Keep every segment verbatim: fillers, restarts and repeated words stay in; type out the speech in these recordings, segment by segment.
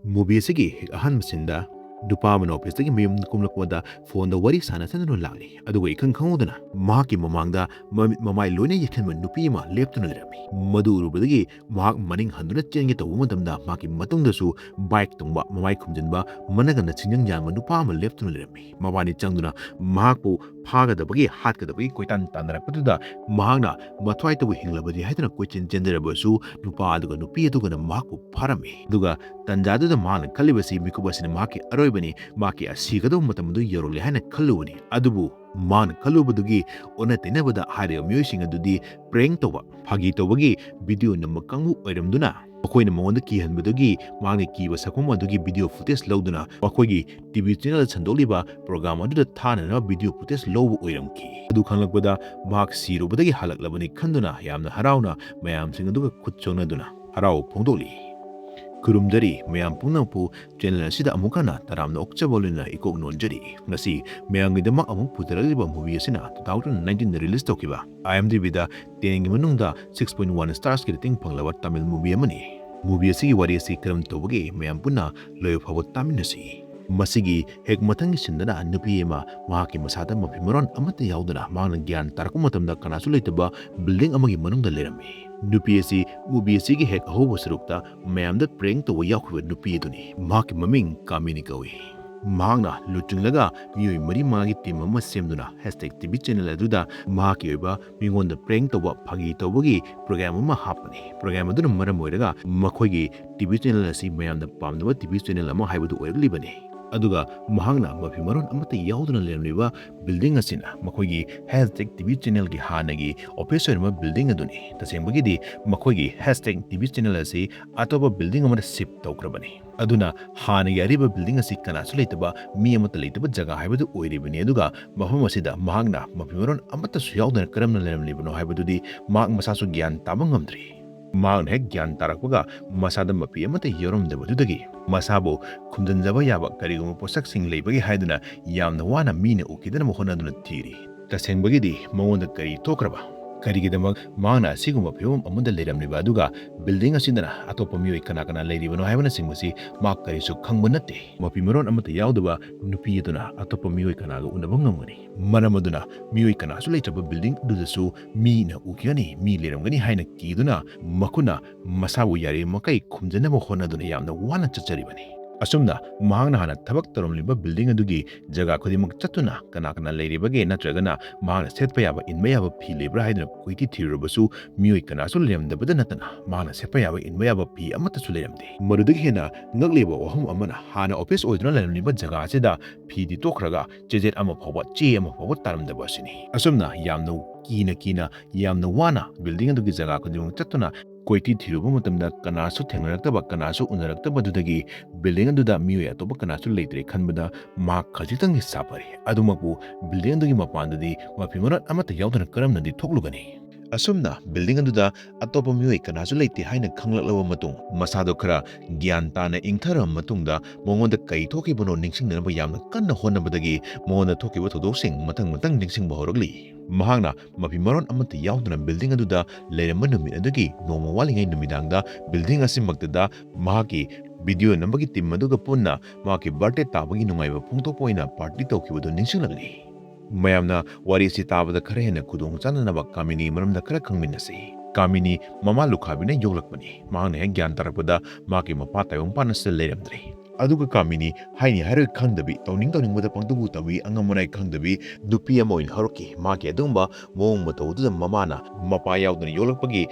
Movie ꯑꯁꯤꯒꯤ ꯍꯦꯛ ꯑꯍꯥꯟꯕ ꯁꯤꯟꯗ ꯅꯨꯄꯥ ꯑꯃꯅ ꯑꯣꯐꯤꯁꯇꯒꯤ ꯃꯌꯨꯝ ꯀꯨꯝꯂꯛꯄꯗ ꯐꯣꯟꯗ ꯋꯥꯔꯤ ꯁꯥꯟꯅ ꯁꯥꯟꯅꯗꯨꯅ ꯂꯥꯛꯂꯤ꯫ ꯑꯗꯨꯒ ꯏꯈꯪ ꯈꯪꯍꯧꯗꯅ ꯃꯍꯥꯛꯀꯤ ꯃꯃꯥꯡꯗ ꯃꯃꯤꯠ ꯃꯃꯥꯏ ꯂꯣꯏꯅ ꯌꯦꯛꯁꯟꯕ ꯅꯨꯄꯤ ꯑꯃ ꯂꯦꯞꯇꯨꯅ ꯂꯩꯔꯝꯃꯤ꯫ ꯃꯗꯨ ꯎꯔꯨꯕꯗꯒꯤ ꯃꯍꯥꯛ ꯃꯅꯤꯡ ꯍꯟꯗꯨꯅ ꯆꯦꯟꯒꯦ ꯇꯧꯕ ꯃꯇꯝꯗ ꯃꯍꯥꯛꯀꯤ ꯃꯇꯨꯡꯗꯁꯨ ꯕꯥꯏꯛ ꯇꯣꯡꯕ, ꯃꯃꯥꯏ ꯈꯨꯝꯖꯤꯟꯕ, ꯃꯅꯒꯟꯗ ꯁꯤꯡꯖꯪ ꯌꯥꯟꯕ ꯅꯨꯄꯥ ꯑꯃ ꯂꯦꯞꯇꯨꯅ ꯂꯩꯔꯝꯃꯤ꯫ ꯃꯕꯥꯅꯤ ꯆꯪꯗꯨꯅ ꯃꯍꯥꯛꯄꯨ ꯐꯥꯒꯗꯕꯒꯤ, ꯍꯥꯠꯀꯗꯕꯒꯤ ꯀꯣꯏꯇꯥꯟ ꯇꯥꯟꯅꯔꯛꯄꯗꯨꯗ ꯃꯍꯥꯛꯅ ꯃꯊ꯭ꯋꯥꯏꯇꯕꯨ ꯍꯤꯡꯂꯕꯗꯤ ꯍꯥꯏꯗꯨꯅ ꯀꯣꯏꯆꯦꯟ ꯆꯦꯟꯖꯔꯕꯁꯨ ꯅꯨꯄꯥ ꯑꯗꯨꯒ ꯅꯨꯄꯤ ꯑꯗꯨꯒꯅ ꯃꯍꯥꯛꯄꯨ ꯐꯥꯔꯝꯃꯤ꯫ ꯑꯗꯨꯒ ꯇꯟꯖꯥꯗꯨꯗ ꯃꯍꯥꯛꯅ ꯈꯜꯂꯤꯕꯁꯤ ꯃꯤꯀꯨꯞ ꯑꯁꯤꯅ ꯃꯍꯥꯛꯀꯤ ꯑꯔꯣꯏꯕꯅꯤ, ꯃꯍꯥꯛꯀꯤ ꯁꯤꯒꯗꯧꯕ ꯃꯇꯝ ꯑꯗꯨ ꯌꯧꯔꯛꯂꯦ ꯍꯥꯏꯅ ꯈꯜꯂꯨꯕꯅꯤ꯫ ꯑꯗꯨꯕꯨ ꯃꯍꯥꯛꯅ ꯈꯜꯂꯨꯕꯗꯨꯒꯤ ꯑꯣꯟꯅ ꯇꯩꯅꯕꯗ ꯍꯥꯏꯔꯤꯕ ꯃꯤꯑꯣꯏꯁꯤꯡ ꯑꯗꯨꯗꯤ ꯄ꯭ꯔꯦꯡ ꯇꯧꯕ, ꯐꯥꯒꯤ ꯇꯧꯕꯒꯤ ꯚꯤꯗꯤꯑꯣ ꯅꯝꯕ ꯀꯥꯡꯕꯨ ꯑꯣꯏꯔꯝꯗꯨꯅ ꯃꯈꯣꯏꯅ ꯃꯉꯣꯟꯗ ꯀꯤꯍꯟꯕꯗꯨꯒꯤ ꯃꯍꯥꯛꯅ ꯀꯤꯕ ꯁꯛꯐꯝ ꯑꯗꯨꯒꯤ ꯚꯤꯗꯤꯑꯣ ꯐꯨꯇꯦꯖ ꯂꯧꯗꯨꯅ ꯃꯈꯣꯏꯒꯤ ꯇꯤ ꯚꯤ ꯆꯦꯅꯦꯜꯗ ꯁꯟꯗꯣꯛꯂꯤꯕ ꯄ꯭ꯔꯣꯒ꯭ꯔꯥꯝ ꯑꯗꯨꯗ ꯊꯥꯅꯅꯕ ꯚꯤꯗꯤꯑꯣ ꯐꯨꯇꯦꯖ ꯂꯧꯕ ꯑꯣꯏꯔꯝꯈꯤ꯫ ꯑꯗꯨ ꯈꯪꯂꯛꯄꯗ ꯃꯍꯥꯛ ꯁꯤꯔꯨꯕꯗꯒꯤ ꯍꯜꯂꯛꯂꯕꯅꯤ ꯈꯟꯗꯨꯅ ꯌꯥꯝꯅ ꯍꯔꯥꯎꯅ ꯃꯌꯥꯝꯁꯤꯡ ꯑꯗꯨꯒ ꯈꯨꯠ ꯆꯣꯛꯅꯗꯨꯅ ꯍꯔꯥꯎꯕ ꯐꯣꯡꯗꯣꯛꯂꯤ꯫ ꯈꯨꯔꯨꯝꯖꯔꯤ ꯃꯌꯥꯝ ꯄꯨꯝꯅꯃꯛꯄꯨ ꯆꯦꯅꯦꯜ ꯑꯁꯤꯗ ꯑꯃꯨꯛ ꯍꯟꯅ ꯇꯔꯥꯝꯅ ꯑꯣꯛꯆꯕ ꯂꯣꯏꯅꯅ ꯏꯀꯣꯛ ꯅꯣꯟꯖꯔꯤ꯫ ꯉꯁꯤ ꯃꯌꯥꯝꯒꯤꯗꯃꯛ ꯑꯃꯨꯛ ꯄꯨꯊꯔꯛꯂꯤꯕ movie ꯑꯁꯤꯅ two thousand nineteen ꯗ release ꯇꯧꯈꯤꯕ IMDb ꯗ ten ꯒꯤ ꯃꯅꯨꯡꯗ six point one stars ꯀꯤ rating ꯐꯪꯂꯕ ꯇꯥꯃꯤꯜ movie ꯑꯃꯅꯤ꯫ Movie ꯑꯁꯤꯒꯤ ꯋꯥꯔꯤ ꯑꯁꯤ ꯀꯔꯝ ꯇꯧꯕꯒꯦ ꯃꯌꯥꯝ ꯄꯨꯟꯅ ꯂꯣꯏꯕ ꯐꯥꯎꯕ ꯇꯥꯃꯤꯟꯅꯁꯤ꯫ ꯃꯁꯤꯒꯤ ꯍꯦꯛ ꯃꯊꯪꯒꯤ ꯁꯤꯟꯗꯅ ꯅꯨꯄꯤ ꯑꯃ ꯃꯍꯥꯛꯀꯤ ꯃꯁꯥꯗ ꯃꯐꯤ ꯃꯔꯣꯟ ꯑꯃꯠꯇ ꯌꯥꯎꯗꯅ ꯃꯍꯥꯛꯅ ꯒ꯭ꯌꯥꯟ ꯇꯥꯔꯛꯄ ꯃꯇꯝꯗ ꯀꯅꯥꯁꯨ ꯂꯩꯇꯕ building ꯑꯃꯒꯤ ꯃꯅꯨꯡꯗ ꯂꯩꯔꯝꯃꯤ꯫ ꯅꯨꯄꯤ ꯑꯁꯤ movie ꯑꯁꯤꯒꯤ ꯍꯦꯛ ꯑꯍꯧꯕ ꯁꯔꯨꯛꯇ ꯃꯌꯥꯝꯗ prank ꯇꯧꯕ ꯌꯥꯎꯈꯤꯕ ꯅꯨꯄꯤ ꯑꯗꯨꯅꯤ꯫ ꯃꯍꯥꯛꯀꯤ ꯃꯃꯤꯡ ꯀꯥꯃꯤꯅꯤ ꯀꯧꯏ꯫ ꯃꯍꯥꯛꯅ ꯂꯨꯆꯤꯡꯂꯒ ꯃꯤꯑꯣꯏ ꯃꯔꯤ ꯃꯉꯥꯒꯤ team ꯑꯃ ꯁꯦꯝꯗꯨꯅ hashtag ꯇꯤ ꯚꯤ ꯆꯦꯅꯦꯜ ꯑꯗꯨꯗ ꯃꯍꯥꯛꯀꯤ ꯑꯣꯏꯕ ꯃꯤꯉꯣꯟꯗ prank ꯇꯧꯕ, ꯐꯥꯒꯤ ꯇꯧꯕꯒꯤ program ꯑꯃ ꯍꯥꯞꯄꯅꯤ꯫ Program ꯑꯗꯨꯅ ꯃꯔꯝ ꯑꯣꯏꯔꯒ ꯃꯈꯣꯏꯒꯤ ꯇꯤ ꯚꯤ ꯆꯦꯅꯦꯜ ꯑꯁꯤ ꯃꯌꯥꯝꯅ ꯄꯥꯝꯅꯕ ꯇꯤ ꯚꯤ ꯆꯦꯅꯦꯜ ꯑꯃ ꯍꯥꯏꯕꯗꯨ ꯑꯣꯏꯔꯛꯂꯤꯕꯅꯤ꯫ ꯑꯗꯨꯒ ꯃꯍꯥꯛꯅ ꯃꯐꯤ ꯃꯔꯣꯟ ꯑꯃꯠꯇ ꯌꯥꯎꯗꯅ ꯂꯩꯔꯝꯂꯤꯕ building ꯑꯁꯤꯅ ꯃꯈꯣꯏꯒꯤ hashtag ꯇꯤ ꯚꯤ ꯆꯦꯅꯦꯜꯒꯤ ꯍꯥꯟꯅꯒꯤ office ꯑꯣꯏꯔꯝꯕ building ꯑꯗꯨꯅꯤ꯫ ꯇꯁꯦꯡꯕꯒꯤꯗꯤ ꯃꯈꯣꯏꯒꯤ hashtag ꯇꯤ ꯚꯤ ꯆꯦꯅꯦꯜ ꯑꯁꯤ ꯑꯇꯣꯞꯄ building ꯑꯃꯗ shift ꯇꯧꯈ꯭ꯔꯕꯅꯤ꯫ ꯑꯗꯨꯅ ꯍꯥꯟꯅꯒꯤ ꯑꯔꯤꯕ building ꯑꯁꯤ ꯀꯅꯥꯁꯨ ꯂꯩꯇꯕ, ꯃꯤ ꯑꯃꯠꯇ ꯂꯩꯇꯕ ꯖꯒꯥ ꯍꯥꯏꯕꯗꯨ ꯑꯣꯏꯔꯤꯕꯅꯤ꯫ ꯑꯗꯨꯒ ꯃꯐꯝ ꯑꯁꯤꯗ ꯃꯍꯥꯛꯅ ꯃꯐꯤ ꯃꯔꯣꯟ ꯑꯃꯠꯇꯁꯨ ꯌꯥꯎꯗꯅ ꯀꯔꯝꯅ ꯂꯩꯔꯝꯂꯤꯕꯅꯣ ꯍꯥꯏꯕꯗꯨꯗꯤ ꯃꯍꯥꯛ ꯃꯁꯥꯁꯨ ꯒ꯭ꯌꯥꯟ ꯇꯥꯕ ꯉꯝꯗ꯭ꯔꯤ꯫ ꯃꯍꯥꯛꯅ ꯍꯦꯛ ꯒ꯭ꯌꯥꯟ ꯇꯥꯔꯛꯄꯒ ꯃꯁꯥꯗ ꯃꯐꯤ ꯑꯃꯠꯇ ꯌꯥꯎꯔꯝꯗꯕꯗꯨꯗꯒꯤ ꯃꯁꯥꯕꯨ ꯈꯨꯝꯖꯤꯟꯖꯕ ꯌꯥꯕ ꯀꯔꯤꯒꯨꯝꯕ ꯄꯣꯠꯁꯛꯁꯤꯡ ꯂꯩꯕꯒꯦ ꯍꯥꯏꯗꯨꯅ ꯌꯥꯝꯅ ꯋꯥꯅ ꯃꯤꯅ ꯎꯈꯤꯗꯅꯕ ꯍꯣꯠꯅꯗꯨꯅ ꯊꯤꯔꯤ꯫ ꯇꯁꯦꯡꯕꯒꯤꯗꯤ ꯃꯉꯣꯟꯗ ꯀꯔꯤ ꯊꯣꯛꯈ꯭ꯔꯕ? ꯀꯔꯤꯒꯤꯗꯃꯛ ꯃꯍꯥꯛꯅ ꯑꯁꯤꯒꯨꯝꯕ ꯐꯤꯕꯝ ꯑꯃꯗ ꯂꯩꯔꯝꯂꯤꯕ ꯑꯗꯨꯒ building ꯑꯁꯤꯗꯅ ꯑꯇꯣꯞꯄ ꯃꯤꯑꯣꯏ ꯀꯅꯥ ꯀꯅꯥ ꯂꯩꯔꯤꯕꯅꯣ ꯍꯥꯏꯕꯅꯆꯤꯡꯕꯁꯤ ꯃꯍꯥꯛ ꯀꯔꯤꯁꯨ ꯈꯪꯕ ꯅꯠꯇꯦ꯫ ꯃꯐꯤ ꯃꯔꯣꯟ ꯑꯃꯠꯇ ꯌꯥꯎꯗꯕ ꯅꯨꯄꯤ ꯑꯗꯨꯅ ꯑꯇꯣꯞꯄ ꯃꯤꯑꯣꯏ ꯀꯅꯥꯒ ꯎꯅꯕ ꯉꯝꯒꯅꯤ? ꯃꯔꯝ ꯑꯗꯨꯅ ꯃꯤꯑꯣꯏ ꯀꯅꯥꯁꯨ ꯂꯩꯇ꯭ꯔꯕ building ꯑꯗꯨꯗꯁꯨ ꯃꯤꯅ ꯎꯈꯤꯒꯅꯤ, ꯃꯤ ꯂꯩꯔꯝꯒꯅꯤ ꯍꯥꯏꯅ ꯀꯤꯗꯨꯅ ꯃꯈꯨꯠꯅ ꯃꯁꯥꯕꯨ ꯌꯥꯔꯤꯕ ꯃꯈꯩ ꯈꯨꯝꯖꯅꯕ ꯍꯣꯠꯅꯗꯨꯅ ꯌꯥꯝꯅ ꯋꯥꯅ ꯆꯠꯆꯔꯤꯕꯅꯤ꯫ ꯑꯁꯨꯝꯅ ꯃꯍꯥꯛꯅ ꯍꯥꯟꯅ ꯊꯕꯛ ꯇꯧꯔꯝꯂꯤꯕ building ꯑꯗꯨꯒꯤ ꯖꯒꯥ ꯈꯨꯗꯤꯡꯃꯛ ꯆꯠꯇꯨꯅ ꯀꯅꯥ ꯀꯅꯥ ꯂꯩꯔꯤꯕꯒꯦ ꯅꯠꯇ꯭ꯔꯒꯅ ꯃꯍꯥꯛꯅ ꯁꯦꯠꯄ ꯌꯥꯕ, ꯏꯟꯕ ꯌꯥꯕ ꯐꯤ ꯂꯩꯕ꯭ꯔꯥ ꯍꯥꯏꯗꯨꯅ ꯀꯣꯏꯊꯤ ꯊꯤꯔꯨꯔꯕꯁꯨ ꯃꯤꯑꯣꯏ ꯀꯅꯥꯁꯨ ꯂꯩꯔꯝꯗꯕꯇ ꯅꯠꯇꯅ ꯃꯍꯥꯛꯅ ꯁꯦꯠꯄ ꯌꯥꯕ, ꯏꯟꯕ ꯌꯥꯕ ꯐꯤ ꯑꯃꯠꯇꯁꯨ ꯂꯩꯔꯝꯗꯦ꯫ ꯃꯗꯨꯗꯒꯤ ꯍꯦꯟꯅ ꯉꯛꯂꯤꯕ ꯋꯥꯐꯝ ꯑꯃꯅ ꯍꯥꯟꯅ office ꯑꯣꯏꯗꯨꯅ ꯂꯩꯔꯝꯂꯤꯕ ꯖꯒꯥ ꯑꯁꯤꯗ ꯐꯤꯗꯤ ꯇꯣꯛꯈ꯭ꯔꯒ ꯆꯦꯖꯦꯠ ꯑꯃ ꯐꯥꯎꯕ, ꯆꯦ ꯑꯃ ꯐꯥꯎꯕ ꯇꯥꯔꯝꯗꯕ ꯑꯁꯤꯅꯤ꯫ ꯑꯁꯨꯝꯅ ꯌꯥꯝꯅ ꯀꯤꯅ ꯀꯤꯅ ꯌꯥꯝꯅ ꯋꯥꯅ building ꯑꯗꯨꯒꯤ ꯖꯒꯥ ꯈꯨꯗꯤꯡꯃꯛ ꯆꯠꯇꯨꯅ ꯀꯣꯏꯊꯤ ꯊꯤꯔꯨꯕ ꯃꯇꯝꯗ ꯀꯅꯥꯁꯨ ꯊꯦꯡꯅꯔꯛꯇꯕ, ꯀꯅꯥꯁꯨ ꯎꯅꯔꯛꯇꯕꯗꯨꯗꯒꯤ building ꯑꯗꯨꯗ ꯃꯤꯑꯣꯏ ꯑꯇꯣꯞꯄ ꯀꯅꯥꯁꯨ ꯂꯩꯇ꯭ꯔꯦ ꯈꯟꯕꯗ ꯃꯍꯥꯛ ꯈꯖꯤꯛꯇꯪꯗꯤ ꯁꯥꯐꯔꯦ꯫ ꯑꯗꯨꯃꯛꯄꯨ building ꯑꯗꯨꯒꯤ ꯃꯄꯥꯟꯗꯗꯤ ꯃꯐꯤ ꯃꯔꯣꯟ ꯑꯃꯠꯇ ꯌꯥꯎꯗꯅ ꯀꯔꯝꯅꯗꯤ ꯊꯣꯛꯂꯨꯒꯅꯤ? ꯑꯁꯨꯝꯅ building ꯑꯗꯨꯗ ꯑꯇꯣꯞꯄ ꯃꯤꯑꯣꯏ ꯀꯅꯥꯁꯨ ꯂꯩꯇꯦ ꯍꯥꯏꯅ ꯈꯪꯂꯛꯂꯕ ꯃꯇꯨꯡ, ꯃꯁꯥꯗꯣ ꯈꯔ ꯒ꯭ꯌꯥꯟ ꯇꯥꯅ ꯏꯪꯊꯔꯕ ꯃꯇꯨꯡꯗ ꯃꯉꯣꯟꯗ ꯀꯔꯤ ꯊꯣꯛꯈꯤꯕꯅꯣ ꯅꯤꯡꯁꯤꯡꯅꯅꯕ ꯌꯥꯝꯅ ꯀꯟꯅ ꯍꯣꯠꯅꯕꯗꯒꯤ ꯃꯉꯣꯟꯗ ꯊꯣꯛꯈꯤꯕ ꯊꯧꯗꯣꯛꯁꯤꯡ ꯃꯊꯪ ꯃꯊꯪ ꯅꯤꯡꯁꯤꯡꯕ ꯍꯧꯔꯛꯂꯤ꯫ ꯃꯍꯥꯛꯅ ꯃꯐꯤ ꯃꯔꯣꯟ ꯑꯃꯠꯇ ꯌꯥꯎꯗꯅ building ꯑꯗꯨꯗ ꯂꯩꯔꯝꯕ ꯅꯨꯃꯤꯠ ꯑꯗꯨꯒꯤ ꯅꯣꯡꯃ ꯋꯥꯠꯂꯤꯉꯩ ꯅꯨꯃꯤꯗꯥꯡꯗ building ꯑꯁꯤꯃꯛꯇꯗ ꯃꯍꯥꯛꯀꯤ video ꯅꯝꯕꯒꯤ team ꯑꯗꯨꯒ ꯄꯨꯟꯅ ꯃꯍꯥꯛꯀꯤ birthday ꯇꯥꯕꯒꯤ ꯅꯨꯡꯉꯥꯏꯕ ꯐꯣꯡꯗꯣꯛꯄ ꯑꯣꯏꯅ party ꯇꯧꯈꯤꯕꯗꯨ ꯅꯤꯡꯁꯤꯡꯂꯛꯂꯤ꯫ ꯃꯌꯥꯝꯅ ꯋꯥꯔꯤ ꯑꯁꯤ ꯇꯥꯕꯗ ꯈꯔ ꯍꯦꯟꯅ ꯈꯨꯗꯣꯡ ꯆꯥꯅꯅꯕ ꯀꯥꯃꯤꯅꯤ ꯃꯔꯝꯗ ꯈꯔ ꯈꯪꯃꯤꯟꯅꯁꯤ꯫ ꯀꯥꯃꯤꯅꯤ ꯃꯃꯥ ꯂꯨꯈꯥꯕꯤꯅ ꯌꯣꯛꯂꯛꯄꯅꯤ꯫ ꯃꯍꯥꯛꯅ ꯍꯦꯛ ꯒ꯭ꯌꯥꯟ ꯇꯥꯔꯛꯄꯗ ꯃꯍꯥꯛꯀꯤ ꯃꯄꯥ ꯇꯥꯏꯕꯪꯄꯥꯟ ꯑꯁꯤꯗ ꯂꯩꯔꯝꯗ꯭ꯔꯦ꯫ ꯑꯗꯨꯒ ꯀꯥꯃꯤꯅꯤ ꯍꯥꯏꯅꯤ ꯍꯥꯏꯔꯣꯏ ꯈꯪꯗꯕꯤ, ꯇꯧꯅꯤꯡ ꯇꯧꯅꯤꯡꯕꯗ ꯄꯪꯇꯧ ꯇꯧꯏ, ꯑꯉꯝ ꯑꯅꯥꯏ ꯈꯪꯗꯕꯤ ꯅꯨꯄꯤ ꯑꯃ ꯑꯣꯏꯅ ꯍꯧꯔꯛꯈꯤ꯫ ꯃꯍꯥꯛꯀꯤ ꯑꯗꯨꯒꯨꯝꯕ ꯃꯑꯣꯡ ꯃꯇꯧ ꯑꯗꯨꯗ ꯃꯃꯥꯅ ꯃꯄꯥ ꯌꯥꯎꯗꯅ ꯌꯣꯛꯂꯛꯄꯒꯤ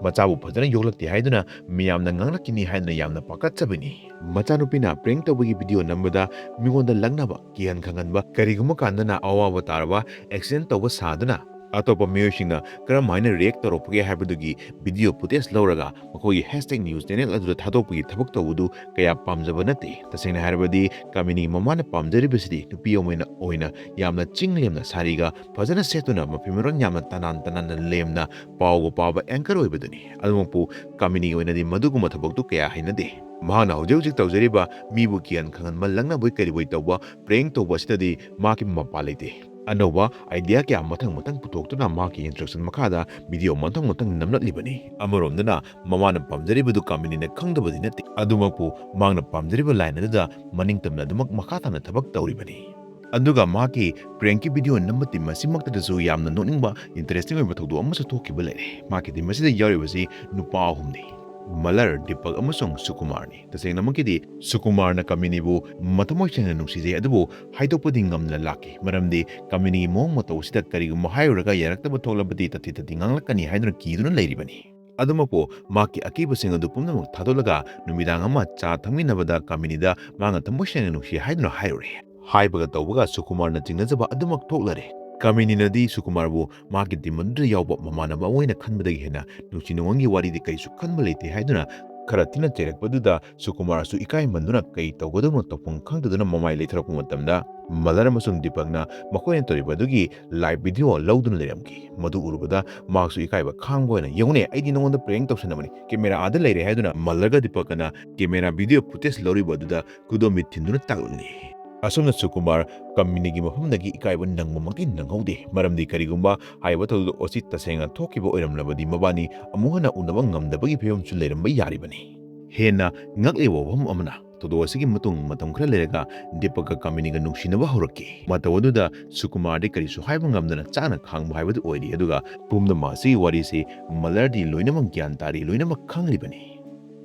ꯃꯆꯥꯕꯨ ꯐꯖꯅ ꯌꯣꯛꯂꯛꯇꯦ ꯍꯥꯏꯗꯨꯅ ꯃꯤꯌꯥꯝꯅ ꯉꯥꯡꯂꯛꯈꯤꯅꯤ ꯍꯥꯏꯗꯨꯅ ꯌꯥꯝꯅ ꯄꯥꯈꯠꯆꯕꯅꯤ꯫ ꯃꯆꯥꯅꯨꯄꯤꯅ prank ꯇꯧꯕꯒꯤ video ꯅꯝꯕꯗ ꯃꯤꯉꯣꯟꯗ ꯂꯛꯅꯕ, ꯀꯤꯍꯟ ꯈꯪꯍꯟꯕ, ꯀꯔꯤꯒꯨꯝꯕ ꯀꯥꯟꯗꯅ ꯑꯋꯥꯕ ꯇꯥꯔꯕ accident ꯇꯧꯕ ꯁꯥꯗꯨꯅ ꯑꯇꯣꯞꯄ ꯃꯤꯑꯣꯏꯁꯤꯡꯅ ꯀꯔꯝ ꯍꯥꯏꯅ react ꯇꯧꯔꯛꯄꯒꯦ ꯍꯥꯏꯕꯗꯨꯒꯤ video footage ꯂꯧꯔꯒ ꯃꯈꯣꯏꯒꯤ hashtag news channel ꯑꯗꯨꯗ ꯊꯥꯗꯣꯛꯄꯒꯤ ꯊꯕꯛ ꯇꯧꯕꯗꯨ ꯀꯌꯥ ꯄꯥꯝꯖꯕ ꯅꯠꯇꯦ꯫ ꯇꯁꯦꯡꯅ ꯍꯥꯏꯔꯕꯗꯤ ꯀꯥꯃꯤꯅꯤ ꯃꯃꯥꯅ ꯄꯥꯝꯖꯔꯤꯕꯁꯤꯗꯤ ꯅꯨꯄꯤ ꯑꯃ ꯑꯣꯏꯅ, ꯑꯣꯏꯅ ꯌꯥꯝꯅ ꯆꯤꯡ ꯂꯦꯝꯅ ꯁꯥꯔꯤꯒ ꯐꯖꯅ ꯁꯦꯠꯇꯨꯅ ꯃꯐꯤ ꯃꯔꯣꯟ ꯌꯥꯝꯅ ꯇꯅꯥꯟ ꯇꯅꯥꯟꯅ ꯂꯦꯝꯅ ꯄꯥꯎꯒ ꯄꯥꯕ anchor ꯑꯣꯏꯕꯗꯨꯅꯤ꯫ ꯑꯗꯨꯃꯛꯄꯨ ꯀꯥꯃꯤꯅꯤꯒꯤ ꯑꯣꯏꯅꯗꯤ ꯃꯗꯨꯒꯨꯝꯕ ꯊꯕꯛꯇꯨ ꯀꯌꯥ ꯍꯩꯅꯗꯦ꯫ ꯃꯍꯥꯛꯅ ꯍꯧꯖꯤꯛ ꯍꯧꯖꯤꯛ ꯇꯧꯖꯔꯤꯕ ꯃꯤꯕꯨ ꯀꯤꯍꯟ ꯈꯪꯍꯟꯕ, ꯂꯛꯅꯕꯣꯏ ꯀꯔꯤꯕꯣꯏ ꯇꯧꯕ, prank ꯇꯧꯕ ꯑꯁꯤꯗꯗꯤ ꯃꯍꯥꯛꯀꯤ ꯃꯄꯥ ꯂꯩꯇꯦ꯫ ꯑꯅꯧꯕ idea ꯀꯌꯥ ꯃꯊꯪ ꯃꯊꯪ ꯄꯨꯊꯣꯛꯇꯨꯅ ꯃꯍꯥꯛꯀꯤ instruction ꯃꯈꯥꯗ video ꯃꯊꯪ ꯃꯊꯪ ꯅꯝꯂꯛꯂꯤꯕꯅꯤ꯫ ꯑꯃꯔꯣꯝꯗꯅ ꯃꯃꯥꯅ ꯄꯥꯝꯖꯔꯤꯕꯗꯨ ꯀꯥꯃꯤꯅꯤꯅ ꯈꯪꯗꯕꯗꯤ ꯅꯠꯇꯦ, ꯑꯗꯨꯃꯛꯄꯨ ꯃꯍꯥꯛꯅ ꯄꯥꯝꯖꯔꯤꯕ line ꯑꯗꯨꯗ ꯃꯅꯤꯡ ꯇꯝꯅ ꯑꯗꯨꯃꯛ ꯃꯈꯥ ꯇꯥꯅ ꯊꯕꯛ ꯇꯧꯔꯤꯕꯅꯤ꯫ ꯑꯗꯨꯒ ꯃꯍꯥꯛꯀꯤ prankꯀꯤ video ꯅꯝꯕ team ꯑꯁꯤꯃꯛꯇꯗꯁꯨ ꯌꯥꯝꯅ ꯅꯣꯛꯅꯤꯡꯕ interesting ꯑꯣꯏꯕ ꯊꯧꯗꯣꯛ ꯑꯃꯁꯨ ꯊꯣꯛꯈꯤꯕ ꯂꯩꯔꯦ꯫ ꯃꯍꯥꯛꯀꯤ team ꯑꯁꯤꯗ ꯌꯥꯎꯔꯤꯕꯁꯤ ꯅꯨꯄꯥ ꯑꯍꯨꯝꯅꯤ, ꯃꯂꯔ, ꯗꯤꯄꯛ ꯑꯃꯁꯨꯡ ꯁꯨꯀꯨꯃꯥꯔꯅꯤ꯫ ꯇꯁꯦꯡꯅꯃꯛꯀꯤꯗꯤ ꯁꯨꯀꯨꯃꯥꯔꯅ ꯀꯥꯃꯤꯅꯤꯕꯨ ꯃꯊꯃꯣꯏ ꯁꯦꯡꯅ ꯅꯨꯡꯁꯤꯖꯩ, ꯑꯗꯨꯕꯨ ꯍꯥꯏꯗꯣꯛꯄꯗꯤ ꯉꯝꯗꯅ ꯂꯥꯛꯈꯤ, ꯃꯔꯝꯗꯤ ꯀꯥꯃꯤꯅꯤꯒꯤ ꯃꯑꯣꯡ ꯃꯇꯧ ꯑꯁꯤꯗ ꯀꯔꯤꯒꯨꯝꯕ ꯍꯥꯏꯔꯨꯔꯒ ꯌꯥꯔꯛꯇꯕ ꯊꯣꯛꯂꯕꯗꯤ ꯇꯥꯊꯤ ꯇꯥꯊꯤ ꯉꯥꯡꯂꯛꯀꯅꯤ ꯍꯥꯏꯗꯨꯅ ꯀꯤꯗꯨꯅ ꯂꯩꯔꯤꯕꯅꯤ꯫ ꯑꯗꯨꯃꯛꯄꯨ ꯃꯍꯥꯛꯀꯤ ꯑꯀꯤꯕꯁꯤꯡ ꯑꯗꯨ ꯄꯨꯝꯅꯃꯛ ꯊꯥꯗꯣꯛꯂꯒ ꯅꯨꯃꯤꯗꯥꯡ ꯑꯃ ꯆꯥ ꯊꯛꯃꯤꯟꯅꯕꯗ ꯀꯥꯃꯤꯅꯤꯗ ꯃꯍꯥꯛꯅ ꯊꯃꯣꯏ ꯁꯦꯡꯅ ꯅꯨꯡꯁꯤ ꯍꯥꯏꯗꯨꯅ ꯍꯥꯏꯔꯨꯔꯦ꯫ ꯍꯥꯏꯕꯒ ꯇꯧꯕꯒ ꯁꯨꯀꯨꯃꯥꯔꯅ ꯆꯤꯡꯅꯖꯕ ꯑꯗꯨꯃꯛ ꯊꯣꯛꯂꯔꯦ꯫ ꯀꯥꯃꯤꯅꯤꯅꯗꯤ ꯁꯨꯀꯨꯃꯥꯔꯕꯨ ꯃꯍꯥꯛꯀꯤ team ꯑꯗꯨꯗ ꯌꯥꯎꯕ ꯃꯃꯥꯟꯅꯕ ꯑꯃ ꯑꯣꯏꯅ ꯈꯟꯕꯗꯒꯤ ꯍꯦꯟꯅ ꯅꯨꯡꯁꯤ ꯅꯨꯡꯉꯣꯟꯒꯤ ꯋꯥꯔꯤꯗꯤ ꯀꯔꯤꯁꯨ ꯈꯟꯕ ꯂꯩꯇꯦ ꯍꯥꯏꯗꯨꯅ ꯈꯔ ꯊꯤꯅ ꯆꯩꯔꯛꯄꯗꯨꯗ ꯁꯨꯀꯨꯃꯥꯔꯁꯨ ꯏꯀꯥꯏꯃꯟꯗꯨꯅ ꯀꯩ ꯇꯧꯒꯗꯕꯅꯣ ꯇꯧꯐꯝ ꯈꯪꯗꯗꯨꯅ ꯃꯃꯥꯏ ꯂꯩꯊꯔꯛꯄ ꯃꯇꯝꯗ ꯃꯂꯔ ꯑꯃꯁꯨꯡ ꯗꯤꯄꯛꯅ ꯃꯈꯣꯏꯅ ꯇꯧꯔꯤꯕ ꯑꯗꯨꯒꯤ live video ꯂꯧꯗꯨꯅ ꯂꯩꯔꯝꯈꯤ꯫ ꯃꯗꯨ ꯎꯔꯨꯕꯗ ꯃꯍꯥꯛꯁꯨ ꯏꯀꯥꯏꯕ ꯈꯥꯡꯕ ꯑꯣꯏꯅ, "ꯌꯦꯡꯉꯨꯅꯦ, ꯑꯩꯗꯤ ꯅꯉꯣꯟꯗ prank ꯇꯧꯁꯟꯅꯕꯅꯤ, camera ꯑꯥꯗ ꯂꯩꯔꯦ" ꯍꯥꯏꯗꯨꯅ ꯃꯂꯔꯒ ꯗꯤꯄꯛꯀꯅ camera video footage ꯂꯧꯔꯤꯕ ꯑꯗꯨꯗ ꯈꯨꯗꯣꯝꯕꯤ ꯊꯤꯟꯗꯨꯅ ꯇꯥꯛꯂꯛꯂꯤ꯫ ꯑꯁꯨꯝꯅ ꯁꯨꯀꯨꯃꯥꯔ ꯀꯥꯃꯤꯅꯤꯒꯤ ꯃꯐꯝꯗꯒꯤ ꯏꯀꯥꯏꯕ ꯅꯪꯕꯃꯛꯇꯤ ꯅꯪꯍꯧꯗꯦ, ꯃꯔꯝꯗꯤ ꯀꯔꯤꯒꯨꯝꯕ ꯍꯥꯏꯔꯤꯕ ꯊꯧꯗꯣꯛ ꯑꯁꯤ ꯇꯁꯦꯡꯅ ꯊꯣꯛꯈꯤꯕ ꯑꯣꯏꯔꯝꯂꯕꯗꯤ ꯃꯕꯥꯅꯤ ꯑꯃꯨꯛ ꯍꯟꯅ ꯎꯅꯕ ꯉꯝꯗꯕꯒꯤ ꯐꯤꯕꯝꯁꯨ ꯂꯩꯔꯝꯕ ꯌꯥꯔꯤꯕꯅꯤ꯫ ꯍꯦꯟꯅ ꯉꯛꯂꯤꯕ ꯋꯥꯐꯝ ꯑꯃꯅ, ꯊꯧꯗꯣꯛ ꯑꯁꯤꯒꯤ ꯃꯇꯨꯡ ꯃꯇꯝ ꯈꯔ ꯂꯩꯔꯒ ꯗꯤꯄꯛꯀ ꯀꯥꯃꯤꯅꯤꯒ ꯅꯨꯡꯁꯤꯅꯕ ꯍꯧꯔꯛꯈꯤ꯫ ꯃꯇꯧ ꯑꯗꯨꯗ ꯁꯨꯀꯨꯃꯥꯔꯗꯤ ꯀꯔꯤꯁꯨ ꯍꯥꯏꯕ ꯉꯝꯗꯅ ꯆꯥꯅ ꯈꯥꯡꯕ ꯍꯥꯏꯕꯗꯨ ꯑꯣꯏꯔꯤ, ꯑꯗꯨꯒ ꯄꯨꯝꯅꯃꯛ ꯑꯁꯤꯒꯤ ꯋꯥꯔꯤꯁꯤ ꯃꯂꯔꯗꯤ ꯂꯣꯏꯅꯃꯛ ꯒ꯭ꯌꯥꯟ ꯇꯥꯔꯤ, ꯂꯣꯏꯅꯃꯛ ꯈꯪꯂꯤꯕꯅꯤ꯫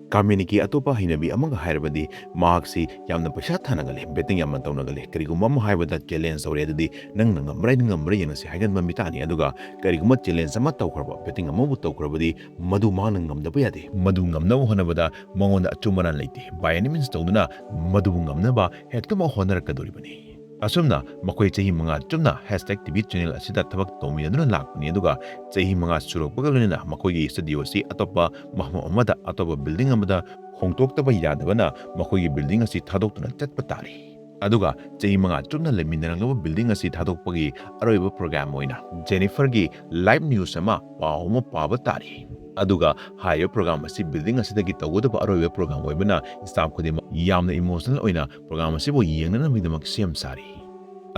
ꯀꯥꯃꯤꯅꯤꯒꯤ ꯑꯇꯣꯞꯄ ꯍꯩꯅꯕꯤ ꯑꯃꯒ ꯍꯥꯏꯔꯕꯗꯤ ꯃꯍꯥꯛꯁꯤ ꯌꯥꯝꯅ ꯄꯩꯁꯥ ꯊꯥꯅꯒꯜꯂꯤ, betting ꯌꯥꯝꯅ ꯇꯧꯅꯒꯜꯂꯤ꯫ ꯀꯔꯤꯒꯨꯝꯕ ꯑꯃ ꯍꯥꯏꯕꯗ challenge ꯇꯧꯔꯦ ꯑꯗꯨꯗꯤ ꯅꯪꯅ ꯉꯝꯕ꯭ꯔꯥ ꯑꯩꯅ ꯉꯝꯕ꯭ꯔꯥ ꯌꯦꯡꯅꯁꯤ ꯍꯥꯏꯒꯟꯕ ꯃꯤꯇꯥꯅꯤ꯫ ꯑꯗꯨꯒ ꯀꯔꯤꯒꯨꯝꯕ challenge ꯑꯃ ꯇꯧꯈ꯭ꯔꯕ, betting ꯑꯃꯕꯨ ꯇꯧꯈ꯭ꯔꯕꯗꯤ ꯃꯗꯨ ꯃꯍꯥꯛꯅ ꯉꯝꯗꯕ ꯌꯥꯗꯦ꯫ ꯃꯗꯨ ꯉꯝꯅꯕ ꯍꯣꯠꯅꯕꯗ ꯃꯉꯣꯟꯗ ꯑꯆꯨꯝ ꯑꯔꯥꯟ ꯂꯩꯇꯦ꯫ By any means ꯇꯧꯗꯨꯅ ꯃꯗꯨꯕꯨ ꯉꯝꯅꯕ ꯍꯦꯛꯇꯃꯛ ꯍꯣꯠꯅꯔꯛꯀꯗꯧꯔꯤꯕꯅꯤ꯫ ꯑꯁꯨꯝꯅ ꯃꯈꯣꯏ ꯆꯍꯤ ꯃꯉꯥ ꯆꯨꯞꯅ ꯍꯦꯁꯇꯦꯛ ꯇꯤ ꯚꯤ channel ꯑꯁꯤꯗ ꯊꯕꯛ ꯇꯧꯃꯤꯟꯅꯗꯨꯅ ꯂꯥꯛꯄꯅꯤ, ꯑꯗꯨꯒ ꯆꯍꯤ ꯃꯉꯥ ꯁꯨꯔꯛꯄꯒ ꯂꯣꯏꯅꯅ ꯃꯈꯣꯏꯒꯤ studio ꯑꯁꯤ ꯑꯇꯣꯞꯄ ꯃꯐꯝ ꯑꯃꯗ, ꯑꯇꯣꯞꯄ building ꯑꯃꯗ ꯍꯣꯡꯗꯣꯛꯇꯕ ꯌꯥꯗꯕꯅ ꯃꯈꯣꯏꯒꯤ building ꯑꯁꯤ ꯊꯥꯗꯣꯛꯇꯨꯅ ꯆꯠꯄ ꯇꯥꯔꯤ꯫ ꯑꯗꯨꯒ ꯆꯍꯤ ꯃꯉꯥ ꯆꯨꯞꯅ ꯂꯩꯃꯤꯟꯅꯔꯛꯂꯕ building ꯑꯁꯤ ꯊꯥꯗꯣꯛꯄꯒꯤ ꯑꯔꯣꯏꯕ program ꯑꯣꯏꯅ ꯖꯦꯅꯤꯐꯔꯒꯤ live news ꯑꯃ, ꯄꯥꯎ ꯑꯃ ꯄꯥꯕ ꯇꯥꯔꯤ꯫ ꯑꯗꯨꯒ ꯍꯥꯏꯔꯤꯕ program ꯑꯁꯤ building ꯑꯁꯤꯗꯒꯤ ꯇꯧꯒꯗꯕ ꯑꯔꯣꯏꯕ program ꯑꯣꯏꯕꯅ staff ꯈꯨꯗꯤꯡꯃꯛ ꯌꯥꯝꯅ emotional ꯑꯣꯏꯅ program ꯑꯁꯤꯕꯨ ꯌꯦꯡꯅꯅꯕꯒꯤꯗꯃꯛ ꯁꯦꯝ ꯁꯥꯔꯤ꯫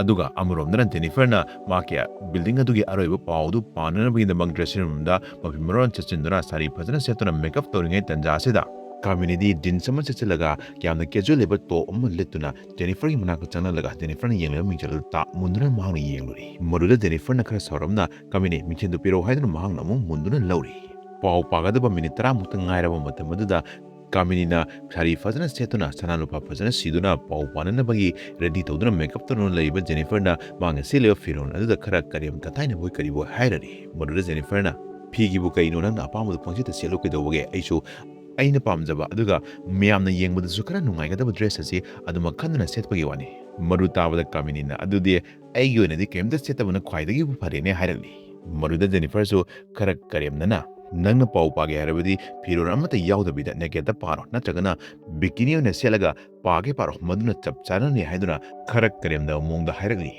ꯑꯗꯨꯒ ꯑꯃꯔꯣꯝꯗꯅ ꯖꯦꯅꯤꯐꯔꯅ ꯃꯍꯥꯛꯀꯤ building ꯑꯗꯨꯒꯤ ꯑꯔꯣꯏꯕ ꯄꯥꯎ ꯑꯗꯨ ꯄꯥꯅꯅꯕꯒꯤꯗꯃꯛ dressing roomꯗ ꯃꯐꯤ ꯃꯔꯣꯟ ꯆꯠꯁꯤꯟꯗꯨꯅ ꯁꯥꯔꯤ ꯐꯖꯅ ꯁꯦꯠꯇꯨꯅ makeup ꯇꯧꯔꯤꯉꯩ ꯇꯟꯖꯥ ꯑꯁꯤꯗ ꯀꯥꯃꯤꯅꯤꯗꯤ jeans ꯑꯃ ꯁꯦꯠꯆꯤꯜꯂꯒ ꯌꯥꯝꯅ casual ꯑꯣꯏꯕ top ꯑꯃ ꯂꯤꯠꯇꯨꯅ ꯖꯦꯅꯤꯐꯔꯒꯤ ꯃꯅꯥꯛꯇ ꯆꯪꯂꯛꯂꯒ ꯖꯦꯅꯤꯐꯔꯅ ꯌꯦꯡꯂꯤꯕ ꯃꯤꯡꯆꯠ ꯑꯗꯨ ꯇꯥ ꯃꯨꯟꯗꯨꯅ ꯃꯍꯥꯛꯅ ꯌꯦꯡꯂꯨꯔꯦ꯫ ꯃꯗꯨꯗ ꯖꯦꯅꯤꯐꯔꯅ ꯈꯔ ꯁꯥꯎꯔꯞꯅ "ꯀꯥꯃꯤꯅꯤ, ꯃꯤꯡꯁꯦꯜꯗꯨ ꯄꯤꯔꯛꯎ" ꯍꯥꯏꯗꯨꯅ ꯃꯍꯥꯛꯅ ꯑꯃꯨꯛ ꯃꯨꯟꯗꯨꯅ ꯂꯧꯔꯦ꯫ ꯄꯥꯎ ꯄꯥꯒꯗꯕ minute ꯇꯔꯥꯃꯨꯛꯇ ꯉꯥꯏꯔꯕ ꯃꯇꯝ ꯑꯗꯨꯗ ꯀꯥꯃꯤꯅꯤꯅ ꯁꯥꯔꯤ ꯐꯖꯅ ꯁꯦꯠꯇꯨꯅ, ꯁꯅꯥ ꯂꯨꯄꯥ ꯐꯖꯅ ꯁꯤꯗꯨꯅ, ꯄꯥꯎ ꯄꯥꯅꯅꯕꯒꯤ ready ꯇꯧꯗꯨꯅ makeup ꯇꯧꯗꯨꯅ ꯂꯩꯔꯤꯕ ꯖꯦꯅꯤꯐꯔꯅ ꯃꯥꯅ ꯁꯦꯠꯂꯤꯕ ꯐꯤꯔꯣꯜ ꯑꯗꯨꯗ ꯈꯔ ꯀꯔꯦꯝ ꯀꯊꯥꯏꯅꯕꯣꯏ ꯀꯔꯤꯕꯣꯏ ꯍꯥꯏꯔꯔꯤ꯫ ꯃꯗꯨꯗ ꯖꯦꯅꯤꯐꯔꯅ, "ꯐꯤꯒꯤꯕꯨ ꯀꯩꯅꯣ, ꯅꯪꯅ ꯑꯄꯥꯝꯕꯗꯨ ꯄꯪꯁꯦꯠꯇ ꯁꯦꯠꯂꯨ ꯀꯩꯗꯧꯕꯒꯦ? ꯑꯩꯁꯨ ꯑꯩꯅ ꯄꯥꯝꯖꯕ, ꯑꯗꯨꯒ ꯃꯌꯥꯝꯅ ꯌꯦꯡꯕꯗꯁꯨ ꯈꯔ ꯅꯨꯡꯉꯥꯏꯒꯗꯕ dress ꯑꯁꯤ ꯑꯗꯨꯃꯛ ꯈꯟꯗꯨꯅ ꯁꯦꯠꯄꯒꯤ ꯋꯥꯅꯤ꯫" ꯃꯗꯨ ꯇꯥꯕꯗ ꯀꯥꯃꯤꯅꯤꯅ, "ꯑꯗꯨꯗꯤ ꯑꯩꯒꯤ ꯑꯣꯏꯅꯗꯤ ꯀꯔꯤꯝꯇ ꯁꯦꯠꯇꯕꯅ ꯈ꯭ꯋꯥꯏꯗꯒꯤꯕꯨ ꯐꯔꯦꯅꯦ" ꯍꯥꯏꯔꯛꯂꯤ꯫ ꯃꯗꯨꯗ ꯖꯦꯅꯤꯐꯔꯁꯨ ꯈꯔ ꯀꯔꯦꯝꯅꯅ, "ꯅꯪꯅ ꯄꯥꯎ ꯄꯥꯒꯦ ꯍꯥꯏꯔꯕꯗꯤ ꯐꯤꯔꯣꯜ ꯑꯃꯠꯇ ꯌꯥꯎꯗꯕꯤꯗ nakedꯇ ꯄꯥꯔꯣ, ꯅꯠꯇ꯭ꯔꯒꯅ bikini ꯑꯣꯏꯅ ꯁꯦꯠꯂꯒ ꯄꯥꯒꯦ ꯄꯥꯔꯣ, ꯃꯗꯨꯅ ꯆꯞ ꯆꯥꯅꯅꯤ" ꯍꯥꯏꯗꯨꯅ ꯈꯔ ꯀꯔꯦꯝꯅꯕ ꯃꯑꯣꯡꯗ ꯍꯥꯏꯔꯛꯂꯤ꯫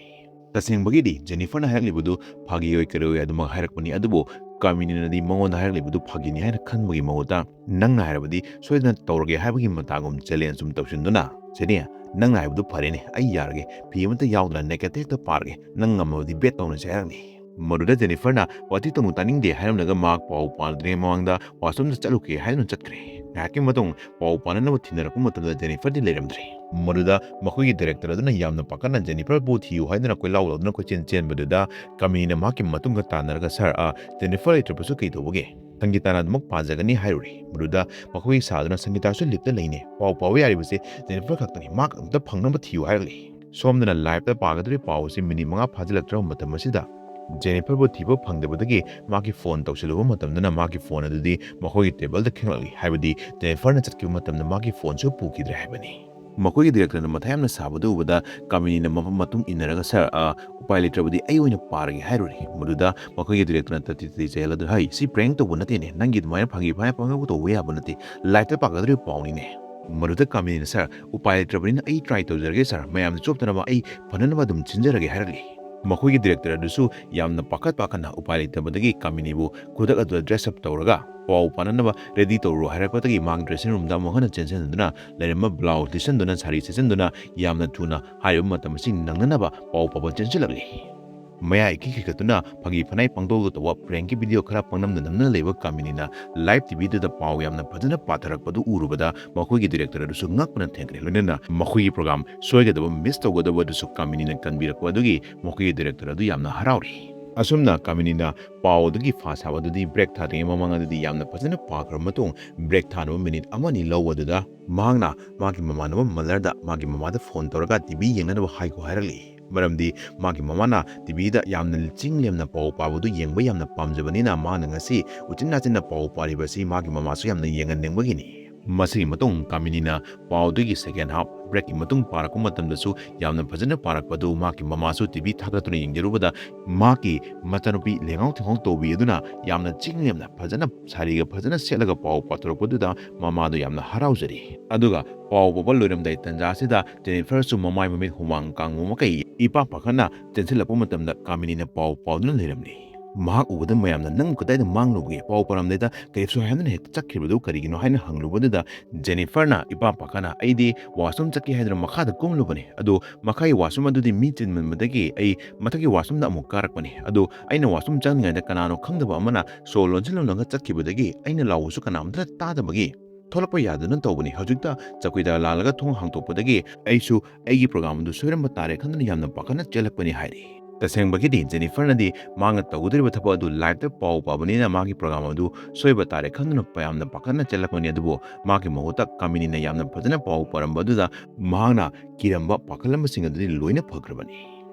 ꯇꯁꯦꯡꯕꯒꯤꯗꯤ ꯖꯦꯅꯤꯐꯔꯅ ꯍꯥꯏꯔꯛꯂꯤꯕꯗꯨ ꯐꯥꯒꯤ ꯑꯣꯏ ꯀꯔꯤ ꯑꯣꯏ ꯑꯗꯨꯃꯛ ꯍꯥꯏꯔꯛꯄꯅꯤ, ꯑꯗꯨꯕꯨ ꯀꯥꯃꯤꯅꯤꯅꯗꯤ ꯃꯉꯣꯟꯗ ꯍꯥꯏꯔꯛꯂꯤꯕꯗꯨ ꯐꯥꯒꯤꯅꯤ ꯍꯥꯏꯅ ꯈꯟꯕꯒꯤ ꯃꯍꯨꯠꯇ, "ꯅꯪꯅ ꯍꯥꯏꯔꯕꯗꯤ ꯁꯣꯏꯗꯅ ꯇꯧꯔꯒꯦ" ꯍꯥꯏꯕꯒꯤ ꯃꯇꯥꯒꯨꯝ challenge ꯁꯨꯝ ꯇꯧꯁꯤꯟꯗꯨꯅ, "ꯁꯦꯅꯦ, ꯅꯪꯅ ꯍꯥꯏꯕꯗꯨ ꯐꯔꯦꯅꯦ, ꯑꯩ ꯌꯥꯔꯒꯦ, ꯐꯤ ꯑꯃꯠꯇ ꯌꯥꯎꯗꯅ nakedꯇ ꯍꯦꯛꯇ ꯄꯥꯔꯒꯦ, ꯅꯪ ꯉꯝꯃꯕꯗꯤ bet ꯇꯧꯅꯁꯦ" ꯍꯥꯏꯔꯛꯂꯤ꯫ ꯃꯗꯨꯗ ꯖꯦꯅꯤꯐꯔꯅ, "ꯋꯥꯊꯤ ꯇꯧꯅꯨ, ꯇꯥꯅꯤꯡꯗꯦ" ꯍꯥꯏꯔꯝꯂꯒ ꯃꯍꯥꯛ ꯄꯥꯎ ꯄꯥꯗ꯭ꯔꯤꯉꯩ ꯃꯃꯥꯡꯗ washroomꯗ ꯆꯠꯂꯨꯒꯦ ꯍꯥꯏꯗꯨꯅ ꯆꯠꯈ꯭ꯔꯦ꯫ ꯉꯥꯏꯍꯥꯛꯀꯤ ꯃꯇꯨꯡ ꯄꯥꯎ ꯄꯥꯅꯅꯕ ꯊꯤꯅꯔꯛꯄ ꯃꯇꯝꯗ ꯖꯦꯅꯤꯐꯔꯗꯤ ꯂꯩꯔꯝꯗ꯭ꯔꯦ꯫ ꯃꯗꯨꯗ ꯃꯈꯣꯏꯒꯤ director ꯑꯗꯨꯅ ꯌꯥꯝꯅ ꯄꯥꯈꯠꯅ ꯖꯦꯅꯤꯐꯔꯕꯨ ꯊꯤꯌꯨ ꯍꯥꯏꯗꯨꯅ ꯀꯣꯏꯂꯥꯎ ꯂꯥꯎꯗꯨꯅ ꯀꯣꯏꯆꯦꯟ ꯆꯦꯟꯕꯗꯨꯗ ꯀꯥꯃꯤꯅꯤꯅ ꯃꯍꯥꯛꯀꯤ ꯃꯇꯨꯡꯗ ꯇꯥꯟꯅꯔꯒ, "Sir, ꯑ, ꯖꯦꯅꯤꯐꯔ ꯂꯩꯇ꯭ꯔꯕꯁꯨ ꯀꯩ ꯇꯧꯕꯒꯦ? ꯁꯪꯒꯤꯇꯥꯅ ꯑꯗꯨꯃꯛ ꯄꯥꯖꯒꯅꯤ" ꯍꯥꯏꯔꯨꯔꯦ꯫ ꯃꯗꯨꯗ ꯃꯈꯣꯏꯒꯤ ꯁꯥꯗꯨꯅ, "ꯁꯪꯒꯤꯇꯥꯁꯨ liftꯇ ꯂꯩꯅꯦ꯫ ꯄꯥꯎ ꯄꯥꯕ ꯌꯥꯔꯤꯕꯁꯦ ꯖꯦꯅꯤꯐꯔ ꯈꯛꯇꯅꯤ꯫ ꯃꯍꯥꯛ ꯑꯝꯇ ꯐꯪꯅꯕ ꯊꯤꯌꯨ" ꯍꯥꯏꯔꯛꯂꯤ꯫ ꯁꯣꯝꯗꯅ liveꯇ ꯄꯥꯒꯗꯧꯔꯤꯕ ꯄꯥꯎ ꯑꯁꯤ minute ꯃꯉꯥ ꯐꯥꯖꯤꯜꯂꯛꯇ꯭ꯔꯕ ꯃꯇꯝ ꯑꯁꯤꯗ ꯖꯦꯅꯤꯐꯔꯕꯨ ꯊꯤꯕ ꯐꯪꯗꯕꯗꯒꯤ ꯃꯍꯥꯛꯀꯤ phone ꯇꯧꯁꯤꯜꯂꯨꯕ ꯃꯇꯝꯗꯅ ꯃꯍꯥꯛꯀꯤ phone ꯑꯗꯨꯗꯤ ꯃꯈꯣꯏꯒꯤ tableꯗ ꯈꯦꯡꯂꯛꯂꯤ꯫ ꯍꯥꯏꯕꯗꯤ ꯖꯦꯅꯤꯐꯔꯅ ꯆꯠꯈꯤꯕ ꯃꯇꯝꯗ ꯃꯍꯥꯛꯀꯤ phoneꯁꯨ ꯄꯨꯈꯤꯗ꯭ꯔꯦ ꯍꯥꯏꯕꯅꯤ꯫ ꯃꯈꯣꯏꯒꯤ directorꯅ ꯃꯊꯥ ꯌꯥꯝꯅ ꯁꯥꯕꯗꯨ ꯎꯕꯗ ꯀꯥꯃꯤꯅꯤꯅ ꯃꯐꯝ ꯃꯇꯨꯡ ꯏꯟꯅꯔꯒ, "Sir, ꯑ, ꯎꯄꯥꯏ ꯂꯩꯇ꯭ꯔꯕꯗꯤ ꯑꯩ ꯑꯣꯏꯅ ꯄꯥꯔꯒꯦ" ꯍꯥꯏꯔꯨꯔꯦ꯫ ꯃꯗꯨꯗ ꯃꯈꯣꯏꯒꯤ directorꯅ ꯇꯠꯇꯤ ꯇꯠꯇꯤ ꯆꯩꯍꯜꯂꯗꯨꯅ, "ꯍꯩ, ꯁꯤ prank ꯇꯧꯕ ꯅꯠꯇꯦꯅꯦ, ꯅꯪꯒꯤ ꯑꯗꯨꯃꯥꯏꯅ ꯐꯥꯒꯤ ꯐꯥꯒꯤ ꯄꯪꯇꯧ ꯇꯧꯕ ꯌꯥꯕ ꯅꯠꯇꯦ, liveꯇ ꯄꯥꯒꯗꯧꯔꯤꯕ ꯄꯥꯎꯅꯤꯅꯦ꯫" ꯃꯗꯨꯗ ꯀꯥꯃꯤꯅꯤꯅ, "Sir, ꯎꯄꯥꯏ ꯂꯩꯇ꯭ꯔꯕꯅꯤꯅ ꯑꯩ try ꯇꯧꯖꯔꯒꯦ sir, ꯃꯌꯥꯝꯅ ꯆꯣꯞꯇꯅꯕ ꯑꯩ ꯐꯅꯅꯕ ꯑꯗꯨꯝ ꯁꯤꯟꯖꯔꯒꯦ" ꯍꯥꯏꯔꯛꯂꯤ꯫ ꯃꯈꯣꯏꯒꯤ ꯗꯤꯔꯦꯛꯇꯔ ꯑꯗꯨꯁꯨ ꯌꯥꯝꯅ ꯄꯥꯈꯠ ꯄꯥꯈꯠꯅ ꯎꯄꯥꯏ ꯂꯩꯇꯕꯗꯒꯤ ꯀꯥꯃꯤꯅꯤꯕꯨ ꯈꯨꯗꯛ ꯑꯗꯨꯗ ꯗ꯭ꯔꯦꯁ ꯑꯞ ꯇꯧꯔꯒ ꯄꯥꯎ ꯄꯥꯅꯅꯕ ꯔꯦꯗꯤ ꯇꯧꯔꯨꯔꯣ ꯍꯥꯏꯔꯛꯄꯗꯒꯤ ꯃꯍꯥꯛ ꯗ꯭ꯔꯦꯁꯤꯡ ꯔꯨꯝꯗ ꯑꯃꯨꯛ ꯍꯟꯅ ꯆꯦꯟꯁꯤꯟꯗꯨꯅ ꯂꯩꯔꯝꯕ ꯕ꯭ꯂꯥꯎꯁ ꯂꯤꯠꯁꯤꯟꯗꯨꯅ ꯁꯥꯔꯤ ꯁꯦꯠꯆꯤꯟꯗꯨꯅ ꯌꯥꯝꯅ ꯊꯨꯅ ꯍꯥꯏꯔꯤꯕ ꯃꯇꯝ ꯑꯁꯤ ꯅꯪꯅꯅꯕ ꯄꯥꯎ ꯄꯥꯕ ꯆꯦꯟꯁꯤꯜꯂꯛꯂꯤ꯫ ꯃꯌꯥꯏ ꯏꯀꯤ ꯈꯤꯒꯠꯇꯨꯅ ꯐꯥꯒꯤ ꯐꯅꯥꯏ ꯄꯪꯇꯧꯗ ꯇꯧꯕ ꯄ꯭ꯔꯦꯡꯀꯤ ꯚꯤꯗꯤꯑꯣ ꯈꯔ ꯄꯪꯅꯝꯗ ꯅꯝꯗꯨꯅ ꯂꯩꯕ ꯀꯥꯃꯤꯅꯤꯅ ꯂꯥꯏꯚ ꯇꯤꯚꯤꯗꯨꯗ ꯄꯥꯎ ꯌꯥꯝꯅ ꯐꯖꯅ ꯄꯥꯊꯔꯛꯄꯗꯨ ꯎꯔꯨꯕꯗ ꯃꯈꯣꯏꯒꯤ ꯗꯤꯔꯦꯛꯇꯔ ꯑꯗꯨꯁꯨ ꯉꯛꯄꯅ ꯊꯦꯡꯈ꯭ꯔꯦ꯫ ꯂꯣꯏꯅꯅ ꯃꯈꯣꯏꯒꯤ ꯄ꯭ꯔꯣꯒ꯭ꯔꯥꯝ ꯁꯣꯏꯒꯗꯕ, ꯃꯤꯁ ꯇꯧꯒꯗꯕ ꯑꯗꯨꯁꯨ ꯀꯥꯃꯤꯅꯤꯅ ꯀꯟꯕꯤꯔꯛꯄ ꯑꯗꯨꯒꯤ ꯃꯈꯣꯏꯒꯤ ꯗꯤꯔꯦꯛꯇꯔ ꯑꯗꯨ ꯌꯥꯝꯅ ꯍꯔꯥꯎꯔꯤ꯫ ꯑꯁꯨꯝꯅ ꯀꯥꯃꯤꯅꯤꯅ ꯄꯥꯎ ꯑꯗꯨꯒꯤ ꯐꯥ ꯁꯥꯕ ꯑꯗꯨꯗꯤ ꯕ꯭ꯔꯦꯛ ꯊꯥꯗ꯭ꯔꯤꯉꯩ ꯃꯃꯥꯡ ꯑꯗꯨꯗꯤ ꯌꯥꯝꯅ ꯐꯖꯅ ꯄꯥꯈ꯭ꯔꯕ ꯃꯇꯨꯡ, ꯕ꯭ꯔꯦꯛ ꯊꯥꯅꯕ ꯃꯤꯅꯤꯠ ꯑꯃ ꯑꯅꯤ ꯂꯧꯕ ꯑꯗꯨꯗ ꯃꯍꯥꯛꯅ ꯃꯥꯒꯤ ꯃꯃꯥꯟꯅꯕ ꯃꯂꯔꯗ ꯃꯥꯒꯤ ꯃꯃꯥꯗ ꯐꯣꯟ ꯇꯧꯔꯒ ꯇꯤꯚꯤ ꯌꯦꯡꯅꯅꯕ ꯍꯥꯏꯈꯣ ꯍꯥꯏꯔꯛꯂꯤ꯫ ꯃꯔꯝꯗꯤ ꯃꯥꯒꯤ ꯃꯃꯥꯅ ꯇꯤꯚꯤꯗ ꯌꯥꯝꯅ ꯆꯤꯡ ꯂꯦꯝꯅ ꯄꯥꯎ ꯄꯥꯕꯗꯨ ꯌꯦꯡꯕ ꯌꯥꯝꯅ ꯄꯥꯝꯖꯕꯅꯤꯅ ꯃꯥꯅ ꯉꯁꯤ ꯎꯆꯤꯟ ꯅꯥꯆꯤꯟꯅ ꯄꯥꯎ ꯄꯥꯔꯤꯕ ꯑꯁꯤ ꯃꯥꯒꯤ ꯃꯃꯥꯁꯨ ꯌꯥꯝꯅ ꯌꯦꯡꯍꯟꯅꯤꯡꯕꯒꯤꯅꯤ꯫ ꯃꯁꯤꯒꯤ ꯃꯇꯨꯡ ꯀꯥꯃꯤꯅꯤꯅ ꯄꯥꯎꯗꯨꯒꯤ ꯁꯦꯀꯦꯟ ꯍꯥꯐ ꯕ꯭ꯔꯦꯛꯀꯤ ꯃꯇꯨꯡ ꯄꯥꯔꯛꯄ ꯃꯇꯝꯗꯁꯨ ꯌꯥꯝꯅ ꯐꯖꯅ ꯄꯥꯔꯛꯄꯗꯨ ꯃꯥꯒꯤ ꯃꯃꯥꯁꯨ ꯇꯤꯚꯤ ꯊꯥꯒꯠꯇꯨꯅ ꯌꯦꯡꯖꯔꯨꯕꯗ ꯃꯍꯥꯛꯀꯤ ꯃꯆꯥꯅꯨꯄꯤ ꯂꯦꯡꯉꯥꯎ ꯊꯦꯡꯉꯥꯎ ꯇꯧꯕꯤ ꯑꯗꯨꯅ ꯌꯥꯝꯅ ꯆꯤꯡ ꯂꯦꯝꯅ ꯐꯖꯅ ꯁꯥꯔꯤꯒ ꯐꯖꯅ ꯁꯦꯠꯂꯒ ꯄꯥꯎ ꯄꯥꯊꯣꯔꯛꯄꯗꯨꯗ ꯃꯃꯥꯗꯨ ꯌꯥꯝꯅ ꯍꯔꯥꯎꯖꯔꯤ꯫ ꯑꯗꯨꯒ ꯄꯥꯎ ꯄꯥꯕ ꯂꯣꯏꯔꯝꯗꯥꯏ ꯇꯟꯖꯥ ꯑꯁꯤꯗ ꯖꯦꯅꯤꯐꯔꯁꯨ ꯃꯃꯥꯏ ꯃꯃꯤꯠ ꯍꯨꯃꯥꯡ ꯀꯥꯡꯕꯨ ꯃꯈꯩ ꯏꯄꯥ ꯄꯥꯈꯠꯅ ꯆꯦꯟꯁꯤꯜꯂꯛꯄ ꯃꯇꯝꯗ ꯀꯥꯃꯤꯅꯤꯅ ꯄꯥꯎ ꯄꯥꯎꯗꯨꯅ ꯂꯩꯔꯝꯂꯤ꯫ ꯃꯍꯥꯛ ꯎꯕꯗ ꯃꯌꯥꯝꯅ "ꯅꯪ ꯀꯗꯥꯏꯗ ꯃꯥꯡꯂꯨꯒꯦ? ꯄꯥꯎ ꯄꯥꯔꯝꯗꯥꯏꯗ ꯀꯔꯤꯁꯨ ꯍꯥꯏꯗꯅ ꯍꯦꯛ ꯆꯠꯈꯤꯕꯗꯨ ꯀꯔꯤꯒꯤꯅꯣ?" ꯍꯥꯏꯅ ꯍꯪꯂꯨꯕꯗꯨꯗ ꯖꯦꯅꯤꯐꯔꯅ ꯏꯄꯥ ꯄꯥꯈꯠꯅ "ꯑꯩꯗꯤ ꯋꯥꯁꯔꯨꯝ ꯆꯠꯀꯦ ꯍꯥꯏꯗꯨꯅ ꯃꯈꯥꯗ ꯀꯨꯝꯂꯨꯕꯅꯤ꯫ ꯑꯗꯨ ꯃꯈꯥꯒꯤ ꯋꯥꯁꯔꯨꯝ ꯑꯗꯨꯗꯤ ꯃꯤ ꯆꯤꯟꯃꯟꯕꯗꯒꯤ ꯑꯩ ꯃꯊꯛꯀꯤ ꯋꯥꯁꯔꯨꯝꯗ ꯑꯃꯨꯛ ꯀꯥꯔꯛꯄꯅꯤ꯫ ꯑꯗꯨ ꯑꯩꯅ ꯋꯥꯁꯔꯨꯝ ꯆꯪꯂꯤꯉꯩꯗ ꯀꯅꯥꯅꯣ ꯈꯪꯗꯕ ꯑꯃꯅ ꯁꯣ ꯂꯣꯟꯁꯤꯜꯂꯝꯂꯒ ꯆꯠꯈꯤꯕꯗꯒꯤ ꯑꯩꯅ ꯂꯥꯎꯕꯁꯨ ꯀꯅꯥꯝꯇꯅ ꯇꯥꯗꯕꯒꯤ ꯊꯣꯛꯂꯛꯄ ꯌꯥꯗꯨꯅ ꯇꯧꯕꯅꯤ꯫ ꯍꯧꯖꯤꯛꯇ ꯆꯧꯀꯤꯗꯥꯔ ꯂꯥꯛꯂꯒ ꯊꯣꯡ ꯍꯥꯡꯗꯣꯛꯄꯗꯒꯤ ꯑꯩꯁꯨ ꯑꯩꯒꯤ ꯄ꯭ꯔꯣꯒ꯭ꯔꯥꯝ ꯑꯗꯨ ꯁꯣꯏꯔꯝꯕ ꯇꯥꯔꯦ ꯈꯟꯗꯨꯅ ꯌꯥꯝꯅ ꯄꯥꯈꯠꯅ ꯆꯦꯜꯂꯛꯄꯅꯤ" ꯍꯥꯏꯔꯤ꯫ ꯇꯁꯦꯡꯕꯒꯤꯗꯤ ꯖꯦꯅꯤꯐꯔꯅꯗꯤ ꯃꯥꯅ ꯇꯧꯒꯗꯧꯔꯤꯕ ꯊꯕꯛ ꯑꯗꯨ ꯂꯥꯏꯚꯇ ꯄꯥꯎ ꯄꯥꯕꯅꯤꯅ ꯃꯥꯒꯤ ꯄ꯭ꯔꯣꯒ꯭ꯔꯥꯝ ꯑꯗꯨ ꯁꯣꯏꯕ ꯇꯥꯔꯦ ꯈꯟꯗꯨꯅ ꯌꯥꯝꯅ ꯄꯥꯈꯠꯅ ꯆꯦꯜꯂꯛꯄꯅꯤ꯫ ꯑꯗꯨꯕꯨ ꯃꯥꯒꯤ ꯃꯍꯨꯠꯇ ꯀꯥꯃꯤꯅꯤꯅ ꯌꯥꯝꯅ ꯐꯖꯅ ꯄꯥꯎ ꯄꯥꯔꯝꯕ ꯑꯗꯨꯗ ꯃꯍꯥꯛꯅ ꯀꯤꯔꯝꯕ ꯄꯥꯈꯠꯂꯝꯕꯁꯤꯡ ꯑꯗꯨꯗꯤ ꯂꯣꯏꯅ ꯐꯈ꯭ꯔꯕꯅꯤ꯫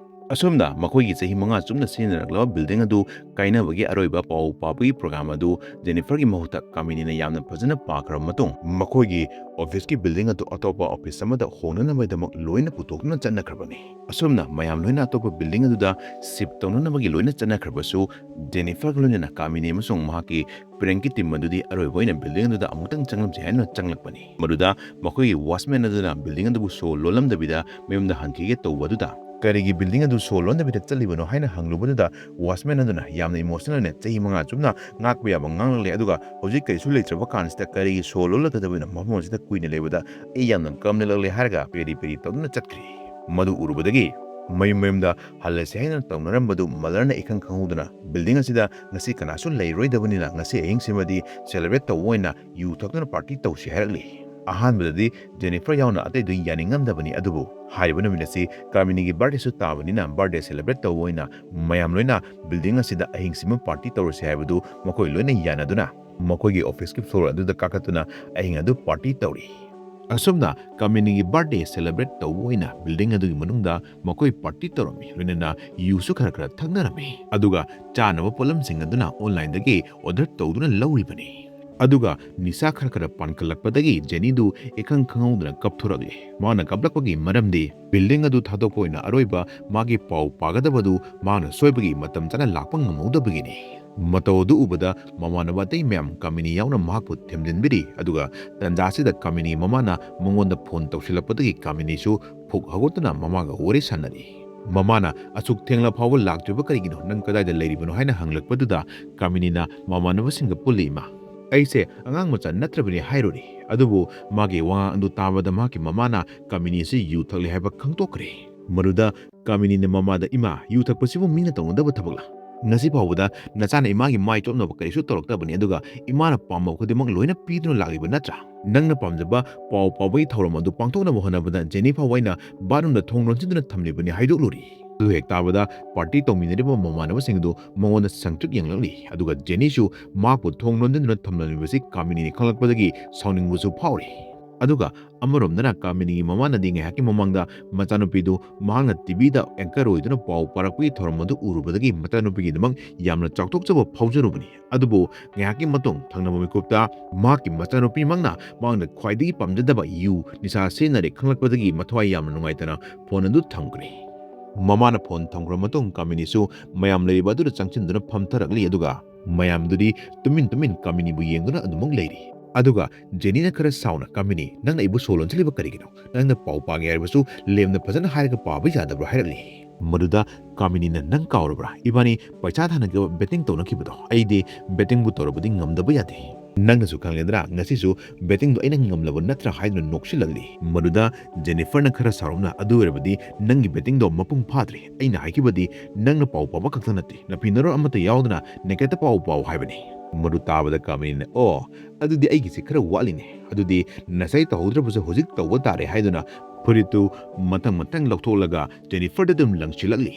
ꯑꯁꯨꯝꯅ ꯃꯈꯣꯏꯒꯤ ꯆꯍꯤ ꯃꯉꯥ ꯆꯨꯞꯅ ꯁꯤꯖꯤꯟꯅꯔꯛꯂꯕ ꯕꯤꯜꯗꯤꯡ ꯑꯗꯨ ꯀꯥꯏꯅꯕꯒꯤ ꯑꯔꯣꯏꯕ ꯄꯥꯎ ꯄꯥꯕꯒꯤ ꯄ꯭ꯔꯣꯒ꯭ꯔꯥꯝ ꯑꯗꯨ ꯖꯦꯅꯤꯐꯔꯒꯤ ꯃꯍꯨꯠꯇ ꯀꯥꯃꯤꯅꯤꯅ ꯌꯥꯝꯅ ꯐꯖꯅ ꯄꯥꯈ꯭ꯔꯕ ꯃꯇꯨꯡ, ꯃꯈꯣꯏꯒꯤ ꯑꯣꯐꯤꯁꯀꯤ ꯕꯤꯜꯗꯤꯡ ꯑꯗꯨ ꯑꯇꯣꯞꯄ ꯑꯣꯐꯤꯁ ꯑꯃꯗ ꯍꯣꯡꯅꯅꯕꯒꯤꯗꯃꯛ ꯂꯣꯏꯅ ꯄꯨꯊꯣꯛꯇꯨꯅ ꯆꯠꯅꯈ꯭ꯔꯕꯅꯤ꯫ ꯑꯁꯨꯝꯅ ꯃꯌꯥꯝ ꯂꯣꯏꯅ ꯑꯇꯣꯞꯄ ꯕꯤꯜꯗꯤꯡ ꯑꯗꯨꯗ ꯁꯤꯞ ꯇꯧꯅꯅꯕꯒꯤ ꯂꯣꯏꯅ ꯆꯠꯅꯈ꯭ꯔꯕꯁꯨ, ꯖꯦꯅꯤꯐꯔꯒ ꯂꯣꯏꯅꯅ ꯀꯥꯃꯤꯅꯤ ꯑꯃꯁꯨꯡ ꯃꯍꯥꯛꯀꯤ ꯄ꯭ꯔꯦꯡꯀꯤ ꯇꯤꯝ ꯑꯗꯨꯗꯤ ꯑꯔꯣꯏꯕ ꯑꯣꯏꯅ ꯕꯤꯜꯗꯤꯡ ꯑꯗꯨꯗ ꯑꯃꯨꯛꯇꯪ ꯆꯪꯂꯝꯁꯤ ꯍꯥꯏꯅ ꯆꯪꯂꯛꯄꯅꯤ꯫ ꯃꯗꯨꯗ ꯃꯈꯣꯏꯒꯤ ꯋꯥꯆꯃꯦꯟ ꯑꯗꯨꯅ ꯕꯤꯜꯗꯤꯡ ꯑꯗꯨꯕꯨ ꯁꯣ ꯂꯣꯜꯂꯝꯗꯕꯤꯗ ꯃꯌꯨꯝꯗ ꯍꯟꯈꯤꯒꯦ ꯇꯧꯕ ꯑꯗꯨꯗ, "ꯀꯔꯤꯒꯤ building ꯑꯗꯨ ꯁꯣ ꯂꯣꯟꯗꯕꯤꯗ ꯆꯠꯂꯤꯕꯅꯣ?" ꯍꯥꯏꯅ ꯍꯪꯂꯨꯕꯗꯨꯗ watchman ꯑꯗꯨꯅ ꯌꯥꯝꯅ emotional ꯑꯣꯏꯅ ꯆꯍꯤ ꯃꯉꯥ ꯆꯨꯞꯅ ꯉꯥꯛꯄ ꯌꯥꯕ ꯉꯥꯡꯂꯛꯂꯦ, ꯑꯗꯨꯒ "ꯍꯧꯖꯤꯛ ꯀꯔꯤꯁꯨ ꯂꯩꯇ꯭ꯔꯕ ꯀꯥꯟꯁꯤꯗ ꯀꯔꯤꯒꯤ ꯁꯣ ꯂꯣꯜꯂꯛꯀꯗꯕꯅꯣ? ꯃꯐꯝ ꯑꯁꯤꯗ ꯀꯨꯏꯅ ꯂꯩꯕꯗ ꯑꯩ ꯌꯥꯝꯅ ꯀꯝꯅ ꯂꯛꯂꯦ" ꯍꯥꯏꯔꯒ ꯄꯦꯔꯤ ꯄꯦꯔꯤ ꯇꯧꯗꯨꯅ ꯆꯠꯈ꯭ꯔꯦ꯫ ꯃꯗꯨ ꯎꯔꯨꯕꯗꯒꯤ ꯃꯌꯨꯝ ꯃꯌꯨꯝꯗ ꯍꯜꯂꯁꯤ ꯍꯥꯏꯅ ꯇꯧꯅꯔꯝꯕꯗꯨ ꯃꯂꯔꯅ ꯏꯈꯪ ꯈꯪꯍꯧꯗꯅ, "building ꯑꯁꯤꯗ ꯉꯁꯤ ꯀꯅꯥꯁꯨ ꯂꯩꯔꯣꯏꯗꯕꯅꯤꯅ ꯉꯁꯤ ꯑꯍꯤꯡꯁꯤꯃꯗꯤ celebrate ꯇꯧꯕ ꯑꯣꯏꯅ ꯌꯨ ꯊꯛꯇꯨꯅ party ꯇꯧꯁꯤ" ꯍꯥꯏꯔꯛꯂꯤ꯫ ꯑꯍꯥꯟꯕꯗꯗꯤ ꯖꯦꯅꯤꯐꯔ ꯌꯥꯎꯅ ꯑꯇꯩꯗꯨ ꯌꯥꯅꯤꯡꯉꯝꯗꯕꯅꯤ, ꯑꯗꯨꯕꯨ ꯍꯥꯏꯔꯤꯕ ꯅꯨꯃꯤꯠ ꯑꯁꯤ ꯀꯥꯃꯤꯅꯤꯒꯤ birthdayꯁꯨ ꯇꯥꯕꯅꯤꯅ birthday celebrate ꯇꯧꯕ ꯑꯣꯏꯅ ꯃꯌꯥꯝ ꯂꯣꯏꯅ building ꯑꯁꯤꯗ ꯑꯍꯤꯡꯁꯤꯃ party ꯇꯧꯔꯁꯤ ꯍꯥꯏꯕꯗꯨ ꯃꯈꯣꯏ ꯂꯣꯏꯅ ꯌꯥꯅꯗꯨꯅ ꯃꯈꯣꯏꯒꯤ officeꯀꯤ floor ꯑꯗꯨꯗ ꯀꯥꯈꯠꯇꯨꯅ ꯑꯍꯤꯡ ꯑꯗꯨ party ꯇꯧꯔꯤ꯫ ꯑꯁꯨꯝꯅ ꯀꯥꯃꯤꯅꯤꯒꯤ birthday celebrate ꯇꯧꯕ ꯑꯣꯏꯅ building ꯑꯗꯨꯒꯤ ꯃꯅꯨꯡꯗ ꯃꯈꯣꯏ party ꯇꯧꯔꯝꯃꯤ, ꯂꯣꯏꯅꯅ ꯌꯨꯁꯨ ꯈꯔ ꯈꯔ ꯊꯛꯅꯔꯝꯃꯤ꯫ ꯑꯗꯨꯒ ꯆꯥꯅꯕ ꯄꯣꯠꯂꯝꯁꯤꯡ ꯑꯗꯨꯅ onlineꯗꯒꯤ order ꯇꯧꯗꯨꯅ ꯂꯧꯔꯤꯕꯅꯤ꯫ ꯑꯗꯨꯒ ꯅꯤꯁꯥ ꯈꯔ ꯈꯔ ꯄꯥꯟꯈꯠꯂꯛꯄꯗꯒꯤ ꯖꯦꯅꯤꯗꯨ ꯏꯈꯪ ꯈꯪꯍꯧꯗꯅ ꯀꯞꯊꯣꯔꯛꯂꯦ꯫ ꯃꯥꯅ ꯀꯞꯂꯛꯄꯒꯤ ꯃꯔꯝꯗꯤ building ꯑꯗꯨ ꯊꯥꯗꯣꯛꯄ ꯑꯣꯏꯅ ꯑꯔꯣꯏꯕ ꯃꯥꯒꯤ ꯄꯥꯎ ꯄꯥꯒꯗꯕꯗꯨ ꯃꯥꯅ ꯁꯣꯏꯕꯒꯤ ꯃꯇꯝ ꯆꯥꯅ ꯂꯥꯛꯄ ꯉꯝꯍꯧꯗꯕꯒꯤꯅꯤ꯫ ꯃꯇꯧ ꯑꯗꯨ ꯎꯕꯗ ꯃꯃꯥꯟꯅꯕ ꯑꯇꯩ ꯃꯌꯥꯝ ꯀꯥꯃꯤꯅꯤ ꯌꯥꯎꯅ ꯃꯍꯥꯛꯄꯨ ꯊꯦꯝꯖꯤꯟꯕꯤꯔꯤ, ꯑꯗꯨꯒ ꯇꯟꯖꯥꯁꯤꯗ ꯀꯥꯃꯤꯅꯤ ꯃꯃꯥꯅ ꯃꯉꯣꯟꯗ phone ꯇꯧꯁꯤꯜꯂꯛꯄꯗꯒꯤ ꯀꯥꯃꯤꯅꯤꯁꯨ ꯐꯨꯛ ꯍꯧꯒꯠꯇꯨꯅ ꯃꯃꯥꯒ ꯋꯥꯔꯤ ꯁꯥꯟꯅꯔꯤ꯫ ꯃꯃꯥꯅ "ꯑꯁꯨꯛ ꯊꯦꯡꯂ ꯐꯥꯎꯕ ꯂꯥꯛꯇ꯭ꯔꯤꯕ ꯀꯔꯤꯒꯤꯅꯣ? ꯅꯪ ꯀꯗꯥꯏꯗ ꯂꯩꯔꯤꯕꯅꯣ?" ꯍꯥꯏꯅ ꯍꯪꯂꯛꯄꯗꯨꯗ ꯀꯥꯃꯤꯅꯤꯅ ꯃꯃꯥꯟꯅꯕꯁꯤꯡꯒ ꯄꯨꯜꯂꯤ꯫ "ꯏꯃꯥ, ꯑꯩꯁꯦ ꯑꯉꯥꯡ ꯃꯆꯥ ꯅꯠꯇ꯭ꯔꯕꯅꯤ" ꯍꯥꯏꯔꯨꯔꯦ꯫ ꯑꯗꯨꯕꯨ ꯃꯥꯒꯤ ꯋꯥꯉꯥꯡ ꯑꯗꯨ ꯇꯥꯕꯗ ꯃꯍꯥꯛꯀꯤ ꯃꯃꯥꯅ ꯀꯥꯃꯤꯅꯤ ꯑꯁꯤ ꯌꯨ ꯊꯛꯂꯦ ꯍꯥꯏꯕ ꯈꯪꯗꯣꯛꯈ꯭ꯔꯦ꯫ ꯃꯗꯨꯗ ꯀꯥꯃꯤꯅꯤꯅ ꯃꯃꯥꯗ, "ꯏꯃꯥ, ꯌꯨ ꯊꯛꯄꯁꯤꯕꯨ ꯃꯤꯅ ꯇꯧꯅꯗꯕ ꯊꯕꯛꯂꯥ? ꯉꯁꯤ ꯐꯥꯎꯕꯗ ꯅꯆꯥꯅ ꯏꯃꯥꯒꯤ ꯃꯥꯏ ꯆꯣꯞꯅꯕ ꯀꯔꯤꯁꯨ ꯇꯧꯔꯛꯇꯕꯅꯤ, ꯑꯗꯨꯒ ꯏꯃꯥꯅ ꯄꯥꯝꯕ ꯈꯨꯗꯤꯡꯃꯛ ꯂꯣꯏꯅ ꯄꯤꯗꯨꯅ ꯂꯥꯛꯂꯤꯕ ꯅꯠꯇ꯭ꯔꯥ? ꯅꯪꯅ ꯄꯥꯝꯖꯕ ꯄꯥꯎ ꯄꯥꯎꯕꯒꯤ ꯊꯧꯔꯝ ꯑꯗꯨ ꯄꯥꯡꯊꯣꯛꯅꯕ ꯍꯣꯠꯅꯕꯗ ꯖꯦꯅꯤ ꯐꯥꯎꯕ ꯑꯩꯅ bathroomꯗ ꯊꯣꯡ ꯂꯣꯟꯁꯤꯟꯗꯨꯅ ꯊꯝꯂꯤꯕꯅꯤ" ꯍꯥꯏꯗꯣꯛꯂꯨꯔꯤ꯫ ꯑꯗꯨ ꯍꯦꯛ ꯇꯥꯕꯗ party ꯇꯧꯃꯤꯟꯅꯔꯤꯕ ꯃꯃꯥꯟꯅꯕꯁꯤꯡ ꯑꯗꯨ ꯃꯉꯣꯟꯗ ꯁꯪꯇ꯭ꯔꯤꯛ ꯌꯦꯡꯂꯛꯂꯤ꯫ ꯑꯗꯨꯒ ꯖꯦꯅꯤꯁꯨ ꯃꯍꯥꯛꯄꯨ ꯊꯣꯡ ꯂꯣꯟꯁꯤꯟꯗꯨꯅ ꯊꯝꯂꯝꯂꯤꯕꯁꯤ ꯀꯥꯃꯤꯅꯤꯅꯤ ꯈꯪꯂꯛꯄꯗꯒꯤ ꯁꯥꯎꯅꯤꯡꯕꯁꯨ ꯐꯥꯎꯔꯤ꯫ ꯑꯗꯨꯒ ꯑꯃꯔꯣꯝꯗꯅ ꯀꯥꯃꯤꯅꯤꯒꯤ ꯃꯃꯥꯅꯗꯤ ꯉꯥꯏꯍꯥꯛꯀꯤ ꯃꯃꯥꯡꯗ ꯃꯆꯥꯅꯨꯄꯤꯗꯨ ꯃꯍꯥꯛꯅ TVꯗ anchor ꯑꯣꯏꯗꯨꯅ ꯄꯥꯎ ꯄꯥꯔꯛꯄꯒꯤ ꯊꯧꯔꯝ ꯑꯗꯨ ꯎꯔꯨꯕꯗꯒꯤ ꯃꯆꯥꯅꯨꯄꯤꯒꯤꯗꯃꯛ ꯌꯥꯝꯅ ꯆꯥꯎꯊꯣꯛꯆꯕ ꯐꯥꯎꯖꯔꯨꯕꯅꯤ꯫ ꯑꯗꯨꯕꯨ ꯉꯥꯏꯍꯥꯛꯀꯤ ꯃꯇꯨꯡ ꯊꯪꯅꯕ ꯃꯤꯀꯨꯞꯇ ꯃꯍꯥꯛꯀꯤ ꯃꯆꯥꯅꯨꯄꯤꯃꯛꯅ ꯃꯍꯥꯛꯅ ꯈ꯭ꯋꯥꯏꯗꯒꯤ ꯄꯥꯝꯖꯗꯕ ꯌꯨ ꯅꯤꯁꯥ ꯁꯤꯖꯤꯟꯅꯔꯦ ꯈꯪꯂꯛꯄꯗꯒꯤ ꯃꯊꯋꯥꯏ ꯌꯥꯝꯅ ꯅꯨꯡꯉꯥꯏꯇꯅ phone ꯑꯗꯨ ꯊꯝꯈ꯭ꯔꯦ꯫ ꯃꯃꯥꯅ phone ꯊꯝꯈ꯭ꯔꯕ ꯃꯇꯨꯡ ꯀꯥꯃꯤꯅꯤꯁꯨ ꯃꯌꯥꯝ ꯂꯩꯔꯤꯕ ꯑꯗꯨꯗ ꯆꯪꯁꯤꯟꯗꯨꯅ ꯐꯝꯊꯔꯛꯂꯤ, ꯑꯗꯨꯒ ꯃꯌꯥꯝꯗꯨꯗꯤ ꯇꯨꯃꯤꯟ ꯇꯨꯃꯤꯟ ꯀꯥꯃꯤꯅꯤꯕꯨ ꯌꯦꯡꯗꯨꯅ ꯑꯗꯨꯃꯛ ꯂꯩꯔꯤ꯫ ꯑꯗꯨꯒ ꯖꯦꯅꯤꯅ ꯈꯔ ꯁꯥꯎꯅ, "ꯀꯥꯃꯤꯅꯤ, ꯅꯪꯅ ꯑꯩꯕꯨ ꯁꯣ ꯂꯣꯟꯁꯤꯜꯂꯤꯕ ꯀꯔꯤꯒꯤꯅꯣ? ꯅꯪꯅ ꯄꯥꯎ ꯄꯥꯒꯦ ꯍꯥꯏꯔꯕꯁꯨ ꯂꯦꯝꯅ ꯐꯖꯅ ꯍꯥꯏꯔꯒ ꯄꯥꯕ ꯌꯥꯗꯕ꯭ꯔꯥ?" ꯍꯥꯏꯔꯛꯂꯤ꯫ ꯃꯗꯨꯗ ꯀꯥꯃꯤꯅꯤꯅ, "ꯅꯪ ꯀꯥꯎꯔꯕ꯭ꯔꯥ? ꯏꯕꯥꯅꯤ ꯄꯩꯁꯥ ꯊꯥꯅꯈꯤꯕ, ꯕꯦꯇꯤꯡ ꯇꯧꯅꯈꯤꯕꯗꯣ? ꯑꯩꯗꯤ ꯕꯦꯇꯤꯡꯕꯨ ꯇꯧꯔꯕꯗꯤ ꯉꯝꯗꯕ ꯌꯥꯗꯦ꯫ ꯅꯪꯅꯁꯨ ꯈꯪꯂꯦꯗꯅ, ꯉꯁꯤꯁꯨ ꯕꯦꯇꯤꯡꯗꯣ ꯑꯩꯅ ꯉꯝꯂꯕ ꯅꯠꯇ꯭ꯔꯥ?" ꯍꯥꯏꯗꯨꯅ ꯅꯣꯛꯁꯤꯜꯂꯛꯂꯤ꯫ ꯃꯗꯨꯗ ꯖꯦꯅꯤꯐꯔꯅ ꯈꯔ ꯁꯥꯎꯔꯞꯅ, "ꯑꯗꯨ ꯑꯣꯏꯔꯕꯗꯤ ꯅꯪꯒꯤ ꯕꯦꯇꯤꯡꯗꯣ ꯃꯄꯨꯡ ꯐꯥꯗ꯭ꯔꯤ꯫ ꯑꯩꯅ ꯍꯥꯏꯈꯤꯕꯗꯤ ꯅꯪꯅ ꯄꯥꯎ ꯄꯥꯕ ꯈꯛꯇ ꯅꯠꯇꯦ, ꯅꯐꯤ ꯅꯔꯣꯟ ꯑꯃꯠꯇ ꯌꯥꯎꯗꯅ ꯅꯦꯀꯦꯠꯇ ꯄꯥꯎ ꯄꯥꯎ ꯍꯥꯏꯕꯅꯤ꯫" ꯃꯗꯨ ꯇꯥꯕꯗ ꯀꯥꯃꯤꯅꯤꯅ, "ꯑꯣ, ꯑꯗꯨꯗꯤ ꯑꯩꯒꯤꯁꯤ ꯈꯔ ꯋꯥꯠꯂꯤꯅꯦ꯫ ꯑꯗꯨꯗꯤ ꯉꯁꯥꯏ ꯇꯧꯍꯧꯗ꯭ꯔꯕꯁꯨ ꯍꯧꯖꯤꯛ ꯇꯧꯕ ꯇꯥꯔꯦ," ꯍꯥꯏꯗꯨꯅ ꯐꯨꯔꯤꯠꯇꯨ ꯃꯊꯪ ꯃꯊꯪ ꯂꯧꯊꯣꯛꯂꯒ ꯖꯦꯅꯤꯐꯔꯗ ꯑꯗꯨꯝ ꯂꯪꯁꯤꯜꯂꯛꯂꯤ꯫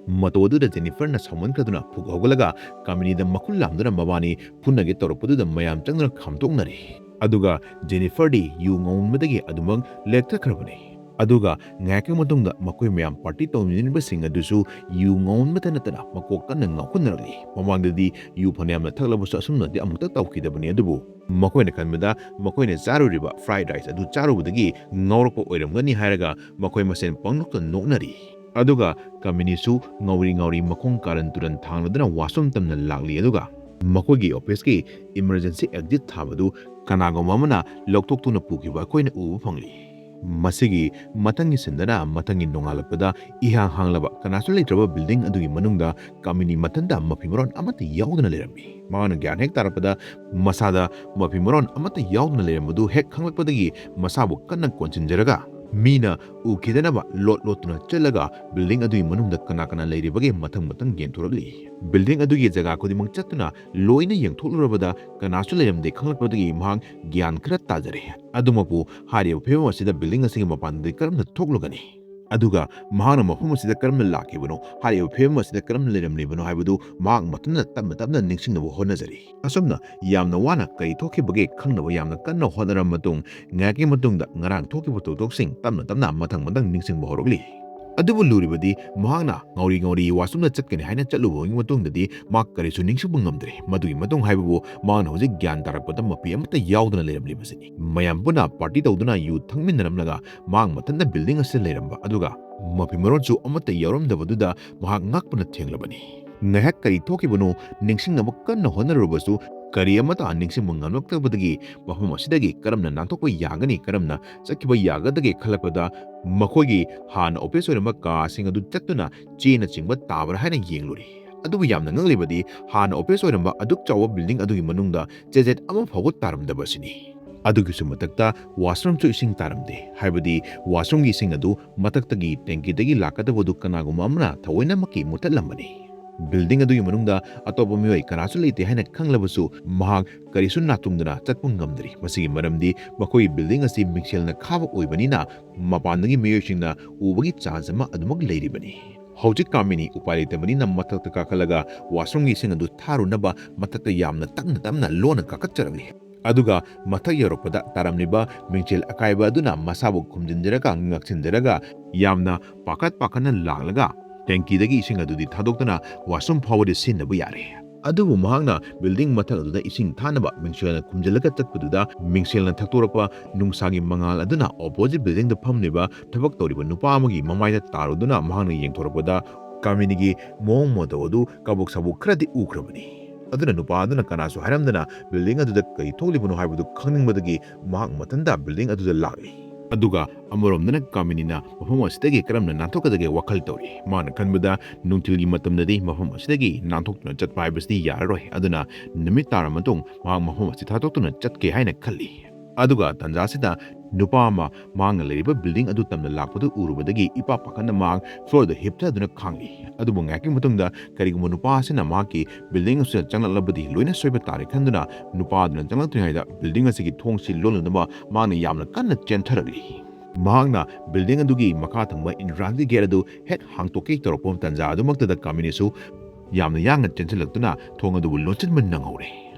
ꯃꯇꯧ ꯑꯗꯨꯗ ꯖꯦꯅꯤꯐꯔꯅ ꯁꯥꯎꯃꯟꯈ꯭ꯔꯗꯨꯅ ꯐꯨꯛ ꯍꯧꯒꯠꯂꯒ ꯀꯥꯃꯤꯅꯤꯗ ꯃꯈꯨꯠ ꯂꯥꯝꯗꯨꯅ ꯃꯕꯥꯅꯤ ꯐꯨꯅꯒꯦ ꯇꯧꯔꯛꯄꯗꯨꯗ ꯃꯌꯥꯝ ꯆꯪꯗꯨꯅ ꯈꯥꯝꯗꯣꯛꯅꯔꯤ꯫ ꯑꯗꯨꯒ ꯖꯦꯅꯤꯐꯔꯗꯤ ꯌꯨ ꯉꯥꯎꯃꯟꯕꯗꯒꯤ ꯑꯗꯨꯃꯛ ꯂꯦꯛꯊꯈ꯭ꯔꯕꯅꯤ꯫ ꯑꯗꯨꯒ ꯉꯥꯏꯍꯥꯛꯀꯤ ꯃꯇꯨꯡꯗ ꯃꯈꯣꯏ ꯃꯌꯥꯝ ꯄꯥꯔꯇꯤ ꯇꯧꯃꯤꯟꯅꯔꯤꯕꯁꯤꯡ ꯑꯗꯨꯁꯨ ꯌꯨ ꯉꯥꯎꯃꯟꯕꯇ ꯅꯠꯇꯅ ꯃꯀꯣꯛ ꯀꯟꯅ ꯉꯥꯎꯈꯠꯅꯔꯛꯂꯤ꯫ ꯃꯃꯥꯡꯗꯗꯤ ꯌꯨ ꯐꯅꯌꯥꯝꯅ ꯊꯛꯂꯕꯁꯨ ꯑꯁꯨꯝꯅꯗꯤ ꯑꯃꯨꯛꯇ ꯇꯧꯈꯤꯗꯕꯅꯤ꯫ ꯑꯗꯨꯕꯨ ꯃꯈꯣꯏꯅ ꯈꯟꯕꯗ ꯃꯈꯣꯏꯅ ꯆꯥꯔꯨꯔꯤꯕ ꯐ꯭ꯔꯥꯏꯗ ꯔꯥꯏꯁ ꯑꯗꯨ ꯆꯥꯔꯨꯕꯗꯒꯤ ꯉꯥꯎꯔꯛꯄ ꯑꯣꯏꯔꯝꯒꯅꯤ ꯍꯥꯏꯔꯒ ꯃꯈꯣꯏ ꯃꯁꯦꯟ ꯄꯪꯅꯣꯛꯇ ꯅꯣꯛꯅꯔꯤ꯫ ꯑꯗꯨꯒ ꯀꯥꯃꯤꯅꯤꯁꯨ ꯉꯥꯎꯔꯤ ꯉꯥꯎꯔꯤ ꯃꯈꯣꯡ ꯀꯥꯔꯟ ꯇꯨꯔꯟ ꯊꯥꯡꯂꯗꯨꯅ ꯋꯥꯁꯔꯨꯝ ꯇꯝꯅ ꯂꯥꯛꯂꯤ꯫ ꯑꯗꯨꯒ ꯃꯈꯣꯏꯒꯤ ꯑꯣꯐꯤꯁꯀꯤ ꯏꯃꯔꯖꯦꯟꯁꯤ ꯑꯦꯛꯖꯤꯠ ꯊꯥꯕꯗꯨ ꯀꯅꯥꯒꯨꯝꯕ ꯑꯃꯅ ꯂꯧꯊꯣꯛꯇꯨꯅ ꯄꯨꯈꯤꯕ ꯑꯩꯈꯣꯏꯅ ꯎꯕ ꯐꯪꯂꯤ꯫ ꯃꯁꯤꯒꯤ ꯃꯊꯪꯒꯤ ꯁꯤꯟꯗꯅ ꯃꯊꯪꯒꯤ ꯅꯣꯡꯉꯥꯜꯂꯛꯄꯗ ꯏꯍꯥꯡ ꯍꯥꯡꯂꯕ ꯀꯅꯥꯁꯨ ꯂꯩꯇ꯭ꯔꯕ ꯕꯤꯜꯗꯤꯡ ꯑꯗꯨꯒꯤ ꯃꯅꯨꯡꯗ ꯀꯥꯃꯤꯅꯤ ꯃꯊꯟꯇ ꯃꯐꯤ ꯃꯔꯣꯟ ꯑꯃꯠꯇ ꯌꯥꯎꯗꯅ ꯂꯩꯔꯝꯃꯤ꯫ ꯃꯍꯥꯛꯅ ꯒ꯭ꯌꯥꯟ ꯍꯦꯛ ꯇꯥꯔꯛꯄꯗ ꯃꯁꯥꯗ ꯃꯐꯤ ꯃꯔꯣꯟ ꯑꯃꯠꯇ ꯌꯥꯎꯗꯅ ꯂꯩꯔꯝꯕꯗꯨ ꯍꯦꯛ ꯈꯪꯂꯛꯄꯗꯒꯤ ꯃꯁꯥꯕꯨ ꯀꯟꯅ ꯀꯣꯟꯁꯤꯟꯖꯔꯒ ꯃꯤꯅ ꯎꯈꯤꯗꯅꯕ ꯂꯣꯠ ꯂꯣꯠꯇꯨꯅ ꯆꯠꯂꯒ ꯕꯤꯜꯗꯤꯡ ꯑꯗꯨꯒꯤ ꯃꯅꯨꯡꯗ ꯀꯅꯥ ꯀꯅꯥ ꯂꯩꯔꯤꯕꯒꯦ ꯃꯊꯪ ꯃꯊꯪ ꯌꯦꯡꯊꯣꯔꯛꯂꯤ꯫ ꯕꯤꯜꯗꯤꯡ ꯑꯗꯨꯒꯤ ꯖꯒꯥ ꯈꯨꯗꯤꯡꯃꯛ ꯆꯠꯇꯨꯅ ꯂꯣꯏꯅ ꯌꯦꯡꯊꯣꯛꯂꯨꯔꯕꯗ ꯀꯅꯥꯁꯨ ꯂꯩꯔꯝꯗꯦ ꯈꯪꯂꯛꯄꯗꯒꯤ ꯃꯍꯥꯛ ꯒ꯭ꯌꯥꯟ ꯈꯔ ꯇꯥꯖꯔꯦ꯫ ꯑꯗꯨꯃꯛꯄꯨ ꯍꯥꯏꯔꯤꯕ ꯐꯤꯕꯝ ꯑꯁꯤꯗ ꯕꯤꯜꯗꯤꯡ ꯑꯁꯤꯒꯤ ꯃꯄꯥꯟꯗꯗꯤ ꯀꯔꯝꯅ ꯊꯣꯛꯂꯨꯒꯅꯤ? ꯑꯗꯨꯒ ꯃꯍꯥꯛꯅ ꯃꯐꯝ ꯑꯁꯤꯗ ꯀꯔꯝꯅ ꯂꯥꯛꯈꯤꯕꯅꯣ, ꯍꯥꯏꯔꯤꯕ ꯐꯤꯕꯝ ꯑꯁꯤꯗ ꯀꯔꯝꯅ ꯂꯩꯔꯝꯂꯤꯕꯅꯣ ꯍꯥꯏꯕꯗꯨ ꯃꯍꯥꯛ ꯃꯊꯟꯇ ꯇꯞꯅ ꯇꯞꯅ ꯅꯤꯡꯁꯤꯡꯅꯕ ꯍꯣꯠꯅꯖꯔꯤ꯫ ꯑꯁꯨꯝꯅ ꯌꯥꯝꯅ ꯋꯥꯅ ꯀꯔꯤ ꯊꯣꯛꯈꯤꯕꯒꯦ ꯈꯪꯅꯕ ꯌꯥꯝꯅ ꯀꯟꯅ ꯍꯣꯠꯅꯔꯕ ꯃꯇꯨꯡ, ꯉꯥꯏꯍꯥꯛꯀꯤ ꯃꯇꯨꯡꯗ ꯉꯔꯥꯡ ꯊꯣꯛꯈꯤꯕ ꯊꯧꯗꯣꯛꯁꯤꯡ ꯇꯞꯅ ꯇꯞꯅ ꯃꯊꯪ ꯃꯊꯪ ꯅꯤꯡꯁꯤꯡꯕ ꯍꯧꯔꯛꯂꯤ꯫ ꯑꯗꯨꯕꯨ ꯂꯨꯔꯤꯕꯗꯤ ꯃꯍꯥꯛꯅ ꯉꯥꯎꯔꯤ ꯉꯥꯎꯔꯤ ꯋꯥꯁꯔꯨꯝꯗ ꯆꯠꯀꯅꯤ ꯍꯥꯏꯅ ꯆꯠꯂꯨꯕꯒꯤ ꯃꯇꯨꯡꯗꯗꯤ ꯃꯍꯥꯛ ꯀꯔꯤꯁꯨ ꯅꯤꯡꯁꯤꯡꯕ ꯉꯝꯗ꯭ꯔꯦ꯫ ꯃꯗꯨꯒꯤ ꯃꯇꯨꯡ ꯍꯥꯏꯕꯕꯨ ꯃꯍꯥꯛꯅ ꯍꯧꯖꯤꯛ ꯒ꯭ꯌꯥꯟ ꯇꯥꯔꯛꯄꯗ ꯃꯄꯤ ꯑꯃꯠꯇ ꯌꯥꯎꯗꯅ ꯂꯩꯔꯝꯂꯤꯕꯁꯤꯅꯤ꯫ ꯃꯌꯥꯝ ꯄꯨꯟꯅ ꯄꯥꯔꯇꯤ ꯇꯧꯗꯨꯅ ꯌꯨ ꯊꯛꯃꯤꯟꯅꯔꯝꯂꯒ ꯃꯍꯥꯛ ꯃꯊꯟꯇ ꯕꯤꯜꯗꯤꯡ ꯑꯁꯤꯗ ꯂꯩꯔꯝꯕ ꯑꯗꯨꯒ ꯃꯐꯤ ꯃꯔꯣꯟꯁꯨ ꯑꯃꯠꯇ ꯌꯥꯎꯔꯝꯗꯕꯗꯨꯗ ꯃꯍꯥꯛ ꯉꯛꯄꯅ ꯊꯦꯡꯂꯕꯅꯤ꯫ ꯉꯥꯏꯍꯥꯛ ꯀꯔꯤ ꯊꯣꯛꯈꯤꯕꯅꯣ ꯅꯤꯡꯁꯤꯡꯅꯕ ꯀꯟꯅ ꯍꯣꯠꯅꯔꯨꯔꯕꯁꯨ ꯀꯔꯤ ꯑꯃꯠꯇ ꯅꯤꯡꯁꯤꯡꯕ ꯉꯝꯂꯛꯇꯕꯗꯒꯤ ꯃꯐꯝ ꯑꯁꯤꯗꯒꯤ ꯀꯔꯝꯅ ꯅꯥꯟꯊꯣꯛꯄ ꯌꯥꯒꯅꯤ, ꯀꯔꯝꯅ ꯆꯠꯈꯤꯕ ꯌꯥꯒꯗꯒꯦ ꯈꯜꯂꯛꯄꯗ ꯃꯈꯣꯏꯒꯤ ꯍꯥꯟꯅ ꯑꯣꯐꯤꯁ ꯑꯣꯏꯔꯝꯕ ꯀꯥꯁꯤꯡ ꯑꯗꯨ ꯆꯠꯇꯨꯅ ꯆꯦꯅꯆꯤꯡꯕ ꯇꯥꯕ꯭ꯔꯥ ꯍꯥꯏꯅ ꯌꯦꯡꯂꯨꯔꯦ꯫ ꯑꯗꯨꯕꯨ ꯌꯥꯝꯅ ꯉꯛꯂꯤꯕꯗꯤ ꯍꯥꯟꯅ ꯑꯣꯐꯤꯁ ꯑꯣꯏꯔꯝꯕ ꯑꯗꯨꯛ ꯆꯥꯎꯕ ꯕꯤꯜꯗꯤꯡ ꯑꯗꯨꯒꯤ ꯃꯅꯨꯡꯗ ꯆꯦꯖꯦꯠ ꯑꯃ ꯐꯥꯎꯕ ꯇꯥꯔꯝꯗꯕ ꯑꯁꯤꯅꯤ꯫ ꯑꯗꯨꯒꯤꯁꯨ ꯃꯊꯛꯇ ꯋꯥꯁꯔꯨꯝꯁꯨ ꯏꯁꯤꯡ ꯇꯥꯔꯝꯗꯦ, ꯍꯥꯏꯕꯗꯤ ꯋꯥꯁꯔꯨꯝꯒꯤ ꯏꯁꯤꯡ ꯑꯗꯨ ꯃꯊꯛꯇꯒꯤ ꯇꯦꯡꯀꯤꯗꯒꯤ ꯂꯥꯛꯀꯗꯕꯗꯨ ꯀꯅꯥꯒꯨꯝꯕ ꯑꯃꯅ ꯊꯑꯣꯏꯅꯃꯛꯀꯤ ꯃꯨꯠꯊꯠꯂꯝꯕꯅꯤ꯫ ꯕꯤꯜꯗꯤꯡ ꯑꯗꯨꯒꯤ ꯃꯅꯨꯡꯗ ꯑꯇꯣꯞꯄ ꯃꯤꯑꯣꯏ ꯀꯅꯥꯁꯨ ꯂꯩꯇꯦ ꯍꯥꯏꯅ ꯈꯪꯂꯕꯁꯨ ꯃꯍꯥꯛ ꯀꯔꯤꯁꯨ ꯅꯥꯇꯨꯡꯗꯅ ꯆꯠꯄ ꯉꯝꯗ꯭ꯔꯤ꯫ ꯃꯁꯤꯒꯤ ꯃꯔꯝꯗꯤ ꯃꯈꯣꯏꯒꯤ ꯕꯤꯜꯗꯤꯡ ꯑꯁꯤ ꯃꯤꯡꯁꯦꯜꯅ ꯈꯥꯕ ꯑꯣꯏꯕꯅꯤꯅ ꯃꯄꯥꯟꯗꯒꯤ ꯃꯤꯑꯣꯏꯁꯤꯡꯅ ꯎꯕꯒꯤ ꯆꯥꯟꯁ ꯑꯃ ꯑꯗꯨꯃꯛ ꯂꯩꯔꯤꯕꯅꯤ꯫ ꯍꯧꯖꯤꯛ ꯀꯥꯃꯤꯅꯤ ꯎꯄꯥꯏ ꯂꯩꯇꯕꯅꯤꯅ ꯃꯊꯛꯇ ꯀꯥꯈꯠꯂꯒ ꯋꯥꯁꯔꯨꯝꯒꯤ ꯏꯁꯤꯡ ꯑꯗꯨ ꯊꯥꯔꯨꯅꯕ ꯃꯊꯛꯇ ꯌꯥꯝꯅ ꯇꯞꯅ ꯇꯞꯅ ꯂꯣꯟꯅ ꯀꯥꯈꯠꯆꯔꯛꯂꯤ꯫ ꯑꯗꯨꯒ ꯃꯊꯛ ꯌꯧꯔꯛꯄꯗ ꯇꯥꯔꯝꯂꯤꯕ ꯃꯤꯡꯁꯦꯜ ꯑꯀꯥꯏꯕ ꯑꯗꯨꯅ ꯃꯁꯥꯕꯨ ꯈꯨꯝꯖꯤꯟꯖꯔꯒ ꯉꯛꯁꯤꯟꯖꯔꯒ ꯌꯥꯝꯅ ꯄꯥꯈꯠ ꯄꯥꯈꯠꯅ ꯂꯥꯛꯂꯒ ꯇꯦꯡꯀꯤꯗꯒꯤ ꯏꯁꯤꯡ ꯑꯗꯨꯗꯤ ꯊꯥꯗꯣꯛꯇꯨꯅ ꯋꯥꯁꯔꯨꯝ ꯐꯥꯎꯕꯗꯤ ꯁꯤꯖꯤꯟꯅꯕ ꯌꯥꯔꯦ꯫ ꯑꯗꯨꯕꯨ ꯃꯍꯥꯛꯅ ꯕꯤꯜꯗꯤꯡ ꯃꯊꯛ ꯑꯗꯨꯗ ꯏꯁꯤꯡ ꯊꯥꯅꯕ ꯃꯤꯡꯁꯦꯜꯅ ꯈꯨꯝꯖꯤꯜꯂꯒ ꯆꯠꯄꯗꯨꯗ ꯃꯤꯡꯁꯦꯜꯅ ꯊꯛꯇꯣꯔꯛꯄ ꯅꯨꯡꯁꯥꯒꯤ ꯃꯉꯥꯜ ꯑꯗꯨꯅ ꯑꯣꯄꯣꯖꯤꯠ ꯕꯤꯜꯗꯤꯡꯗ ꯐꯝꯂꯤꯕ ꯊꯕꯛ ꯇꯧꯔꯤꯕ ꯅꯨꯄꯥ ꯑꯃꯒꯤ ꯃꯃꯥꯏꯗ ꯇꯥꯔꯨꯗꯨꯅ ꯃꯍꯥꯛꯅ ꯌꯦꯡꯊꯣꯔꯛꯄꯗ ꯀꯥꯃꯤꯅꯤꯒꯤ ꯃꯑꯣꯡ ꯃꯇꯧ ꯑꯗꯨ ꯀꯕꯣꯛ ꯁꯥꯕꯣꯛ ꯈꯔꯗꯤ ꯎꯈ꯭ꯔꯕꯅꯤ꯫ ꯑꯗꯨꯅ ꯅꯨꯄꯥ ꯑꯗꯨꯅ ꯀꯅꯥꯁꯨ ꯍꯥꯏꯔꯝꯗꯅ ꯕꯤꯜꯗꯤꯡ ꯑꯗꯨꯗ ꯀꯔꯤ ꯊꯣꯛꯂꯤꯕꯅꯣ ꯍꯥꯏꯕꯗꯨ ꯈꯪꯅꯤꯡꯕꯗꯒꯤ ꯃꯍꯥꯛ ꯃꯊꯟꯇ ꯕꯤꯜꯗꯤꯡ ꯑꯗꯨꯗ ꯂꯥꯛꯂꯤ꯫ ꯑꯗꯨꯒ ꯑꯃꯔꯣꯝꯗꯅ ꯀꯥꯃꯤꯅꯤꯅ ꯃꯐꯝ ꯑꯁꯤꯗꯒꯤ ꯀꯔꯝꯅ ꯅꯥꯟꯊꯣꯛꯀꯗꯒꯦ ꯋꯥꯈꯜ ꯇꯧꯔꯤ꯫ ꯃꯥꯅ ꯈꯟꯕꯗ ꯅꯨꯡꯊꯤꯜꯒꯤ ꯃꯇꯝꯗꯗꯤ ꯃꯐꯝ ꯑꯁꯤꯗꯒꯤ ꯅꯥꯟꯊꯣꯛꯇꯨꯅ ꯆꯠꯄ ꯍꯥꯏꯕꯁꯤꯗꯤ ꯌꯥꯔꯔꯣꯏ꯫ ꯑꯗꯨꯅ ꯅꯨꯃꯤꯠ ꯇꯥꯔ ꯃꯇꯨꯡ ꯃꯍꯥꯛ ꯃꯐꯝ ꯑꯁꯤ ꯊꯥꯗꯣꯛꯇꯨꯅ ꯆꯠꯀꯦ ꯍꯥꯏꯅ ꯈꯜꯂꯤ꯫ ꯑꯗꯨꯒ ꯇꯥꯟꯖꯥꯁꯤꯗ ꯅꯨꯄꯥ ꯑꯃ ꯃꯍꯥꯛꯅ ꯂꯩꯔꯤꯕ ꯕꯤꯜꯗꯤꯡ ꯑꯗꯨ ꯇꯝꯅ ꯂꯥꯛꯄꯗꯨ ꯎꯔꯨꯕꯗꯒꯤ ꯏꯄꯥ ꯄꯥꯈꯠꯅ ꯃꯍꯥꯛ ꯐ꯭ꯂꯣꯔꯗ ꯍꯤꯞꯊꯗꯨꯅ ꯈꯥꯡꯂꯤ꯫ ꯑꯗꯨꯕꯨ ꯉꯥꯏꯍꯥꯛꯀꯤ ꯃꯇꯨꯡꯗ ꯀꯔꯤꯒꯨꯝꯕ ꯅꯨꯄꯥ ꯑꯁꯤꯅ ꯃꯍꯥꯛꯀꯤ ꯕꯤꯜꯗꯤꯡ ꯑꯁꯤꯗ ꯆꯪꯂꯛꯂꯕꯗꯤ ꯂꯣꯏꯅ ꯁꯣꯏꯕ ꯇꯥꯔꯦ ꯈꯟꯗꯨꯅ ꯅꯨꯄꯥ ꯑꯗꯨꯅ ꯆꯪꯂꯛꯇ꯭ꯔꯤꯉꯩꯗ ꯕꯤꯜꯗꯤꯡ ꯑꯁꯤꯒꯤ ꯊꯣꯡꯁꯤ ꯂꯣꯜꯂꯨꯅꯕ ꯃꯍꯥꯛꯅ ꯌꯥꯝꯅ ꯀꯟꯅ ꯆꯦꯟꯊꯔꯛꯂꯤ꯫ ꯃꯍꯥꯛꯅ ꯕꯤꯜꯗꯤꯡ ꯑꯗꯨꯒꯤ ꯃꯈꯥ ꯊꯪꯕ ꯏꯟꯇ꯭ꯔꯥꯟꯁꯀꯤ ꯒꯦꯠ ꯑꯗꯨ ꯍꯦꯛ ꯍꯥꯡꯇꯣꯛꯀꯦ ꯇꯧꯔꯛꯄ ꯇꯥꯟꯖꯥ ꯑꯗꯨꯃꯛꯇꯗ ꯀꯥꯃꯤꯅꯤꯁꯨ ꯌꯥꯝꯅ ꯌꯥꯡꯅ ꯆꯦꯟꯁꯤꯜꯂꯛꯇꯨꯅ ꯊꯣꯡ ꯑꯗꯨꯕꯨ ꯂꯣꯟꯁꯤꯟꯕ ꯅꯪꯍꯧꯔꯦ꯫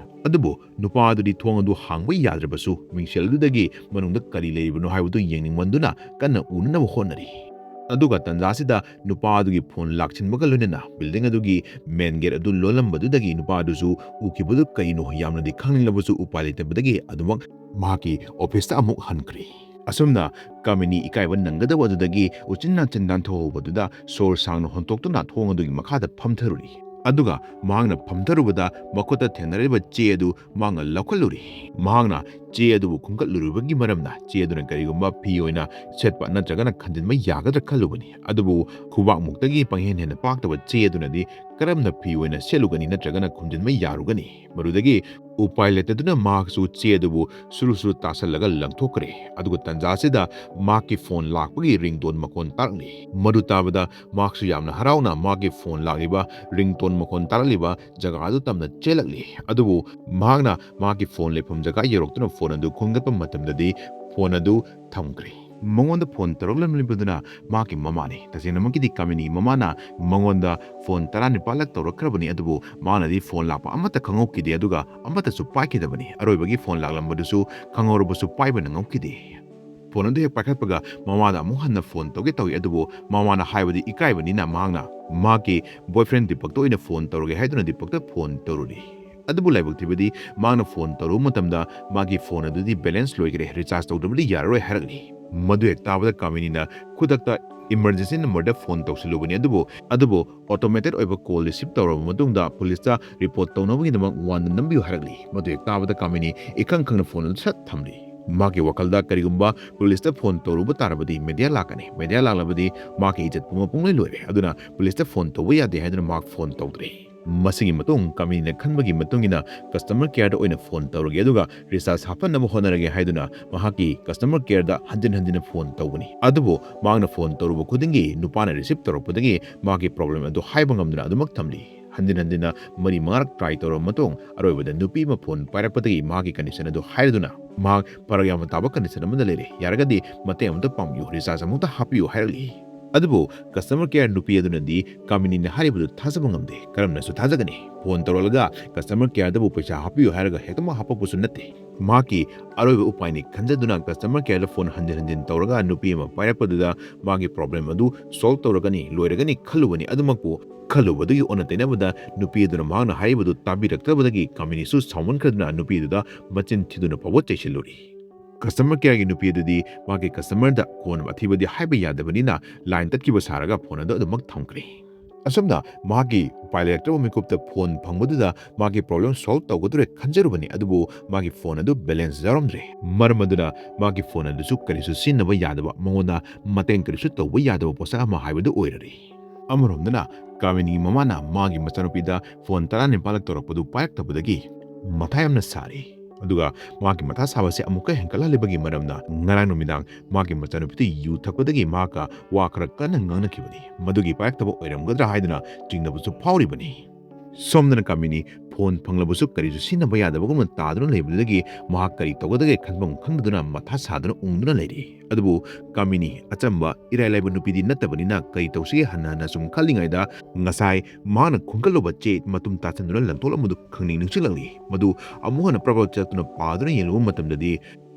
ꯑꯗꯨꯕꯨ ꯅꯨꯄꯥ ꯑꯗꯨꯗꯤ ꯊꯣꯡ ꯑꯗꯨ ꯍꯥꯡꯕ ꯌꯥꯗ꯭ꯔꯕꯁꯨ ꯃꯤꯡꯁꯦꯜ ꯑꯗꯨꯗꯒꯤ ꯃꯅꯨꯡꯗ ꯀꯔꯤ ꯂꯩꯔꯤꯕꯅꯣ ꯍꯥꯏꯕꯗꯨ ꯌꯦꯡꯅꯤꯡꯃꯟꯗꯨꯅ ꯀꯟꯅ ꯎꯅꯅꯕ ꯍꯣꯠꯅꯔꯤ꯫ ꯑꯗꯨꯒ ꯇꯥꯟꯖꯥꯁꯤꯗ ꯅꯨꯄꯥ ꯑꯗꯨꯒꯤ ꯐꯣꯟ ꯂꯥꯛꯁꯤꯟꯕꯒ ꯂꯣꯏꯅꯅ ꯕꯤꯜꯗꯤꯡ ꯑꯗꯨꯒꯤ ꯃꯦꯟ ꯒꯦꯠ ꯑꯗꯨ ꯂꯣꯜꯂꯝꯕꯗꯨꯗꯒꯤ ꯅꯨꯄꯥ ꯑꯗꯨꯁꯨ ꯎꯈꯤꯕꯗꯨ ꯀꯔꯤꯅꯣ ꯌꯥꯝꯅꯗꯤ ꯈꯪꯅꯤꯡꯂꯕꯁꯨ ꯎꯄꯥꯏ ꯂꯩꯇꯕꯗꯒꯤ ꯑꯗꯨꯃꯛ ꯃꯍꯥꯛꯀꯤ ꯑꯣꯐꯤꯁꯇ ꯑꯃꯨꯛ ꯍꯟꯈ꯭ꯔꯦ꯫ ꯑꯁꯨꯝꯅ ꯀꯥꯃꯤꯅꯤ ꯏꯀꯥꯏꯕ ꯅꯪꯒꯗꯕ ꯑꯗꯨꯗꯒꯤ ꯎꯆꯤꯟ ꯅꯥꯆꯤꯟ ꯅꯥꯟꯊꯣꯛꯍꯧꯕꯗꯨꯗ ꯁꯣꯔ ꯁꯥꯡꯅ ꯍꯣꯟꯇꯣꯛꯇꯨꯅ ꯊꯣꯡ ꯑꯗꯨꯒꯤ ꯃꯈꯥꯗ ꯐꯝꯊꯔꯨꯔꯤ꯫ ꯑꯗꯨꯒ ꯃꯍꯥꯛꯅ ꯐꯝꯊꯔꯨꯕꯗ ꯃꯈꯨꯠꯇ ꯊꯦꯡꯅꯔꯤꯕ ꯆꯦ ꯑꯗꯨ ꯃꯍꯥꯛꯅ ꯂꯧꯈꯠꯂꯨꯔꯤ꯫ ꯃꯍꯥꯛꯅ ꯆꯦ ꯑꯗꯨꯕꯨ ꯈꯨꯟꯒꯠꯂꯨꯔꯤꯕꯒꯤ ꯃꯔꯝꯅ ꯆꯦ ꯑꯗꯨꯅ ꯀꯔꯤꯒꯨꯝꯕ ꯐꯤ ꯑꯣꯏꯅ ꯁꯦꯠꯄ ꯅꯠꯇ꯭ꯔꯒꯅ ꯈꯟꯖꯤꯟꯕ ꯌꯥꯒꯗ꯭ꯔꯥ ꯈꯜꯂꯨꯕꯅꯤ꯫ ꯑꯗꯨꯕꯨ ꯈꯨꯕꯥꯛꯃꯨꯛꯇꯒꯤ ꯄꯪꯍꯦꯟ ꯍꯦꯟꯅ ꯄꯥꯛꯇꯕ ꯆꯦ ꯑꯗꯨꯅꯗꯤ ꯀꯔꯝꯅ ꯐꯤ ꯑꯣꯏꯅ ꯁꯦꯠꯂꯨꯒꯅꯤ ꯅꯠꯇ꯭ꯔꯒꯅ ꯈꯨꯝꯖꯤꯟꯕ ꯌꯥꯔꯨꯒꯅꯤ? ꯃꯗꯨꯗꯒꯤ ꯎꯄꯥꯏ ꯂꯩꯇꯗꯨꯅ ꯃꯍꯥꯛꯁꯨ ꯆꯦ ꯑꯗꯨꯕꯨ ꯁꯨꯔꯨ ꯁꯨꯔꯨ ꯇꯥꯁꯜꯂꯒ ꯂꯪꯊꯣꯛꯈ꯭ꯔꯦ꯫ ꯑꯗꯨꯒ ꯇꯟꯖꯥꯁꯤꯗ ꯃꯍꯥꯛꯀꯤ ꯐꯣꯟ ꯂꯥꯛꯄꯒꯤ ꯔꯤꯡꯇꯣꯟ ꯃꯈꯣꯟ ꯇꯥꯔꯛꯂꯤ꯫ ꯃꯗꯨ ꯇꯥꯕꯗ ꯃꯍꯥꯛꯁꯨ ꯌꯥꯝꯅ ꯍꯔꯥꯎꯅ ꯃꯍꯥꯛꯀꯤ ꯐꯣꯟ ꯂꯥꯛꯂꯤꯕ ꯔꯤꯡꯇꯣꯟ ꯃꯈꯣꯟ ꯇꯥꯔꯛꯂꯤꯕ ꯖꯒꯥ ꯑꯗꯨ ꯇꯝꯅ ꯆꯦꯜꯂꯛꯂꯤ꯫ ꯑꯗꯨꯕꯨ ꯃꯍꯥꯛꯅ ꯃꯍꯥꯛꯀꯤ ꯐꯣꯟ ꯂꯩꯐꯝ ꯖꯒꯥ ꯌꯧꯔꯛꯇꯨꯅ ꯐꯣꯟ ꯑꯗꯨ ꯈꯨꯟꯒꯠꯄ ꯃꯇꯝꯗꯗꯤ ꯐꯣꯟ ꯑꯗꯨ ꯊꯝꯈ꯭ꯔꯦ꯫ ꯃꯉꯣꯟꯗ ꯐꯣꯟ ꯇꯧꯔꯛꯂꯝꯂꯤꯕꯗꯨꯅ ꯃꯍꯥꯛꯀꯤ ꯃꯃꯥꯅꯤ꯫ ꯇꯁꯦꯡꯅꯃꯛꯀꯤꯗꯤ ꯀꯥꯃꯤꯅꯤ ꯃꯃꯥꯅ ꯃꯉꯣꯟꯗ ꯐꯣꯟ ꯇꯔꯥꯅꯤꯄꯥꯜꯂꯛ ꯇꯧꯔꯛꯈ꯭ꯔꯕꯅꯤ, ꯑꯗꯨꯕꯨ ꯃꯥꯅꯗꯤ ꯐꯣꯟ ꯂꯥꯛꯄ ꯑꯃꯠꯇ ꯈꯪꯍꯧꯈꯤꯗꯦ, ꯑꯗꯨꯒ ꯑꯃꯠꯇꯁꯨ ꯄꯥꯏꯈꯤꯗꯕꯅꯤ꯫ ꯑꯔꯣꯏꯕꯒꯤ ꯐꯣꯟ ꯂꯥꯛꯂꯝꯕꯗꯨꯁꯨ ꯈꯪꯍꯧꯔꯕꯁꯨ ꯄꯥꯏꯕ ꯅꯪꯍꯧꯈꯤꯗꯦ꯫ ꯐꯣꯟ ꯑꯗꯨ ꯍꯦꯛ ꯄꯥꯏꯈꯠꯄꯒ ꯃꯃꯥꯗ ꯑꯃꯨꯛ ꯍꯟꯅ ꯐꯣꯟ ꯇꯧꯒꯦ ꯇꯧꯏ, ꯑꯗꯨꯕꯨ ꯃꯃꯥꯅ ꯍꯥꯏꯕꯗꯤ ꯏꯀꯥꯏꯕꯅꯤꯅ ꯃꯍꯥꯛꯅ ꯃꯍꯥꯛꯀꯤ boyfriend ꯗꯤꯄꯛꯇ ꯑꯣꯏꯅ ꯐꯣꯟ ꯇꯧꯔꯒꯦ ꯍꯥꯏꯗꯨꯅ ꯗꯤꯄꯛꯇ ꯐꯣꯟ ꯇꯧꯔꯨꯔꯤ꯫ ꯑꯗꯨꯕꯨ ꯂꯥꯏꯕꯛ ꯊꯤꯕꯗꯤ ꯃꯍꯥꯛꯅ ꯐꯣꯟ ꯇꯧꯔꯨꯕ ꯃꯇꯝꯗ ꯃꯥꯒꯤ ꯐꯣꯟ ꯑꯗꯨꯗꯤ balance ꯂꯣꯏꯈ꯭ꯔꯦ, recharge ꯇꯧꯗꯕꯗꯤ ꯌꯥꯔꯔꯣꯏ ꯍꯥꯏꯔꯛꯂꯤ꯫ ꯃꯗꯨ ꯍꯦꯛ ꯇꯥꯕꯗ ꯀꯥꯃꯤꯅꯤꯅ ꯈꯨꯗꯛꯇ emergency number ꯗ ꯐꯣꯟ ꯇꯧꯁꯤꯜꯂꯨꯕꯅꯤ, ꯑꯗꯨꯕꯨ, ꯑꯗꯨꯕꯨ automated ꯑꯣꯏꯕ call receive ꯇꯧꯔꯕ ꯃꯇꯨꯡꯗ ꯄꯨꯂꯤꯁꯇ report ꯇꯧꯅꯕꯒꯤꯗꯃꯛ one ꯗ ꯅꯝꯕꯤꯌꯨ ꯍꯥꯏꯔꯛꯂꯤ꯫ ꯃꯗꯨ ꯍꯦꯛ ꯇꯥꯕꯗ ꯀꯥꯃꯤꯅꯤ ꯏꯈꯪ ꯈꯪꯅ ꯐꯣꯟ ꯑꯗꯨ ꯁꯠ ꯊꯝꯂꯤ꯫ ꯃꯍꯥꯛꯀꯤ ꯋꯥꯈꯜꯗ ꯀꯔꯤꯒꯨꯝꯕ ꯄꯨꯂꯤꯁꯇ ꯐꯣꯟ ꯇꯧꯔꯨꯕ ꯇꯥꯔꯕꯗꯤ media ꯂꯥꯛꯀꯅꯤ, media ꯂꯥꯛꯂꯕꯗꯤ ꯃꯍꯥꯛꯀꯤ ꯏꯖꯠ ꯄꯨꯝꯕ ꯄꯨꯡꯂꯣꯏ ꯂꯣꯏꯔꯦ, ꯑꯗꯨꯅ ꯄꯨꯂꯤꯁꯇ ꯐꯣꯟ ꯇꯧꯕ ꯌꯥꯗꯦ ꯍꯥꯏꯗꯨꯅ ꯃꯍꯥꯛ ꯐꯣꯟ ꯇꯧꯗ꯭ꯔꯦ꯫ ꯃꯁꯤꯒꯤ ꯃꯇꯨꯡ ꯀꯥꯃꯤꯅꯤꯅ ꯈꯟꯕꯒꯤ ꯃꯇꯨꯡ ꯏꯟꯅ customer care ꯗ ꯑꯣꯏꯅ ꯐꯣꯟ ꯇꯧꯔꯒꯦ, ꯑꯗꯨꯒ recharge ꯍꯥꯞꯍꯟꯅꯕ ꯍꯣꯠꯅꯔꯒꯦ ꯍꯥꯏꯗꯨꯅ ꯃꯍꯥꯛꯀꯤ customer care ꯗ ꯍꯟꯖꯤꯟ ꯍꯟꯖꯤꯟꯅ ꯐꯣꯟ ꯇꯧꯕꯅꯤ꯫ ꯑꯗꯨꯕꯨ ꯃꯍꯥꯛꯅ ꯐꯣꯟ ꯇꯧꯔꯨꯕ ꯈꯨꯗꯤꯡꯒꯤ ꯅꯨꯄꯥꯅ receive ꯇꯧꯔꯛꯄꯗꯒꯤ ꯃꯍꯥꯛꯀꯤ problem ꯑꯗꯨ ꯍꯥꯏꯕ ꯉꯝꯗꯅ ꯑꯗꯨꯃꯛ ꯊꯝꯂꯤ꯫ ꯍꯟꯖꯤꯟ ꯍꯟꯖꯤꯟꯅ ꯃꯔꯤ ꯃꯉꯥꯔꯛ try ꯇꯧꯔꯕ ꯃꯇꯨꯡ ꯑꯔꯣꯏꯕꯗ ꯅꯨꯄꯤ ꯑꯃ ꯐꯣꯟ ꯄꯥꯏꯔꯛꯄꯗꯒꯤ ꯃꯍꯥꯛꯀꯤ condition ꯑꯗꯨ ꯍꯥꯏꯔꯗꯨꯅ ꯃꯍꯥꯛ ꯐꯔꯛ ꯌꯥꯝꯅ ꯇꯥꯕ condition ꯑꯃꯗ ꯂꯩꯔꯦ, ꯌꯥꯔꯒꯗꯤ ꯃꯇꯦꯡ ꯑꯃꯇ ꯄꯥꯡꯕꯤꯌꯨ, recharge ꯑꯃꯨꯛꯇ ꯍꯥꯞꯄꯤꯌꯨ ꯍꯥꯏꯔꯛꯂꯤ꯫ ꯑꯗꯨꯕꯨ customer care ꯅꯨꯄꯤ ꯑꯗꯨꯅꯗꯤ ꯀꯥꯃꯤꯅꯤꯅ ꯍꯥꯏꯔꯤꯕꯗꯨ ꯊꯥꯖꯕ ꯉꯝꯗꯦ꯫ ꯀꯔꯝꯅꯁꯨ ꯊꯥꯖꯒꯅꯤ? ꯐꯣꯟ ꯇꯧꯔꯛꯂꯒ customer care ꯗꯕꯨ ꯄꯩꯁꯥ ꯍꯥꯞꯄꯤꯌꯨ ꯍꯥꯏꯔꯒ ꯍꯦꯛꯇꯃꯛ ꯍꯥꯞꯄꯛꯄꯁꯨ ꯅꯠꯇꯦ꯫ ꯃꯍꯥꯛꯀꯤ ꯑꯔꯣꯏꯕ ꯎꯄꯥꯏꯅꯤ ꯈꯟꯖꯗꯨꯅ customer care ꯗ ꯐꯣꯟ ꯍꯟꯖꯤꯟ ꯍꯟꯖꯤꯟ ꯇꯧꯔꯒ ꯅꯨꯄꯤ ꯑꯃ ꯄꯥꯏꯔꯛꯄꯗꯨꯗ ꯃꯥꯒꯤ problem ꯑꯗꯨ solve ꯇꯧꯔꯒꯅꯤ, ꯂꯣꯏꯔꯒꯅꯤ ꯈꯜꯂꯨꯕꯅꯤ꯫ ꯑꯗꯨꯃꯛꯄꯨ ꯈꯜꯂꯨꯕꯗꯨꯒꯤ ꯑꯣꯟꯅ ꯇꯩꯅꯕꯗ ꯅꯨꯄꯤ ꯑꯗꯨꯅ ꯃꯍꯥꯛꯅ ꯍꯥꯏꯔꯤꯕꯗꯨ ꯇꯥꯕꯤꯔꯛꯇꯕꯗꯒꯤ ꯀꯥꯃꯤꯅꯤꯁꯨ ꯁꯥꯎꯃꯟꯈ꯭ꯔꯗꯨꯅ ꯅꯨꯄꯤ ꯑꯗꯨꯗ ꯃꯆꯤꯟ ꯊꯤꯗꯨꯅ ꯐꯥꯎꯕ ꯆꯩꯁꯤꯜꯂꯨꯔꯤ꯫ Customer care ꯒꯤ ꯅꯨꯄꯤ ꯑꯗꯨꯗꯤ ꯃꯥꯒꯤ customer ꯗ ꯀꯣꯟꯅ ꯑꯊꯤꯕꯗꯤ ꯍꯥꯏꯕ ꯌꯥꯗꯕꯅꯤꯅ line ꯇꯠꯈꯤꯕ ꯁꯥꯔꯒ ꯐꯣꯟ ꯑꯗꯨ ꯑꯗꯨꯃꯛ ꯊꯝꯈ꯭ꯔꯦ꯫ ꯑꯁꯨꯝꯅ ꯃꯍꯥꯛꯀꯤ ꯎꯄꯥꯏ ꯂꯩꯔꯛꯇ꯭ꯔꯕ ꯃꯤꯀꯨꯞꯇ ꯐꯣꯟ ꯐꯪꯕꯗꯨꯗ ꯃꯥꯒꯤ problem solve ꯇꯧꯒꯗꯧꯔꯦ ꯈꯟꯖꯔꯨꯕꯅꯤ, ꯑꯗꯨꯕꯨ ꯃꯥꯒꯤ ꯐꯣꯟ ꯑꯗꯨ balance ꯌꯥꯎꯔꯝꯗ꯭ꯔꯦ꯫ ꯃꯔꯝ ꯑꯗꯨꯅ ꯃꯥꯒꯤ ꯐꯣꯟ ꯑꯗꯨꯁꯨ ꯀꯔꯤꯁꯨ ꯁꯤꯖꯤꯟꯅꯕ ꯌꯥꯗꯕ, ꯃꯉꯣꯟꯗ ꯃꯇꯦꯡ ꯀꯔꯤꯁꯨ ꯇꯧꯕ ꯌꯥꯗꯕ ꯄꯣꯠꯁꯛ ꯑꯃ ꯍꯥꯏꯕꯗꯨ ꯑꯣꯏꯔꯔꯦ꯫ ꯑꯃꯔꯣꯝꯗꯅ ꯀꯥꯃꯤꯅꯤꯒꯤ ꯃꯃꯥꯅ ꯃꯥꯒꯤ ꯃꯆꯥꯅꯨꯄꯤꯗ ꯐꯣꯟ ꯇꯔꯥꯅꯤꯄꯥꯜꯂꯛ ꯇꯧꯔꯛꯄꯗꯨ ꯄꯥꯏꯔꯛꯇꯕꯗꯒꯤ ꯃꯊꯥ ꯌꯥꯝꯅ ꯁꯥꯔꯤ꯫ ꯑꯗꯨꯒ ꯃꯥꯒꯤ ꯃꯊꯥ ꯁꯥꯕꯁꯦ ꯑꯃꯨꯛꯀ ꯍꯦꯟꯒꯠꯍꯜꯂꯤꯕꯒꯤ ꯃꯔꯝꯅ ꯉꯔꯥꯡ ꯅꯨꯃꯤꯗꯥꯡ ꯃꯥꯒꯤ ꯃꯆꯥꯅꯨꯄꯤꯗꯨ ꯌꯨ ꯊꯛꯄꯗꯒꯤ ꯃꯍꯥꯛꯀ ꯋꯥ ꯈꯔ ꯀꯟꯅ ꯉꯥꯡꯅꯈꯤꯕꯅꯤ꯫ ꯃꯗꯨꯒꯤ ꯄꯥꯏꯔꯛꯇꯕ ꯑꯣꯏꯔꯝꯒꯗ꯭ꯔꯥ ꯍꯥꯏꯗꯨꯅ ꯆꯤꯡꯅꯕꯁꯨ ꯐꯥꯎꯔꯤꯕꯅꯤ꯫ ꯁꯣꯝꯗꯅ ꯀꯥꯃꯤꯅꯤ ꯐꯣꯟ ꯐꯪꯂꯕꯁꯨ ꯀꯔꯤꯁꯨ ꯁꯤꯖꯤꯟꯅꯕ ꯌꯥꯗꯕꯒꯨꯝꯅ ꯇꯥꯗꯨꯅ ꯂꯩꯕꯗꯨꯗꯒꯤ ꯃꯍꯥꯛ ꯀꯔꯤ ꯇꯧꯒꯗꯒꯦ ꯈꯟꯐꯝ ꯈꯪꯗꯗꯨꯅ ꯃꯊꯥ ꯁꯥꯗꯨꯅ ꯎꯪꯗꯨꯅ ꯂꯩꯔꯤ꯫ ꯑꯗꯨꯕꯨ ꯀꯥꯃꯤꯅꯤ ꯑꯆꯝꯕ ꯏꯔꯥꯏ ꯂꯥꯏꯕ ꯅꯨꯄꯤꯗꯤ ꯅꯠꯇꯕꯅꯤꯅ ꯀꯔꯤ ꯇꯧꯁꯤꯒꯦ ꯍꯟꯅ ꯍꯟꯅ ꯁꯨꯝ ꯈꯜꯂꯤꯉꯩꯗ ꯉꯁꯥꯏ ꯃꯍꯥꯛꯅ ꯈꯣꯝꯒꯠꯂꯨꯕ ꯆꯦ ꯃꯇꯨꯝ ꯇꯥꯁꯤꯟꯗꯨꯅ ꯂꯪꯊꯣꯛꯂꯝꯕꯗꯨ ꯈꯪꯅꯤꯡ ꯅꯤꯡꯁꯤꯡꯂꯛꯂꯤ꯫ ꯃꯗꯨ ꯑꯃꯨꯛ ꯍꯟꯅ ꯄ꯭ꯔꯞ ꯄ꯭ꯔꯞ ꯆꯠꯇꯨꯅ ꯄꯥꯗꯨꯅ ꯌꯦꯡꯂꯨꯕ ꯃꯇꯝꯗꯗꯤ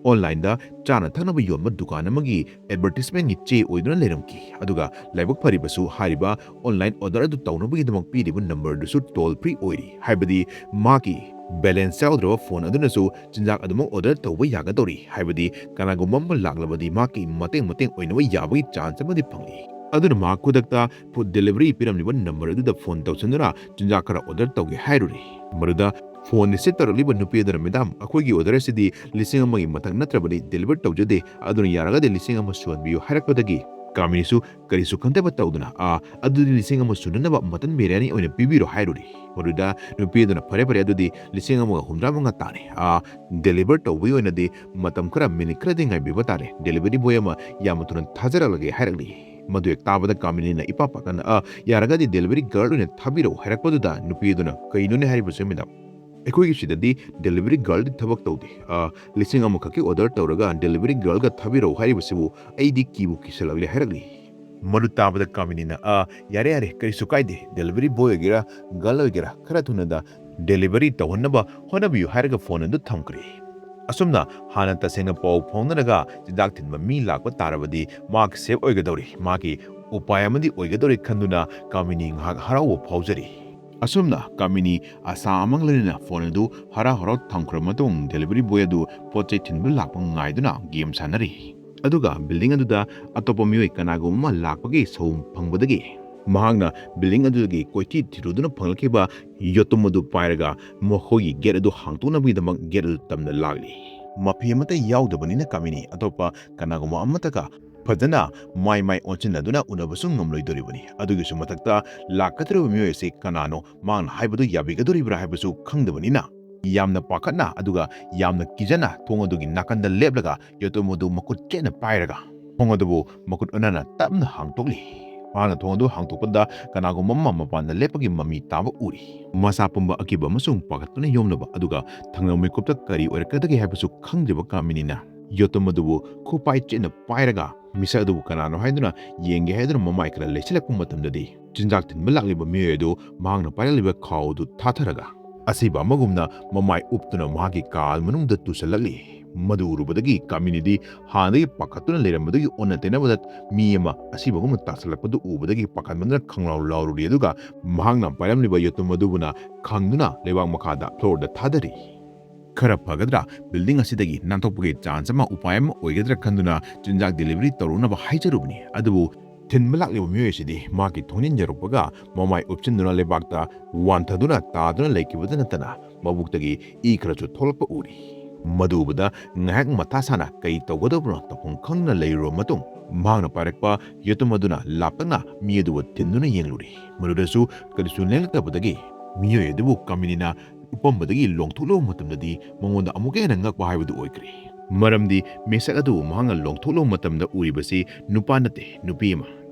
online ꯗ ꯆꯥꯅ ꯊꯛꯅꯕ ꯌꯣꯟꯕ ꯗꯨꯀꯥꯟ ꯑꯃꯒꯤ advertisement ꯀꯤ ꯆꯦ ꯑꯣꯏꯗꯨꯅ ꯂꯩꯔꯝꯈꯤ꯫ ꯑꯗꯨꯒ ꯂꯥꯏꯕꯛ ꯐꯔꯤꯕꯁꯨ ꯍꯥꯏꯔꯤꯕ online order ꯑꯗꯨ ꯇꯧꯅꯕꯒꯤꯗꯃꯛ ꯄꯤꯔꯤꯕ number ꯗꯨꯁꯨ toll free ꯑꯣꯏꯔꯤ꯫ ꯍꯥꯏꯕꯗꯤ ꯃꯍꯥꯛꯀꯤ balance ꯌꯥꯎꯗ꯭ꯔꯕ ꯐꯣꯟ ꯑꯗꯨꯅꯁꯨ ꯆꯤꯟꯖꯥꯛ ꯑꯗꯨꯃꯛ order ꯇꯧꯕ ꯌꯥꯒꯗꯧꯔꯤ꯫ ꯍꯥꯏꯕꯗꯤ ꯀꯅꯥꯒꯨꯝꯕ ꯑꯃ ꯂꯥꯛꯂꯕꯗꯤ ꯃꯍꯥꯛꯀꯤ ꯃꯇꯦꯡ ꯃꯇꯦꯡ ꯑꯣꯏꯅꯕ ꯌꯥꯕꯒꯤ chance ꯑꯃꯗꯤ ꯐꯪꯂꯤ꯫ ꯑꯗꯨꯅ ꯃꯍꯥꯛ ꯈꯨꯗꯛꯇ food delivery ꯄꯤꯔꯝꯂꯤꯕ number ꯑꯗꯨꯗ ꯐꯣꯟ ꯇꯧꯁꯤꯟꯗꯨꯅ ꯆꯤꯟꯖꯥꯛ ꯈꯔ order ꯇꯧꯒꯦ ꯍꯥꯏꯔꯨꯔꯦ꯫ ꯃꯗꯨꯗ ꯐꯣꯟ receive ꯇꯧꯔꯛꯂꯤꯕ ꯅꯨꯄꯤ ꯑꯗꯨꯅ, "ꯃꯦꯗꯥꯝ, ꯑꯩꯈꯣꯏꯒꯤ order ꯑꯁꯤꯗꯤ ꯂꯤꯁꯤꯡ ꯑꯃꯒꯤ ꯃꯊꯛ ꯅꯠꯇ꯭ꯔꯕꯗꯤ deliver ꯇꯧꯖꯗꯦ, ꯑꯗꯨꯅ ꯌꯥꯔꯒꯗꯤ ꯂꯤꯁꯤꯡ ꯑꯃ ꯁꯨꯍꯟꯕꯤꯌꯨ" ꯍꯥꯏꯔꯛꯄꯗꯒꯤ ꯀꯥꯃꯤꯅꯤꯁꯨ ꯀꯔꯤꯁꯨ ꯈꯟꯊꯕ ꯇꯧꯗꯅ, "ꯑꯥ, ꯑꯗꯨꯗꯤ ꯂꯤꯁꯤꯡ ꯑꯃ ꯁꯨꯅꯅꯕ mutton biryani ꯑꯣꯏꯅ ꯄꯤꯕꯤꯔꯣ" ꯍꯥꯏꯔꯨꯔꯦ꯫ ꯃꯗꯨꯗ ꯅꯨꯄꯤ ꯑꯗꯨꯅ, "ꯐꯔꯦ, ꯐꯔꯦ, ꯑꯗꯨꯗꯤ ꯂꯤꯁꯤꯡ ꯑꯃꯒ ꯍꯨꯝꯗ꯭ꯔꯥ ꯃꯉꯥ ꯇꯥꯔꯦ꯫ ꯑꯥ, deliver ꯇꯧꯕꯒꯤ ꯑꯣꯏꯅꯗꯤ ꯃꯇꯝ ꯈꯔ, minute ꯈꯔꯗꯤ ꯉꯥꯏꯕꯤꯕ ꯇꯥꯔꯦ꯫ Delivery boy ꯑꯃ ꯌꯥꯝꯅ ꯊꯨꯅ ꯊꯥꯖꯔꯛꯂꯒꯦ" ꯍꯥꯏꯔꯛꯂꯤ꯫ ꯃꯗꯨ ꯍꯦꯛ ꯇꯥꯕꯗ ꯀꯥꯃꯤꯅꯤꯅ ꯏꯄꯥ ꯄꯥꯈꯠꯅ, "ꯑ, ꯌꯥꯔꯒꯗꯤ delivery girl ꯑꯣꯏꯅ ꯊꯥꯕꯤꯔꯛꯎ" ꯍꯥꯏꯔꯛꯄꯗꯨꯗ ꯅꯨꯄꯤ ꯑꯗꯨꯅ, "ꯀꯩꯅꯣꯅꯦ ꯍꯥꯏꯔꯤꯕꯁꯦ, ꯃꯦꯗꯥꯝ? ꯑꯩꯈꯣꯏꯒꯤ ꯁꯤꯗꯗꯤ delivery girl ꯗꯤ ꯊꯕꯛ ꯇꯧꯗꯦ꯫ ꯑ, ꯂꯤꯁꯤꯡ ꯑꯃꯈꯛꯀꯤ order ꯇꯧꯔꯒ delivery girl ꯒ ꯊꯥꯕꯤꯔꯛꯎ ꯍꯥꯏꯔꯤꯕꯁꯤꯕꯨ ꯑꯩꯗꯤ ꯀꯤꯕꯨ ꯀꯤꯁꯜꯂꯛꯂꯦ" ꯍꯥꯏꯔꯛꯂꯤ꯫ ꯃꯗꯨ ꯇꯥꯕꯗ ꯀꯥꯃꯤꯅꯤꯅ, "ꯑ, ꯌꯥꯔꯦ, ꯌꯥꯔꯦ, ꯀꯔꯤꯁꯨ ꯀꯥꯏꯗꯦ꯫ Delivery boy ꯑꯣꯏꯒꯦꯔꯥ, girl ꯑꯣꯏꯒꯦꯔꯥ, ꯈꯔ ꯊꯨꯅꯗ delivery ꯇꯧꯍꯟꯅꯕ ꯍꯣꯠꯅꯕꯤꯌꯨ" ꯍꯥꯏꯔꯒ ꯐꯣꯟ ꯑꯗꯨ ꯊꯝꯈ꯭ꯔꯦ꯫ ꯑꯁꯨꯝꯅ ꯍꯥꯟꯅ ꯇꯁꯦꯡꯅ ꯄꯥꯎ ꯐꯥꯎꯅꯔꯒ ꯆꯤꯟꯖꯥꯛ ꯊꯤꯟꯕ ꯃꯤ ꯂꯥꯛꯄ ꯇꯥꯔꯕꯗꯤ ꯃꯍꯥꯛ safe ꯑꯣꯏꯒꯗꯧꯔꯤ, ꯃꯍꯥꯛꯀꯤ ꯎꯄꯥꯏ ꯑꯃꯗꯤ ꯑꯣꯏꯒꯗꯧꯔꯤ ꯈꯟꯗꯨꯅ ꯀꯥꯃꯤꯅꯤ ꯉꯥꯏꯍꯥꯛ ꯍꯔꯥꯎꯕ ꯐꯥꯎꯖꯔꯤ꯫ ꯑꯁꯨꯝꯅ ꯀꯥꯃꯤꯅꯤ ꯑꯁꯥ ꯑꯃꯒ ꯂꯣꯏꯅꯅ ꯐꯣꯟ ꯑꯗꯨ ꯍꯔꯥꯎ ꯍꯔꯥꯎ ꯊꯝꯈ꯭ꯔꯕ ꯃꯇꯨꯡ delivery boy ꯑꯗꯨ ꯄꯣꯠ ꯆꯩ ꯊꯤꯟꯕ ꯂꯥꯛꯄ ꯉꯥꯏꯗꯨꯅ game ꯁꯥꯟꯅꯔꯤ꯫ ꯑꯗꯨꯒ building ꯑꯗꯨꯗ ꯑꯇꯣꯞꯄ ꯃꯤꯑꯣꯏ ꯀꯅꯥꯒꯨꯝꯕ ꯑꯃ ꯂꯥꯛꯄꯒꯤ ꯁꯑꯣꯡ ꯐꯪꯕꯗꯒꯤ ꯃꯍꯥꯛꯅ building ꯑꯗꯨꯗꯒꯤ ꯀꯣꯏꯊꯤ ꯊꯤꯔꯨꯗꯨꯅ ꯐꯪꯂꯛꯈꯤꯕ ꯌꯣꯠꯇꯨꯝ ꯑꯗꯨ ꯄꯥꯏꯔꯒ ꯃꯈꯣꯏꯒꯤ gate ꯑꯗꯨ ꯍꯥꯡꯗꯣꯛꯅꯕꯒꯤꯗꯃꯛ gate ꯑꯗꯨ ꯇꯝꯅ ꯂꯥꯛꯂꯤ꯫ ꯃꯐꯤ ꯑꯃꯠꯇ ꯌꯥꯎꯗꯕꯅꯤꯅ ꯀꯥꯃꯤꯅꯤ ꯑꯇꯣꯞꯄ ꯀꯅꯥꯒꯨꯝꯕ ꯑꯃꯠꯇꯒ ꯐꯖꯅ ꯃꯥꯏ ꯃꯥꯏ ꯑꯣꯟꯁꯤꯟꯅꯗꯨꯅ ꯎꯅꯕꯁꯨ ꯉꯝꯂꯣꯏꯗꯧꯔꯤꯕꯅꯤ꯫ ꯑꯗꯨꯒꯤꯁꯨ ꯃꯊꯛꯇ ꯂꯥꯛꯀꯗꯧꯔꯤꯕ ꯃꯤꯑꯣꯏ ꯑꯁꯤ ꯀꯅꯥꯅꯣ, ꯃꯍꯥꯛꯅ ꯍꯥꯏꯕꯗꯨ ꯌꯥꯕꯤꯒꯗꯧꯔꯤꯕ꯭ꯔꯥ ꯍꯥꯏꯕꯁꯨ ꯈꯪꯗꯕꯅꯤꯅ ꯌꯥꯝꯅ ꯄꯥꯈꯠꯅ ꯑꯗꯨꯒ ꯌꯥꯝꯅ ꯀꯤꯖꯅ ꯊꯣꯡ ꯑꯗꯨꯒꯤ ꯅꯥꯀꯟꯗ ꯂꯦꯞꯂꯒ ꯌꯣꯠꯇꯨꯝ ꯑꯗꯨ ꯃꯈꯨꯠ ꯆꯦꯠꯅ ꯄꯥꯏꯔꯒ ꯊꯣꯡ ꯑꯗꯨꯕꯨ ꯃꯈꯨꯠ ꯑꯣꯟꯅꯅ ꯇꯞꯅ ꯍꯥꯡꯗꯣꯛꯂꯤ꯫ ꯃꯍꯥꯛꯅ ꯊꯣꯡ ꯑꯗꯨ ꯍꯥꯡꯗꯣꯛꯄꯗ ꯀꯅꯥꯒꯨꯝꯕ ꯑꯃ ꯃꯄꯥꯟꯗ ꯂꯦꯞꯄꯒꯤ ꯃꯃꯤ ꯇꯥꯕ ꯎꯔꯤ꯫ ꯃꯁꯥ ꯄꯨꯝꯕ ꯑꯀꯤꯕ ꯑꯃꯁꯨꯡ ꯄꯥꯈꯠꯄꯅ ꯌꯣꯝꯂꯕ ꯑꯗꯨꯒ ꯊꯪꯅꯕ ꯃꯤꯀꯨꯞꯇ ꯀꯔꯤ ꯑꯣꯏꯔꯛꯀꯗꯒꯦ ꯍꯥꯏꯕꯁꯨ ꯈꯪꯗ꯭ꯔꯤꯕ ꯀꯥꯃꯤꯅꯤꯅ ꯌꯣꯠꯇꯨꯝ ꯑꯗꯨꯕꯨ ꯈꯨꯄꯥꯏ ꯆꯦꯠꯅ ꯄꯥꯏꯔꯒ ꯃꯤꯁꯛ ꯑꯗꯨꯕꯨ ꯀꯅꯥꯅꯣ ꯍꯥꯏꯗꯨꯅ ꯌꯦꯡꯒꯦ ꯍꯥꯏꯗꯨꯅ ꯃꯃꯥꯏ ꯈꯔ ꯂꯩꯁꯤꯜꯂꯛꯄ ꯃꯇꯝꯗꯗꯤ ꯆꯤꯟꯖꯥꯛ ꯊꯤꯟꯕ ꯂꯥꯛꯂꯤꯕ ꯃꯤꯑꯣꯏ ꯑꯗꯨ ꯃꯍꯥꯛꯅ ꯄꯥꯏꯔꯛꯂꯤꯕ ꯈꯥꯎ ꯑꯗꯨ ꯊꯥꯊꯔꯒ ꯑꯁꯤꯕ ꯑꯃꯒꯨꯝꯅ ꯃꯃꯥꯏ ꯎꯞꯇꯨꯅ ꯃꯍꯥꯛꯀꯤ ꯀꯥ ꯃꯅꯨꯡꯗ ꯇꯨꯁꯤꯜꯂꯛꯂꯤ꯫ ꯃꯗꯨ ꯎꯔꯨꯕꯗꯒꯤ ꯀꯥꯃꯤꯅꯤꯗꯤ ꯍꯥꯟꯅꯗꯒꯤ ꯄꯥꯈꯠꯇꯨꯅ ꯂꯩꯔꯝꯕꯗꯒꯤ ꯑꯣꯟꯅ ꯇꯩꯅꯕꯗ ꯃꯤ ꯑꯃ ꯑꯁꯤꯕꯒꯨꯝꯅ ꯇꯥꯁꯤꯜꯂꯛꯄꯗꯨ ꯎꯕꯗꯒꯤ ꯄꯥꯈꯠꯃꯟꯗꯨꯅ ꯈꯪꯂꯥꯎ ꯂꯥꯎꯔꯨꯔꯤ, ꯑꯗꯨꯒ ꯃꯍꯥꯛꯅ ꯄꯥꯏꯔꯝꯂꯤꯕ ꯌꯣꯠꯇꯨꯝ ꯑꯗꯨꯕꯨꯅ ꯈꯪꯗꯨꯅ ꯂꯩꯕꯥꯛ ꯃꯈꯥꯗ floorꯗ ꯊꯥꯗꯔꯤ꯫ ꯈꯔ ꯐꯒꯗ꯭ꯔꯥ? Building ꯑꯁꯤꯗꯒꯤ ꯅꯥꯟꯊꯣꯛꯄꯒꯤ chance ꯑꯃ, ꯎꯄꯥꯏ ꯑꯃ ꯑꯣꯏꯒꯗ꯭ꯔꯥ ꯈꯟꯗꯨꯅ ꯆꯤꯟꯖꯥꯛ delivery ꯇꯧꯔꯨꯅꯕ ꯍꯥꯏꯖꯔꯨꯕꯅꯤ꯫ ꯑꯗꯨꯕꯨ ꯊꯤꯟꯕ ꯂꯥꯛꯂꯤꯕ ꯃꯤꯑꯣꯏ ꯑꯁꯤꯗꯤ ꯃꯍꯥꯛꯀꯤ ꯊꯣꯡꯖꯤꯟ ꯌꯧꯔꯛꯄꯒ ꯃꯃꯥꯏ ꯎꯞꯁꯤꯟꯗꯨꯅ ꯂꯩꯕꯥꯛꯇ ꯋꯥꯟꯊꯗꯨꯅ ꯇꯥꯗꯨꯅ ꯂꯩꯈꯤꯕꯗ ꯅꯠꯇꯅ ꯃꯕꯨꯛꯇꯒꯤ ꯏ ꯈꯔꯁꯨ ꯊꯣꯛꯂꯛꯄ ꯎꯔꯤ꯫ ꯃꯗꯨ ꯎꯕꯗ ꯉꯥꯏꯍꯥꯛ ꯃꯊꯥ ꯁꯥꯅ ꯀꯔꯤ ꯇꯧꯒꯗꯧꯕꯅꯣ ꯇꯧꯐꯝ ꯈꯪꯗꯅ ꯂꯩꯔꯨꯔꯕ ꯃꯇꯨꯡ ꯃꯍꯥꯛꯅ ꯄꯥꯏꯔꯛꯄ ꯌꯣꯠꯇꯨꯝ ꯑꯗꯨꯅ ꯂꯥꯞꯇꯛꯅ ꯃꯤ ꯑꯗꯨꯕꯨ ꯊꯤꯟꯗꯨꯅ ꯌꯦꯡꯂꯨꯔꯤ꯫ ꯃꯗꯨꯗꯁꯨ ꯀꯔꯤꯁꯨ ꯂꯦꯡꯂꯛꯇꯕꯗꯒꯤ ꯃꯤꯑꯣꯏ ꯑꯗꯨꯕꯨ ꯀꯥꯃꯤꯅꯤꯅ ꯎꯄꯝꯕꯗꯒꯤ ꯂꯣꯡꯊꯣꯛꯂꯨꯕ ꯃꯇꯝꯗꯗꯤ ꯃꯉꯣꯟꯗ ꯑꯃꯨꯛꯀ ꯍꯦꯟꯅ ꯉꯛꯄ ꯍꯥꯏꯕꯗꯨ ꯑꯣꯏꯈ꯭ꯔꯦ꯫ ꯃꯔꯝꯗꯤ ꯃꯤꯁꯛ ꯑꯗꯨꯕꯨ ꯃꯍꯥꯛꯅ ꯂꯣꯡꯊꯣꯛꯂꯨꯕ ꯃꯇꯝꯗ ꯎꯔꯤꯕꯁꯤ ꯅꯨꯄꯥ ꯅꯠꯇꯦ, ꯅꯨꯄꯤ ꯑꯃ,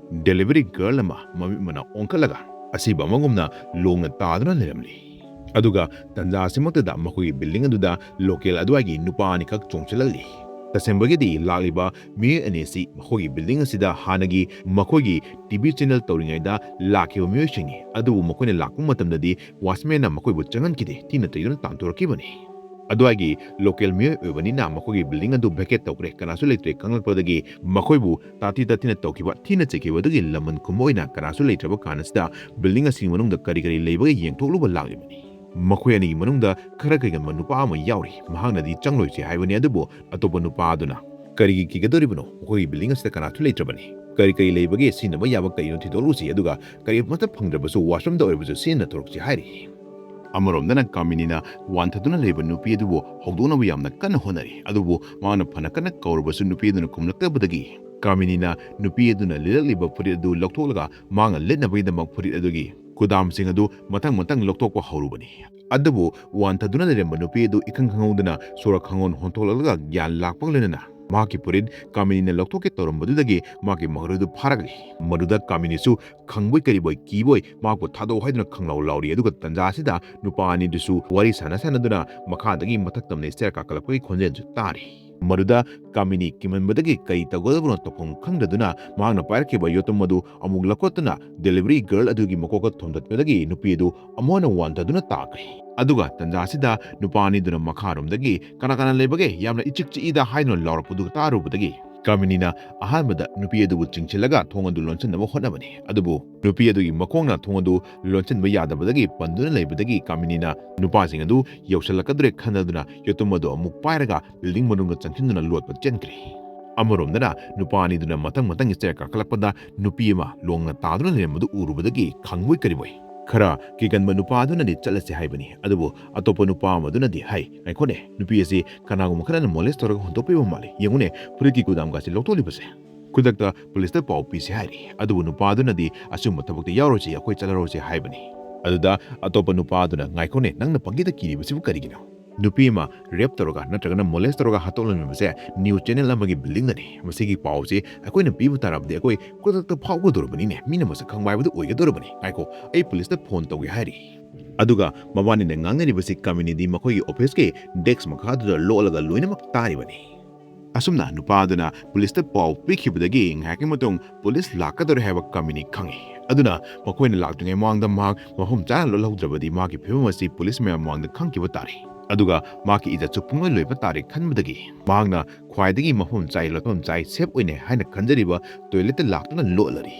delivery girl ꯑꯃ ꯃꯃꯤꯠ ꯃꯅꯥ ꯑꯣꯟꯈꯠꯂꯒ ꯑꯁꯤꯕ ꯑꯃꯒꯨꯝꯅ ꯂꯣꯡꯅ ꯇꯥꯗꯨꯅ ꯂꯩꯔꯝꯂꯤ꯫ ꯑꯗꯨꯒ ꯇꯟꯖꯥ ꯑꯁꯤꯃꯛꯇꯗ ꯃꯈꯣꯏꯒꯤ building ꯑꯗꯨꯗ local ꯑꯗꯨꯋꯥꯏꯒꯤ ꯅꯨꯄꯥ ꯑꯅꯤꯈꯛ ꯆꯣꯡꯁꯤꯜꯂꯛꯂꯤ꯫ ꯇꯁꯦꯡꯕꯒꯤꯗꯤ ꯂꯥꯛꯂꯤꯕ ꯃꯤꯑꯣꯏ ꯑꯅꯤ ꯑꯁꯤ ꯃꯈꯣꯏꯒꯤ building ꯑꯁꯤꯗ ꯍꯥꯟꯅꯒꯤ ꯃꯈꯣꯏꯒꯤ TV channel ꯇꯧꯔꯤꯉꯩꯗ ꯂꯥꯛꯈꯤꯕ ꯃꯤꯑꯣꯏꯁꯤꯡꯅꯤ꯫ ꯑꯗꯨꯕꯨ ꯃꯈꯣꯏꯅ ꯂꯥꯛꯄ ꯃꯇꯝꯗꯗꯤ watchmanꯅ ꯃꯈꯣꯏꯕꯨ ꯆꯪꯍꯟꯈꯤꯗꯦ, ꯊꯤꯅ ꯆꯩꯗꯨꯅ ꯇꯥꯟꯊꯣꯔꯛꯈꯤꯕꯅꯤ꯫ ꯑꯗꯨꯋꯥꯏꯒꯤ local ꯃꯤꯑꯣꯏ ꯑꯣꯏꯕꯅꯤꯅ ꯃꯈꯣꯏꯒꯤ building ꯑꯗꯨ vacate ꯇꯧꯈ꯭ꯔꯦ, ꯀꯅꯥꯁꯨ ꯂꯩꯇ꯭ꯔꯦ ꯈꯪꯂꯛꯄꯗꯒꯤ ꯃꯈꯣꯏꯕꯨ ꯇꯥꯊꯤ ꯇꯥꯊꯤꯅ ꯇꯧꯈꯤꯕ, ꯊꯤꯅ ꯆꯩꯈꯤꯕ ꯑꯗꯨꯒꯤ ꯂꯃꯟ ꯈꯨꯝꯕ ꯑꯣꯏꯅ ꯀꯅꯥꯁꯨ ꯂꯩꯇ꯭ꯔꯕ ꯀꯥꯟ ꯑꯁꯤꯗ building ꯑꯁꯤꯒꯤ ꯃꯅꯨꯡꯗ ꯀꯔꯤ ꯀꯔꯤ ꯂꯩꯕꯒꯦ ꯌꯦꯡꯊꯣꯛꯂꯨꯕ ꯂꯥꯛꯂꯤꯕꯅꯤ꯫ ꯃꯈꯣꯏ ꯑꯅꯤꯒꯤ ꯃꯅꯨꯡꯗ ꯈꯔ ꯀꯩꯒꯟꯕ ꯅꯨꯄꯥ ꯑꯃ ꯌꯥꯎꯔꯤ꯫ ꯃꯍꯥꯛꯅꯗꯤ ꯆꯪꯂꯣꯏꯁꯤ ꯍꯥꯏꯕꯅꯤ, ꯑꯗꯨꯕꯨ ꯑꯇꯣꯞꯄ ꯅꯨꯄꯥ ꯑꯗꯨꯅ ꯀꯔꯤꯒꯤ ꯀꯤꯒꯗꯧꯔꯤꯕꯅꯣ? ꯃꯈꯣꯏꯒꯤ building ꯑꯁꯤꯗ ꯀꯅꯥꯁꯨ ꯂꯩꯇ꯭ꯔꯕꯅꯤ꯫ ꯀꯔꯤ ꯀꯔꯤ ꯂꯩꯕꯒꯦ, ꯁꯤꯖꯤꯟꯅꯕ ꯌꯥꯕ ꯀꯔꯤꯅꯣ ꯊꯤꯗꯣꯛꯂꯨꯁꯤ, ꯑꯗꯨꯒ ꯀꯔꯤꯃꯠꯇ ꯐꯪꯗ꯭ꯔꯕꯁꯨ washroomꯗ ꯑꯣꯏꯔꯕꯁꯨ ꯁꯤꯖꯤꯟꯅꯊꯣꯔꯛꯁꯤ ꯍꯥꯏꯔꯤ꯫ ꯑꯃꯔꯣꯝꯗꯅ ꯀꯥꯃꯤꯅꯤꯅ ꯋꯥꯟꯊꯗꯨꯅ ꯂꯩꯕ ꯅꯨꯄꯤ ꯑꯗꯨꯕꯨ ꯍꯧꯗꯣꯛꯅꯕ ꯌꯥꯝꯅ ꯀꯟꯅ ꯍꯣꯠꯅꯔꯤ꯫ ꯑꯗꯨꯕꯨ ꯃꯥꯅ ꯐꯅ ꯀꯟꯅ ꯀꯧꯔꯕꯁꯨ ꯅꯨꯄꯤ ꯑꯗꯨꯅ ꯈꯨꯝꯂꯛꯇꯕꯗꯒꯤ ꯀꯥꯃꯤꯅꯤꯅ ꯅꯨꯄꯤ ꯑꯗꯨꯅ ꯂꯤꯠꯂꯛꯂꯤꯕ ꯐꯨꯔꯤꯠ ꯑꯗꯨ ꯂꯧꯊꯣꯛꯂꯒ ꯃꯥꯅ ꯂꯤꯠꯅꯕꯒꯤꯗꯃꯛ ꯐꯨꯔꯤꯠ ꯑꯗꯨꯒꯤ ꯀꯨꯗꯥꯝꯁꯤꯡ ꯑꯗꯨ ꯃꯊꯪ ꯃꯊꯪ ꯂꯧꯊꯣꯛꯄ ꯍꯧꯔꯨꯕꯅꯤ꯫ ꯑꯗꯨꯕꯨ ꯋꯥꯟꯊꯗꯨꯅ ꯂꯩꯔꯝꯕ ꯅꯨꯄꯤ ꯑꯗꯨ ꯏꯈꯪ ꯈꯪꯍꯧꯗꯅ ꯁꯣꯔ ꯈꯪꯍꯣꯟ ꯍꯣꯟꯊꯣꯛꯂꯛꯂꯒ ꯒ꯭ꯌꯥꯟ ꯂꯥꯛꯄꯒ ꯂꯣꯏꯅꯅ ꯃꯍꯥꯛꯀꯤ ꯐꯨꯔꯤꯠ ꯀꯥꯃꯤꯅꯤꯅ ꯂꯧꯊꯣꯛꯀꯦ ꯇꯧꯔꯝꯕꯗꯨꯗꯒꯤ ꯃꯍꯥꯛꯀꯤ ꯃꯒꯔꯨꯗꯨ ꯐꯥꯔꯛꯂꯤ꯫ ꯃꯗꯨꯗ ꯀꯥꯃꯤꯅꯤꯁꯨ ꯈꯪꯕꯣꯏ ꯀꯔꯤꯕꯣꯏ ꯀꯤꯕꯣꯏ ꯃꯍꯥꯛꯄꯨ ꯊꯥꯗꯣꯛꯎ ꯍꯥꯏꯗꯨꯅ ꯈꯪꯂꯥꯎ ꯂꯥꯎꯔꯤ꯫ ꯑꯗꯨꯒ ꯇꯟꯖꯥ ꯑꯁꯤꯗ ꯅꯨꯄꯥ ꯑꯅꯤꯗꯨꯁꯨ ꯋꯥꯔꯤ ꯁꯥꯟꯅ ꯁꯥꯟꯅꯗꯨꯅ ꯃꯈꯥꯗꯒꯤ ꯃꯊꯛ ꯇꯝꯅ ꯏꯁꯇꯦꯌꯔ ꯀꯥꯈꯠꯂꯛꯄꯒꯤ ꯈꯣꯟꯖꯦꯜꯁꯨ ꯇꯥꯔꯤ꯫ ꯃꯗꯨꯗ ꯀꯥꯃꯤꯅꯤ ꯀꯤꯃꯟꯕꯗꯒꯤ ꯀꯔꯤ ꯇꯧꯒꯗꯕꯅꯣ ꯇꯧꯐꯝ ꯈꯪꯗꯗꯨꯅ ꯃꯍꯥꯛꯅ ꯄꯥꯏꯔꯛꯈꯤꯕ ꯌꯣꯠꯇꯨꯝ ꯑꯗꯨ ꯑꯃꯨꯛ ꯂꯧꯈꯠꯇꯨꯅ ꯗꯦꯂꯤꯚꯔꯤ ꯒꯔꯜ ꯑꯗꯨꯒꯤ ꯃꯀꯣꯛꯇ ꯊꯣꯝꯗꯠꯄꯗꯒꯤ ꯅꯨꯄꯤ ꯑꯗꯨ ꯑꯃꯨꯛ ꯍꯟꯅ ꯋꯥꯟꯊꯗꯨꯅ ꯇꯥꯈ꯭ꯔꯦ꯫ ꯑꯗꯨꯒ ꯇꯟꯖꯥ ꯑꯁꯤꯗ ꯅꯨꯄꯥ ꯑꯅꯤꯗꯨꯅ ꯃꯈꯥꯔꯣꯝꯗꯒꯤ "ꯀꯅꯥ ꯀꯅꯥ ꯂꯩꯕꯒꯦ? ꯌꯥꯝꯅ ꯏꯆꯤꯛ ꯆꯤꯛꯏꯗ" ꯍꯥꯏꯗꯨꯅ ꯂꯥꯎꯔꯛꯄꯗꯨ ꯇꯥꯔꯨꯕꯗꯒꯤ ꯀꯥꯃꯤꯅꯤꯅ ꯑꯍꯥꯟꯕꯗ ꯅꯨꯄꯤ ꯑꯗꯨꯕꯨ ꯆꯤꯡꯁꯤꯜꯂꯒ ꯊꯣꯡ ꯑꯗꯨ ꯂꯣꯟꯁꯤꯟꯅꯕ ꯍꯣꯠꯅꯕꯅꯤ꯫ ꯑꯗꯨꯕꯨ ꯅꯨꯄꯤ ꯑꯗꯨꯒꯤ ꯃꯈꯣꯡꯅ ꯊꯣꯡ ꯑꯗꯨ ꯂꯣꯟꯁꯤꯟꯕ ꯌꯥꯗꯕꯗꯒꯤ ꯄꯟꯗꯨꯅ ꯂꯩꯕꯗꯒꯤ ꯀꯥꯃꯤꯅꯤꯅ ꯅꯨꯄꯥꯁꯤꯡ ꯑꯗꯨ ꯌꯧꯁꯤꯜꯂꯛꯀꯗꯧꯔꯦ ꯈꯟꯅꯗꯨꯅ ꯌꯣꯠꯇꯨꯝ ꯑꯗꯨ ꯑꯃꯨꯛ ꯄꯥꯏꯔꯒ ꯕꯤꯜꯗꯤꯡ ꯃꯅꯨꯡꯗ ꯆꯪꯁꯤꯟꯗꯨꯅ ꯂꯣꯠꯄ ꯆꯦꯟꯈ꯭ꯔꯦ꯫ ꯑꯃꯔꯣꯝꯗꯅ ꯅꯨꯄꯥ ꯑꯅꯤꯗꯨꯅ ꯃꯊꯪ ꯃꯊꯪ ꯏꯁꯇꯦꯌꯔ ꯀꯥꯈꯠꯂꯛꯄꯗ ꯅꯨꯄꯤ ꯑꯃ ꯂꯣꯡꯅ ꯇꯥꯗꯨꯅ ꯂꯩꯔꯝꯕꯗꯨ ꯎꯔꯨꯕꯗꯒꯤ ꯈꯪꯕꯣꯏ ꯀꯔꯤꯕꯣꯏ ꯈꯔ ꯀꯤꯒꯟꯕ ꯅꯨꯄꯥ ꯑꯗꯨꯅꯗꯤ ꯆꯠꯂꯁꯦ ꯍꯥꯏꯕꯅꯤ꯫ ꯑꯗꯨꯕꯨ ꯑꯇꯣꯞꯄ ꯅꯨꯄꯥ ꯑꯃꯗꯨꯅꯗꯤ ꯍꯥꯏ, "ꯉꯥꯏꯈꯣꯅꯦ, ꯅꯨꯄꯤ ꯑꯁꯤ ꯀꯅꯥꯒꯨꯝꯕ ꯈꯔꯅ ꯃꯣꯂꯦꯁ ꯇꯧꯔꯒ ꯍꯨꯟꯗꯣꯛꯄꯤꯕ ꯃꯥꯜꯂꯤ꯫ ꯌꯦꯡꯉꯨꯅꯦ, ꯐꯨꯔꯤꯠꯀꯤ ꯀꯨꯗꯥꯝꯒꯁꯤ ꯂꯧꯊꯣꯛꯂꯤꯕꯁꯦ꯫ ꯈꯨꯗꯛꯇ ꯄꯨꯂꯤꯁꯇ ꯄꯥꯎ ꯄꯤꯁꯤ" ꯍꯥꯏꯔꯤ꯫ ꯑꯗꯨꯕꯨ ꯅꯨꯄꯥ ꯑꯗꯨꯅꯗꯤ "ꯑꯆꯨꯝꯕ ꯊꯕꯛꯇ ꯌꯥꯎꯔꯣꯏꯁꯤ, ꯑꯩꯈꯣꯏ ꯆꯠꯂꯔꯣꯏꯁꯤ" ꯍꯥꯏꯕꯅꯤ꯫ ꯑꯗꯨꯗ ꯑꯇꯣꯞꯄ ꯅꯨꯄꯥ ꯑꯗꯨꯅ, "ꯉꯥꯏꯈꯣꯅꯦ, ꯅꯪꯅ ꯄꯪꯀꯤꯗ ꯀꯤꯔꯤꯕꯁꯤꯕꯨ ꯀꯔꯤꯒꯤꯅꯣ? ꯅꯨꯄꯤ ꯑꯃ ꯔꯦꯞ ꯇꯧꯔꯒ ꯅꯠꯇ꯭ꯔꯒꯅ ꯃꯣꯂꯦꯁ ꯇꯧꯔꯒ ꯍꯥꯠꯇꯣꯛꯂꯝꯃꯤꯕꯁꯦ ꯅ꯭ꯌꯨꯁ ꯆꯦꯅꯦꯜ ꯑꯃꯒꯤ ꯕꯤꯜꯗꯤꯡꯗꯅꯤ꯫ ꯃꯁꯤꯒꯤ ꯄꯥꯎꯁꯤ ꯑꯩꯈꯣꯏꯅ ꯄꯤꯕ ꯇꯥꯔꯕꯗꯤ ꯑꯩꯈꯣꯏ ꯈꯨꯗꯛꯇ ꯐꯥꯎꯒꯗꯧꯔꯕꯅꯤꯅꯦ꯫ ꯃꯤꯅ ꯃꯁꯛ ꯈꯪꯕ ꯍꯥꯏꯕꯗꯨ ꯑꯣꯏꯒꯗꯧꯔꯕꯅꯤ꯫ ꯉꯥꯏꯈꯣ, ꯑꯩ ꯄꯨꯂꯤꯁꯇ ꯐꯣꯟ ꯇꯧꯒꯦ" ꯍꯥꯏꯔꯤ꯫ ꯑꯗꯨꯒ ꯃꯕꯥꯅꯤꯅ ꯉꯥꯡꯅꯔꯤꯕꯁꯤ ꯀꯥꯃꯤꯅꯤꯗꯤ ꯃꯈꯣꯏꯒꯤ ꯑꯣꯐꯤꯁꯀꯤ ꯗꯦꯁ꯭ꯛ ꯃꯈꯥꯗꯨꯗ ꯂꯣꯠꯂꯒ ꯂꯣꯏꯅꯃꯛ ꯇꯥꯔꯤꯕꯅꯤ꯫ ꯑꯁꯨꯝꯅ ꯅꯨꯄꯥ ꯑꯗꯨꯅ ꯄꯨꯂꯤꯁꯇ ꯄꯥꯎ ꯄꯤꯈꯤꯕꯗꯒꯤ ꯉꯥꯏꯍꯥꯛꯀꯤ ꯃꯇꯨꯡ ꯄꯨꯂꯤꯁ ꯂꯥꯛꯀꯗꯧꯔꯦ ꯍꯥꯏꯕ ꯀꯥꯃꯤꯅꯤ ꯈꯪꯏ꯫ ꯑꯗꯨꯅ ꯃꯈꯣꯏꯅ ꯂꯥꯛꯇ꯭ꯔꯤꯉꯩ ꯃꯃꯥꯡꯗ ꯃꯍꯥꯛ ꯃꯐꯝ ꯆꯥꯅ ꯂꯣꯠꯍꯧꯗ꯭ꯔꯕꯗꯤ ꯃꯍꯥꯛꯀꯤ ꯐꯤꯕꯝ ꯑꯁꯤ ꯄꯨꯂꯤꯁ ꯃꯌꯥꯝ ꯃꯃꯥꯡꯗ ꯈꯪꯈꯤꯕ ꯇꯥꯔꯦ꯫ ꯑꯗꯨꯒ ꯃꯍꯥꯛꯀꯤ ꯏꯖꯠꯁꯨ ꯄꯨꯡꯂꯣꯏ ꯂꯣꯏꯕ ꯇꯥꯔꯦ ꯈꯟꯕꯗꯒꯤ ꯃꯍꯥꯛꯅ ꯈ꯭ꯋꯥꯏꯗꯒꯤ ꯃꯐꯝ ꯆꯥꯏ, ꯂꯣꯠꯐꯝ ꯆꯥꯏ, ꯁꯦꯐ ꯑꯣꯏꯅꯦ ꯍꯥꯏꯅ ꯈꯟꯖꯔꯤꯕ ꯇꯣꯏꯂꯦꯠꯇ ꯂꯥꯛꯇꯨꯅ ꯂꯣꯠꯂꯔꯤ꯫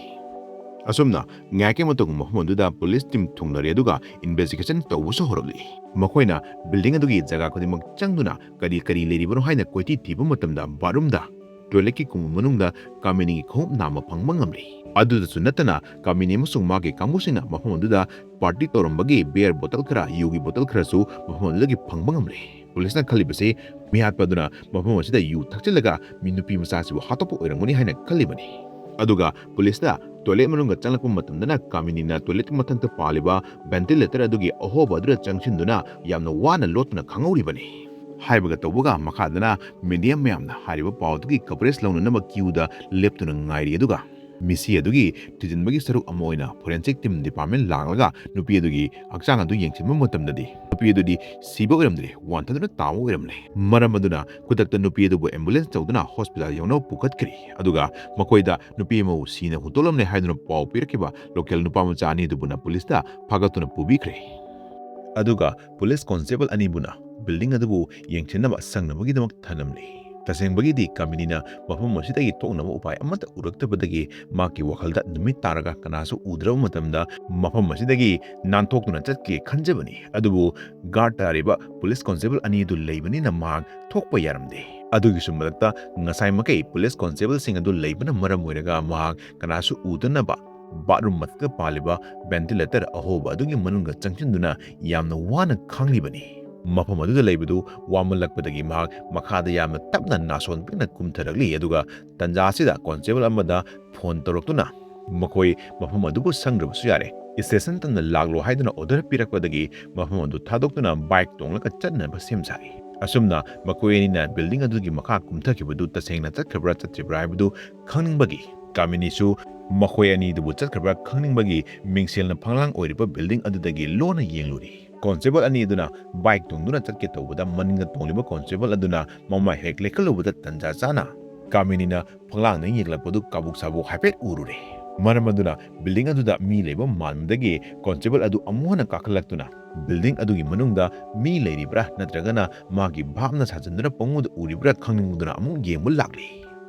ꯑꯁꯨꯝꯅ ꯉꯥꯏꯍꯥꯛꯀꯤ ꯃꯇꯨꯡ ꯃꯐꯝ ꯑꯗꯨꯗ ꯄꯨꯂꯤꯁ ꯇꯤꯝ ꯊꯨꯡꯂꯔꯦ, ꯑꯗꯨꯒ ꯏꯟꯚꯦꯁꯇꯤꯒꯦꯁꯟ ꯇꯧꯕꯁꯨ ꯍꯧꯔꯛꯂꯤ꯫ ꯃꯈꯣꯏꯅ ꯕꯤꯜꯗꯤꯡ ꯑꯗꯨꯒꯤ ꯖꯒꯥ ꯈꯨꯗꯤꯡꯃꯛ ꯆꯪꯗꯨꯅ ꯀꯔꯤ ꯀꯔꯤ ꯂꯩꯔꯤꯕꯅꯣ ꯍꯥꯏꯅ ꯀꯣꯏꯊꯤ ꯊꯤꯕ ꯃꯇꯝꯗ ꯕꯥꯠꯔꯨꯝꯗ ꯇꯣꯏꯂꯦꯠꯀꯤ ꯀꯨꯝꯕ ꯃꯅꯨꯡꯗ ꯀꯥꯃꯤꯅꯤꯒꯤ ꯈꯣꯡꯎꯞ ꯅꯥꯝꯃ ꯐꯪꯕ ꯉꯝꯂꯤ꯫ ꯑꯗꯨꯗꯁꯨ ꯅꯠꯇꯅ ꯀꯥꯃꯤꯅꯤ ꯑꯃꯁꯨꯡ ꯃꯥꯒꯤ ꯀꯥꯡꯕꯨꯁꯤꯡꯅ ꯃꯐꯝ ꯑꯗꯨꯗ ꯄꯥꯔꯇꯤ ꯇꯧꯔꯝꯕꯒꯤ ꯕꯤꯌꯔ ꯕꯣꯇꯜ ꯈꯔ, ꯌꯨꯒꯤ ꯕꯣꯇꯜ ꯈꯔꯁꯨ ꯃꯐꯝ ꯑꯗꯨꯗꯒꯤ ꯐꯪꯕ ꯉꯝꯂꯤ꯫ ꯄꯨꯂꯤꯁꯅ ꯈꯜꯂꯤꯕꯁꯤ ꯃꯤꯍꯥꯠꯄ ꯑꯗꯨꯅ ꯃꯐꯝ ꯑꯁꯤꯗ ꯌꯨ ꯊꯛꯆꯤꯜꯂꯒ ꯃꯤ ꯅꯨꯄꯤ ꯃꯆꯥꯁꯤꯕꯨ ꯍꯥꯠꯇꯣꯛꯄ ꯑꯣꯏꯔꯝꯒꯅꯤ ꯍꯥꯏꯅ ꯈꯜꯂꯤꯕꯅꯤ꯫ ꯑꯗꯨꯒ ꯄꯨꯂꯤꯁꯅ ꯇꯣꯏꯂꯦꯠ ꯃꯅꯨꯡꯗ ꯆꯪꯂꯛꯄ ꯃꯇꯝꯗꯅ ꯀꯥꯃꯤꯅꯤꯅ ꯇꯣꯏꯂꯦꯠ ꯃꯊꯛꯇ ꯄꯥꯜꯂꯤꯕ ꯚꯦꯟꯇꯤꯂꯦꯇꯔ ꯑꯗꯨꯒꯤ ꯑꯍꯣꯕ ꯑꯗꯨꯗ ꯆꯪꯁꯤꯟꯗꯨꯅ ꯌꯥꯝꯅ ꯋꯥꯅ ꯂꯣꯠꯇꯨꯅ ꯈꯪꯍꯧꯔꯤꯕꯅꯤ꯫ ꯍꯥꯏꯕꯒ ꯇꯧꯕꯒ ꯃꯈꯥꯗꯅ ꯃꯤꯗꯤꯌꯥ ꯃꯌꯥꯝꯅ ꯍꯥꯏꯔꯤꯕ ꯄꯥꯎ ꯑꯗꯨꯒꯤ ꯀꯚꯔꯦꯖ ꯂꯧꯅꯅꯕ ꯀ꯭ꯌꯨꯗ ꯂꯦꯞꯇꯨꯅ ꯉꯥꯏꯔꯤ꯫ ꯑꯗꯨꯒ ꯃꯤꯁꯤ ꯑꯗꯨꯒꯤ ꯊꯤꯖꯤꯟꯕꯒꯤ ꯁꯔꯨꯛ ꯑꯃ ꯑꯣꯏꯅ ꯐꯣꯔꯦꯟꯁꯤꯛ ꯇꯤꯝ ꯗꯤꯄꯥꯔꯠꯃꯦꯟ ꯂꯥꯛꯂꯒ ꯅꯨꯄꯤ ꯑꯗꯨꯒꯤ ꯍꯛꯆꯥꯡ ꯑꯗꯨ ꯌꯦꯡꯁꯤꯟꯕ ꯃꯇꯝꯗꯗꯤ ꯅꯨꯄꯤ ꯑꯗꯨꯗꯤ ꯁꯤꯕ ꯑꯣꯏꯔꯝꯗ꯭ꯔꯦ, ꯋꯥꯟꯊꯗꯨꯅ ꯇꯥꯕ ꯑꯣꯏꯔꯝꯂꯦ꯫ ꯃꯔꯝ ꯑꯗꯨꯅ ꯈꯨꯗꯛꯇ ꯅꯨꯄꯤ ꯑꯗꯨꯕꯨ ꯑꯦꯝꯕꯨꯂꯦꯟꯁ ꯇꯧꯗꯨꯅ ꯍꯣꯁꯄꯤꯇꯥꯜ ꯌꯧꯅꯕ ꯄꯨꯈꯠꯈ꯭ꯔꯦ꯫ ꯑꯗꯨꯒ ꯃꯈꯣꯏꯗ ꯅꯨꯄꯤ ꯑꯃꯕꯨ ꯁꯤꯅ ꯍꯨꯟꯗꯣꯛꯂꯝꯂꯦ ꯍꯥꯏꯗꯨꯅ ꯄꯥꯎ ꯄꯤꯔꯛꯈꯤꯕ ꯂꯣꯀꯦꯜ ꯅꯨꯄꯥ ꯃꯆꯥ ꯑꯅꯤꯗꯨꯕꯨꯅ ꯄꯨꯂꯤꯁꯇ ꯐꯥꯒꯠꯇꯨꯅ ꯄꯨꯕꯤꯈ꯭ꯔꯦ꯫ ꯑꯗꯨꯒ ꯄꯨꯂꯤꯁ ꯀꯣꯟꯁꯇꯦꯕꯜ ꯑꯅꯤꯕꯨꯅ ꯕꯤꯜꯗꯤꯡ ꯑꯗꯨꯕꯨ ꯌꯦꯡꯁꯤꯟꯅꯕ ꯁꯪꯅꯕꯒꯤꯗꯃꯛ ꯊꯅꯝꯂꯤ꯫ ꯇꯁꯦꯡꯕꯒꯤꯗꯤ ꯀꯥꯃꯤꯅꯤꯅ ꯃꯐꯝ ꯑꯁꯤꯗꯒꯤ ꯊꯣꯛꯅꯕ ꯎꯄꯥꯏ ꯑꯃꯠꯇ ꯎꯔꯛꯇꯕꯗꯒꯤ ꯃꯍꯥꯛꯀꯤ ꯋꯥꯈꯜꯗ ꯅꯨꯃꯤꯠ ꯇꯥꯔꯒ ꯀꯅꯥꯁꯨ ꯎꯗ꯭ꯔꯕ ꯃꯇꯝꯗ ꯃꯐꯝ ꯑꯁꯤꯗꯒꯤ ꯅꯥꯟꯊꯣꯛꯇꯨꯅ ꯆꯠꯀꯦ ꯈꯟꯖꯕꯅꯤ꯫ ꯑꯗꯨꯕꯨ ꯒꯥꯔꯗ ꯇꯥꯔꯤꯕ ꯄꯨꯂꯤꯁ ꯀꯣꯟꯁꯇꯦꯕꯜ ꯑꯅꯤ ꯑꯗꯨ ꯂꯩꯕꯅꯤꯅ ꯃꯍꯥꯛ ꯊꯣꯛꯄ ꯌꯥꯔꯝꯗꯦ꯫ ꯑꯗꯨꯒꯤꯁꯨ ꯃꯊꯛꯇ ꯉꯁꯥꯏꯃꯛꯀꯩ ꯄꯨꯂꯤꯁ ꯀꯣꯟꯁꯇꯦꯕꯜꯁꯤꯡ ꯑꯗꯨ ꯂꯩꯕꯅ ꯃꯔꯝ ꯑꯣꯏꯔꯒ ꯃꯍꯥꯛ ꯀꯅꯥꯁꯨ ꯎꯗꯅꯕ ꯕꯥꯠꯔꯨꯝ ꯃꯊꯛꯇ ꯄꯥꯜꯂꯤꯕ ꯚꯦꯟꯇꯤꯂꯦꯇꯔ ꯑꯍꯣꯕ ꯑꯗꯨꯒꯤ ꯃꯅꯨꯡꯗ ꯆꯪꯁꯤꯟꯗꯨꯅ ꯌꯥꯝꯅ ꯋꯥꯅ ꯈꯥꯡꯂꯤꯕꯅꯤ꯫ ꯃꯐꯝ ꯑꯗꯨꯗ ꯂꯩꯕꯗꯨ ꯋꯥꯃꯜꯂꯛꯄꯗꯒꯤ ꯃꯍꯥꯛ ꯃꯈꯥꯗ ꯌꯥꯝꯅ ꯇꯞꯅ ꯅꯥꯁꯣꯟ ꯄꯤꯛꯅ ꯀꯨꯝꯊꯔꯛꯂꯤ꯫ ꯑꯗꯨꯒ ꯇꯟꯖꯥ ꯑꯁꯤꯗ ꯀꯣꯟꯁꯇꯦꯕꯜ ꯑꯃꯗ ꯐꯣꯟ ꯇꯧꯔꯛꯇꯨꯅ ꯃꯈꯣꯏ ꯃꯐꯝ ꯑꯗꯨꯕꯨ ꯁꯪꯗ꯭ꯔꯕꯁꯨ ꯌꯥꯔꯦ, ꯁ꯭ꯇꯦꯁꯟ ꯇꯝꯅ ꯂꯥꯛꯂꯣ ꯍꯥꯏꯗꯨꯅ ꯑꯣꯔꯗꯔ ꯄꯤꯔꯛꯄꯗꯒꯤ ꯃꯐꯝ ꯑꯗꯨ ꯊꯥꯗꯣꯛꯇꯨꯅ ꯕꯥꯏꯛ ꯇꯣꯡꯂꯒ ꯆꯠꯅꯕ ꯁꯦꯝ ꯁꯥꯏ꯫ ꯑꯁꯨꯝꯅ ꯃꯈꯣꯏ ꯑꯅꯤꯅ ꯕꯤꯜꯗꯤꯡ ꯑꯗꯨꯒꯤ ꯃꯈꯥ ꯀꯨꯝꯊꯈꯤꯕꯗꯨ ꯇꯁꯦꯡꯅ ꯆꯠꯈ꯭ꯔꯕ꯭ꯔꯥ ꯆꯠꯇ꯭ꯔꯤꯕ꯭ꯔꯥ ꯍꯥꯏꯕꯗꯨ ꯈꯪꯅꯤꯡꯕꯒꯤ ꯀꯥꯃꯤꯅꯤꯁꯨ ꯃꯈꯣꯏ ꯑꯅꯤꯗꯨꯕꯨ ꯆꯠꯈ꯭ꯔꯕ꯭ꯔꯥ ꯈꯪꯅꯤꯡꯕꯒꯤ ꯃꯤꯡꯁꯦꯜꯅ ꯐꯪꯂꯥꯡ ꯑꯣꯏꯔꯤꯕ ꯕꯤꯜꯗꯤꯡ ꯑꯗꯨꯗꯒꯤ ꯂꯣꯟꯅ ꯌꯦꯡꯂꯨꯔꯤ꯫ ꯀꯣꯟꯁꯇꯦꯕꯜ ꯑꯅꯤ ꯑꯗꯨꯅ ꯕꯥꯏꯛ ꯇꯣꯡꯗꯨꯅ ꯆꯠꯀꯦ ꯇꯧꯕꯗ ꯃꯅꯤꯡꯗ ꯇꯣꯡꯂꯤꯕ ꯀꯣꯟꯁꯇꯦꯕꯜ ꯑꯗꯨꯅ ꯃꯃꯥꯏ ꯍꯦꯛ ꯂꯩꯈꯠꯂꯨꯕꯗ ꯇꯟꯖꯥ ꯆꯥꯅ ꯀꯥꯃꯤꯅꯤꯅ ꯐꯛꯂꯥꯡꯗ ꯌꯦꯡꯂꯛꯄꯗꯨ ꯀꯥꯕꯨꯛ ꯁꯥꯕꯨꯛ ꯍꯥꯏꯐꯦꯠ ꯎꯔꯨꯔꯦ꯫ ꯃꯔꯝ ꯑꯗꯨꯅ ꯕꯤꯜꯗꯤꯡ ꯑꯗꯨꯗ ꯃꯤ ꯂꯩꯕ ꯃꯥꯟꯕꯗꯒꯤ ꯀꯣꯟꯁꯇꯦꯕꯜ ꯑꯗꯨ ꯑꯃꯨꯛ ꯍꯟꯅ ꯀꯥꯈꯠꯂꯛꯇꯨꯅ ꯕꯤꯜꯗꯤꯡ ꯑꯗꯨꯒꯤ ꯃꯅꯨꯡꯗ ꯃꯤ ꯂꯩꯔꯤꯕ꯭ꯔꯥ ꯅꯠꯇ꯭ꯔꯒꯅ ꯃꯥꯒꯤ ꯚꯥꯞꯅ ꯁꯥꯖꯟꯗꯨꯅ ꯄꯪꯎꯗ ꯎꯔꯤꯕ꯭ꯔꯥ ꯈꯪꯅꯤꯡꯗꯨꯅ ꯑꯃꯨꯛ ꯌꯦꯡꯕ ꯂꯥꯛꯂꯤ꯫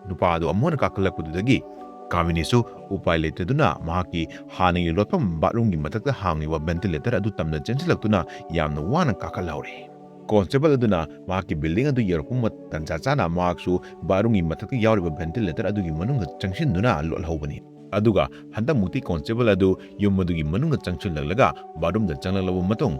ꯅꯨꯄꯥ ꯑꯗꯨ ꯑꯃꯨꯛ ꯍꯟꯅ ꯀꯥꯈꯠꯂꯛꯄꯗꯨꯗꯒꯤ ꯀꯥꯃꯤꯅꯤꯁꯨ ꯎꯄꯥꯏ ꯂꯩꯇꯗꯨꯅ ꯃꯍꯥꯛꯀꯤ ꯍꯥꯟꯅꯒꯤ ꯂꯣꯠꯐꯝ ꯕꯥꯠꯔꯨꯝꯒꯤ ꯃꯊꯛꯇ ꯍꯥꯡꯂꯤꯕ ꯚꯦꯟꯇꯤꯂꯦꯇꯔ ꯑꯗꯨ ꯇꯝꯅ ꯆꯦꯟꯁꯤꯜꯂꯛꯇꯨꯅ ꯌꯥꯝꯅ ꯋꯥꯅ ꯀꯥꯈꯠꯍꯧꯔꯦ꯫ Constable ꯑꯗꯨꯅ ꯃꯍꯥꯛꯀꯤ building ꯑꯗꯨ ꯌꯧꯔꯛꯄ ꯃ-, ꯇꯟꯖꯥ ꯆꯥꯅ ꯃꯍꯥꯛꯁꯨ bathroomꯒꯤ ꯃꯊꯛꯇ ꯌꯥꯎꯔꯤꯕ ventilator ꯑꯗꯨꯒꯤ ꯃꯅꯨꯡꯗ ꯆꯪꯁꯤꯟꯗꯨꯅ ꯂꯣꯠꯍꯧꯕꯅꯤ꯫ ꯑꯗꯨꯒ ꯍꯟꯗꯛꯃꯨꯛꯇꯤ constable ꯑꯗꯨ ꯌꯨꯝ ꯑꯗꯨꯒꯤ ꯃꯅꯨꯡꯗ ꯆꯪꯁꯤꯜꯂꯛꯂꯒ bathroomꯗ ꯆꯪꯂꯛꯂꯕ ꯃꯇꯨꯡ,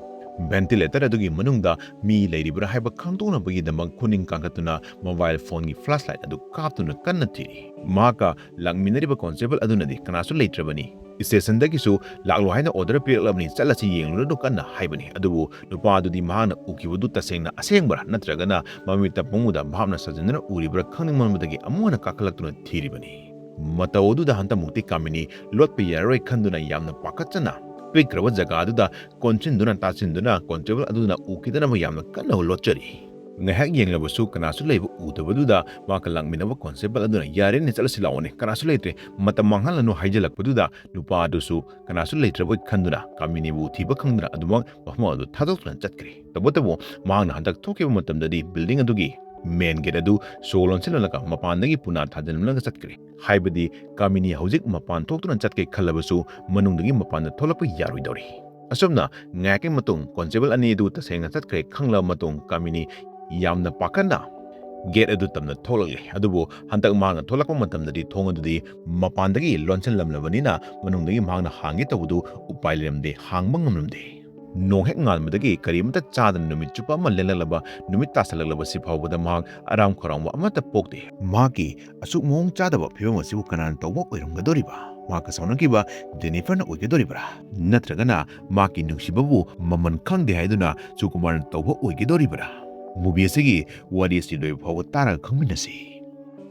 ventilator ꯑꯗꯨꯒꯤ ꯃꯅꯨꯡꯗ ꯃꯤ ꯂꯩꯔꯤꯕ꯭ꯔꯥ ꯍꯥꯏꯕ ꯈꯪꯗꯣꯛꯅꯕꯒꯤꯗꯃꯛ ꯈꯨꯅꯤꯡ ꯀꯥꯡꯈꯠꯇꯨꯅ mobile phoneꯒꯤ flashlight ꯑꯗꯨ ꯀꯥꯞꯇꯨꯅ ꯀꯟꯅ ꯊꯤꯔꯤ꯫ ꯃꯍꯥꯛꯀ ꯂꯥꯛꯃꯤꯟꯅꯔꯤꯕ constable ꯑꯗꯨꯅꯗꯤ ꯀꯅꯥꯁꯨ ꯂꯩꯇ꯭ꯔꯕꯅꯤ꯫ Stationꯗꯒꯤꯁꯨ ꯂꯥꯛꯂꯣ ꯍꯥꯏꯅ order ꯄꯤꯔꯛꯂꯕꯅꯤ, ꯆꯠꯂꯁꯤ ꯌꯦꯡꯂꯨꯔꯅꯨ ꯀꯟꯅ ꯍꯥꯏꯕꯅꯤ꯫ ꯑꯗꯨꯕꯨ ꯅꯨꯄꯥ ꯑꯗꯨꯗꯤ ꯃꯍꯥꯛꯅ ꯎꯈꯤꯕꯗꯨ ꯇꯁꯦꯡꯅ ꯑꯁꯦꯡꯕꯔꯥ ꯅꯠꯇ꯭ꯔꯒꯅ ꯃꯃꯤꯠꯇ ꯄꯪꯎꯗ ꯚꯥꯞꯅ ꯁꯥꯖꯤꯟꯗꯨꯅ ꯎꯔꯤꯕ꯭ꯔꯥ ꯈꯪꯅꯤꯡꯃꯟꯕꯗꯒꯤ ꯑꯃꯨꯛ ꯍꯟꯅ ꯀꯥꯈꯠꯂꯛꯇꯨꯅ ꯊꯤꯔꯤꯕꯅꯤ꯫ ꯃꯇꯧ ꯑꯗꯨꯗ ꯍꯟꯗꯛꯃꯨꯛꯇꯤ ꯀꯥꯃꯤꯅꯤ ꯂꯣꯠꯄ ꯌꯥꯔꯔꯣꯏ ꯈꯟꯗꯨꯅ ꯌꯥꯝꯅ ꯄꯥꯈꯠꯆꯅ ꯄꯤꯛꯈ꯭ꯔꯕ ꯖꯒꯥ ꯑꯗꯨꯗ ꯀꯣꯟꯁꯤꯟꯗꯨꯅ ꯇꯥꯁꯤꯟꯗꯨꯅ constable ꯑꯗꯨꯅ ꯎꯈꯤꯗꯅꯕ ꯌꯥꯝꯅ ꯀꯟꯅ ꯂꯣꯠꯆꯔꯤ꯫ ꯉꯥꯏꯍꯥꯛ ꯌꯦꯡꯂꯕꯁꯨ ꯀꯅꯥꯁꯨ ꯂꯩꯕ ꯎꯗꯕꯗꯨꯗ ꯃꯍꯥꯛꯀ ꯂꯥꯛꯃꯤꯟꯅꯕ constable ꯑꯗꯨꯅ "ꯌꯥꯔꯦꯅꯦ, ꯆꯠꯂꯁꯤ ꯂꯥꯛꯑꯣꯅꯦ, ꯀꯅꯥꯁꯨ ꯂꯩꯇ꯭ꯔꯦ, ꯃꯇꯝ ꯃꯥꯡꯍꯜꯂꯅꯨ" ꯍꯥꯏꯖꯤꯜꯂꯛꯄꯗꯨꯗ ꯅꯨꯄꯥ ꯑꯗꯨꯁꯨ ꯀꯅꯥꯁꯨ ꯂꯩꯇ꯭ꯔꯕꯣꯏ ꯈꯟꯗꯨꯅ ꯀꯥꯃꯤꯅꯤꯕꯨ ꯊꯤꯕ ꯈꯪꯗꯅ ꯑꯗꯨꯃꯛ ꯃꯐꯝ ꯑꯗꯨ ꯊꯥꯗꯣꯛꯇꯨꯅ ꯆꯠꯈ꯭ꯔꯦ꯫ ꯇꯧꯕꯇꯕꯨ ꯃꯍꯥꯛꯅ ꯍꯟꯗꯛ ꯊꯣꯛꯈꯤꯕ ꯃꯇꯝꯗꯗꯤ building ꯑꯗꯨꯒꯤ main gate ꯑꯗꯨ ꯁꯣ ꯂꯣꯟꯁꯤꯜꯂꯒ ꯃꯄꯥꯟꯗꯒꯤ ꯄꯨꯅꯥ ꯊꯥꯖꯤꯜꯂꯝꯂꯒ ꯆꯠꯈ꯭ꯔꯦ꯫ ꯍꯥꯏꯕꯗꯤ ꯀꯥꯃꯤꯅꯤ ꯍꯧꯖꯤꯛ ꯃꯄꯥꯟ ꯊꯣꯛꯇꯨꯅ ꯆꯠꯀꯦ ꯈꯜꯂꯕꯁꯨ ꯃꯅꯨꯡꯗꯒꯤ ꯃꯄꯥꯟꯗ ꯊꯣꯛꯂꯛꯄ ꯌꯥꯔꯣꯏꯗꯧꯔꯤ꯫ ꯑꯁꯨꯝꯅ ꯉꯥꯏꯍꯥꯛꯀꯤ ꯃꯇꯨꯡ constable ꯑꯅꯤ ꯑꯗꯨ ꯇꯁꯦꯡꯅ ꯆꯠꯈ꯭ꯔꯦ ꯈꯪꯂꯕ ꯃꯇꯨꯡ ꯀꯥꯃꯤꯅꯤ ꯌꯥꯝꯅ ꯄꯥꯈꯠꯅ gate ꯑꯗꯨ ꯇꯝꯅ ꯊꯣꯛꯂꯛꯂꯦ꯫ ꯑꯗꯨꯕꯨ ꯍꯟꯗꯛ ꯃꯍꯥꯛꯅ ꯊꯣꯛꯂꯛꯄ ꯃꯇꯝꯗꯗꯤ ꯊꯣꯡ ꯑꯗꯨꯗꯤ ꯃꯄꯥꯟꯗꯒꯤ ꯂꯣꯟꯁꯤꯜꯂꯝꯂꯕꯅꯤꯅ ꯃꯅꯨꯡꯗꯒꯤ ꯃꯍꯥꯛꯅ ꯍꯥꯡꯒꯦ ꯇꯧꯕꯗꯨ ꯎꯄꯥꯏ ꯂꯩꯔꯝꯗꯦ, ꯍꯥꯡꯕ ꯉꯝꯂꯝꯗꯦ꯫ ꯅꯣꯡ ꯍꯦꯛ ꯉꯥꯟꯕꯗꯒꯤ ꯀꯔꯤꯃꯠꯇ ꯆꯥꯗꯅ ꯅꯨꯃꯤꯠ ꯆꯨꯞꯄ ꯑꯃ ꯂꯦꯜꯂꯛꯂꯕ, ꯅꯨꯃꯤꯠ ꯇꯥꯁꯜꯂꯛꯂꯕꯁꯤ ꯐꯥꯎꯕꯗ ꯃꯍꯥꯛ ꯑꯔꯥꯝ ꯈꯧꯔꯥꯡꯕ ꯑꯃꯠꯇ ꯄꯣꯛꯇꯦ꯫ ꯃꯍꯥꯛꯀꯤ ꯑꯁꯨꯛ ꯃꯑꯣꯡ ꯆꯥꯗꯕ ꯐꯤꯕꯝ ꯑꯁꯤꯕꯨ ꯀꯅꯥꯅ ꯇꯧꯕ ꯑꯣꯏꯔꯝꯒꯗꯧꯔꯤꯕ? ꯃꯍꯥꯛꯀ ꯁꯥꯎꯅꯈꯤꯕ ꯖꯦꯅꯤꯐꯔꯅ ꯑꯣꯏꯒꯗꯧꯔꯤꯕ꯭ꯔꯥ? ꯅꯠꯇ꯭ꯔꯒꯅ ꯃꯍꯥꯛꯀꯤ ꯅꯨꯡꯁꯤꯕꯕꯨ ꯃꯃꯜ ꯈꯪꯗꯦ ꯍꯥꯏꯗꯨꯅ ꯁꯨꯀꯨꯃꯥꯔꯅ ꯇꯧꯕ ꯑꯣꯏꯒꯗꯧꯔꯤꯕ꯭ꯔꯥ? Movie ꯑꯁꯤꯒꯤ ꯋꯥꯔꯤ ꯑꯁꯤ ꯂꯣꯏꯕ ꯐꯥꯎꯕ ꯇꯥꯔꯒ ꯈꯪꯃꯤꯟꯅꯁꯤ꯫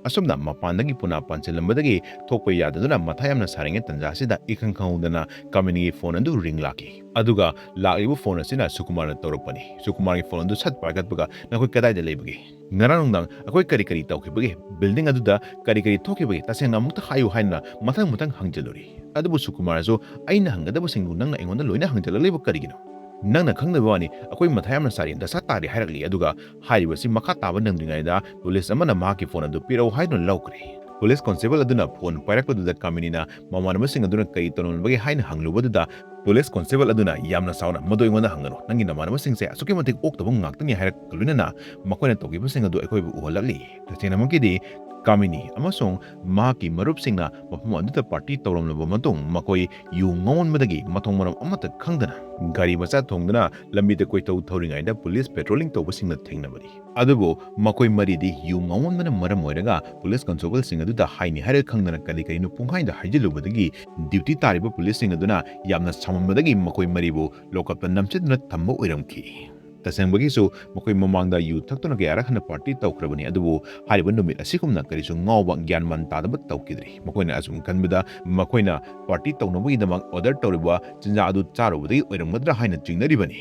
ꯑꯁꯨꯝꯅ ꯃꯄꯥꯟꯗꯒꯤ ꯄꯨꯅꯥ ꯄꯥꯟꯁꯤꯜꯂꯝꯕꯗꯒꯤ ꯊꯣꯛꯄ ꯌꯥꯗꯗꯨꯅ ꯃꯊꯥ ꯌꯥꯝꯅ ꯁꯥꯔꯤꯉꯩ ꯇꯟꯖꯥ ꯑꯁꯤꯗ ꯏꯈꯪ ꯈꯪꯍꯧꯗꯅ ꯀꯥꯃꯤꯅꯤꯒꯤ phone ꯑꯗꯨ ring ꯂꯥꯛꯈꯤ꯫ ꯑꯗꯨꯒ ꯂꯥꯛꯂꯤꯕ phone ꯑꯁꯤꯅ ꯁꯨꯀꯨꯃꯥꯔꯅ ꯇꯧꯔꯛꯄꯅꯤ꯫ ꯁꯨꯀꯨꯃꯥꯔꯒꯤ phone ꯑꯗꯨ ꯁꯠ ꯄꯥꯏꯈꯠꯄꯒ, "ꯅꯈꯣꯏ ꯀꯗꯥꯏꯗ ꯂꯩꯕꯒꯦ? ꯉꯔꯥꯡ ꯅꯨꯡꯗꯥꯡ ꯑꯩꯈꯣꯏ ꯀꯔꯤ ꯀꯔꯤ ꯇꯧꯈꯤꯕꯒꯦ? Building ꯑꯗꯨꯗ ꯀꯔꯤ ꯀꯔꯤ ꯊꯣꯛꯈꯤꯕꯒꯦ? ꯇꯁꯦꯡꯅ ꯑꯃꯨꯛꯇ ꯍꯥꯏꯌꯨ" ꯍꯥꯏꯅ ꯃꯊꯪ ꯃꯊꯪ ꯍꯪꯖꯜꯂꯨꯔꯤ꯫ ꯑꯗꯨꯕꯨ ꯁꯨꯀꯨꯃꯥꯔꯁꯨ "ꯑꯩꯅ ꯍꯪꯒꯗꯕꯁꯤꯡꯗꯨ ꯅꯪꯅ ꯑꯩꯉꯣꯟꯗ ꯂꯣꯏꯅ ꯍꯪꯖꯜꯂꯛꯂꯤꯕ ꯀꯔꯤꯒꯤꯅꯣ? ꯅꯪꯅ ꯈꯪꯗꯕ ꯋꯥꯅꯤ, ꯑꯩꯈꯣꯏ ꯃꯊꯥ ꯌꯥꯝꯅ ꯁꯥꯔꯤ, ꯗꯁꯥ ꯇꯥꯔꯤ" ꯍꯥꯏꯔꯛꯂꯤ꯫ ꯑꯗꯨꯒ ꯍꯥꯏꯔꯤꯕꯁꯤ ꯃꯈꯥ ꯇꯥꯕ ꯅꯪꯗ꯭ꯔꯤꯉꯩꯗ ꯄꯨꯂꯤꯁ ꯑꯃꯅ ꯃꯍꯥꯛꯀꯤ phone ꯑꯗꯨ ꯄꯤꯔꯛꯎ ꯍꯥꯏꯗꯨꯅ ꯂꯧꯈ꯭ꯔꯦ꯫ ꯄꯨꯂꯤꯁ ꯀꯣꯟꯁꯇꯦꯕꯜ ꯑꯗꯨꯅ ꯐꯣꯟ ꯄꯥꯏꯔꯛꯄꯗꯨꯗ ꯀꯥꯃꯤꯅꯤꯅ ꯃꯃꯥꯟꯅꯕꯁꯤꯡ ꯑꯗꯨꯅ ꯀꯔꯤ ꯇꯧꯔꯝꯂꯕꯒꯦ ꯍꯥꯏꯅ ꯍꯪꯂꯨꯕꯗꯨꯗ, ꯄꯨꯂꯤꯁ ꯀꯣꯟꯁꯇꯦꯕꯜ ꯑꯗꯨꯅ ꯌꯥꯝꯅ ꯁꯥꯎꯅ, "ꯃꯗꯨ ꯑꯩꯉꯣꯟꯗ ꯍꯪꯒꯅꯨ, ꯅꯪꯒꯤ ꯅꯃꯥꯟꯅꯕꯁꯤꯡꯁꯦ ꯑꯁꯨꯛꯀꯤ ꯃꯇꯤꯛ ꯑꯣꯛꯇꯕ ꯉꯥꯛꯇꯅꯤ" ꯍꯥꯏꯔꯛꯄꯒ ꯂꯣꯏꯅꯅ ꯃꯈꯣꯏꯅ ꯇꯧꯈꯤꯕꯁꯤꯡ ꯑꯗꯨ ꯑꯩꯈꯣꯏꯕꯨ ꯎꯍꯜꯂꯛꯂꯤ꯫ ꯇꯁꯦꯡꯅꯃꯛꯀꯤꯗꯤ ꯀꯥꯃꯤꯅꯤ ꯑꯃꯁꯨꯡ ꯃꯍꯥꯛꯀꯤ ꯃꯔꯨꯞꯁꯤꯡꯅ ꯃꯐꯝ ꯑꯗꯨꯗ ꯄꯥꯔꯇꯤ ꯇꯧꯔꯝꯂꯕ ꯃꯇꯨꯡ ꯃꯈꯣꯏ ꯌꯨ ꯉꯥꯎꯃꯟꯕꯗꯒꯤ ꯃꯊꯣꯡ ꯃꯔꯝ ꯑꯃꯠꯇ ꯈꯪꯗꯅ ꯒꯥꯔꯤ ꯃꯆꯥ ꯊꯣꯡꯗꯨꯅ ꯂꯝꯕꯤꯗ ꯀꯣꯏꯊꯧ ꯊꯧꯔꯤꯉꯩꯗ ꯄꯨꯂꯤꯁ ꯄꯦꯇ꯭ꯔꯣꯂꯤꯡ ꯇꯧꯕꯁꯤꯡꯅ ꯊꯦꯡꯅꯕꯅꯤ꯫ ꯑꯗꯨꯕꯨ ꯃꯈꯣꯏ ꯃꯔꯤꯗꯤ ꯌꯨ ꯉꯥꯎꯃꯟꯕꯅ ꯃꯔꯝ ꯑꯣꯏꯔꯒ ꯄꯨꯂꯤꯁ ꯀꯣꯟꯁꯇꯦꯕꯜꯁꯤꯡ ꯑꯗꯨꯗ ꯍꯥꯏꯅꯤ ꯍꯥꯏꯔ ꯈꯪꯗꯅ ꯀꯔꯤ ꯀꯔꯤꯅꯣ ꯄꯨꯡꯍꯥꯏꯗ ꯍꯥꯏꯖꯤꯜꯂꯨꯕꯗꯒꯤ ꯗ꯭ꯌꯨꯇꯤ ꯇꯥꯔꯤꯕ ꯄꯨꯂꯤꯁꯁꯤꯡ ꯑꯗꯨꯅ ꯌꯥꯝꯅ ꯁꯥꯎꯃꯟꯕꯗꯒꯤ ꯃꯈꯣꯏ ꯃꯔꯤꯕꯨ ꯂꯣꯀꯞꯇ ꯅꯝꯁꯤꯟꯗꯨꯅ ꯊꯝꯕ ꯑꯣꯏꯔꯝꯈꯤ꯫ ꯇꯁꯦꯡꯕꯒꯤꯁꯨ ꯃꯈꯣꯏ ꯃꯃꯥꯡꯗ ꯌꯨ ꯊꯛꯇꯨꯅ ꯀꯌꯥꯔꯛ ꯍꯟꯅ ꯄꯥꯔꯇꯤ ꯇꯧꯈ꯭ꯔꯕꯅꯤ, ꯑꯗꯨꯕꯨ ꯍꯥꯏꯔꯤꯕ ꯅꯨꯃꯤꯠ ꯑꯁꯤꯒꯨꯝꯅ ꯀꯔꯤꯁꯨ ꯉꯥꯎꯕ ꯒ꯭ꯌꯥꯟ ꯃꯥꯟ ꯇꯥꯗꯕ ꯇꯧꯈꯤꯗ꯭ꯔꯤ꯫ ꯃꯈꯣꯏꯅ ꯑꯁꯨꯝ ꯈꯟꯕꯗ ꯃꯈꯣꯏꯅ ꯄꯥꯔꯇꯤ ꯇꯧꯅꯕꯒꯤꯗꯃꯛ ꯑꯣꯔꯗꯔ ꯇꯧꯔꯤꯕ ꯆꯤꯟꯖꯥꯛ ꯑꯗꯨ ꯆꯥꯔꯨꯕꯗꯒꯤ ꯑꯣꯏꯔꯝꯒꯗ꯭ꯔꯥ ꯍꯥꯏꯅ ꯆꯤꯡꯅꯔꯤꯕꯅꯤ꯫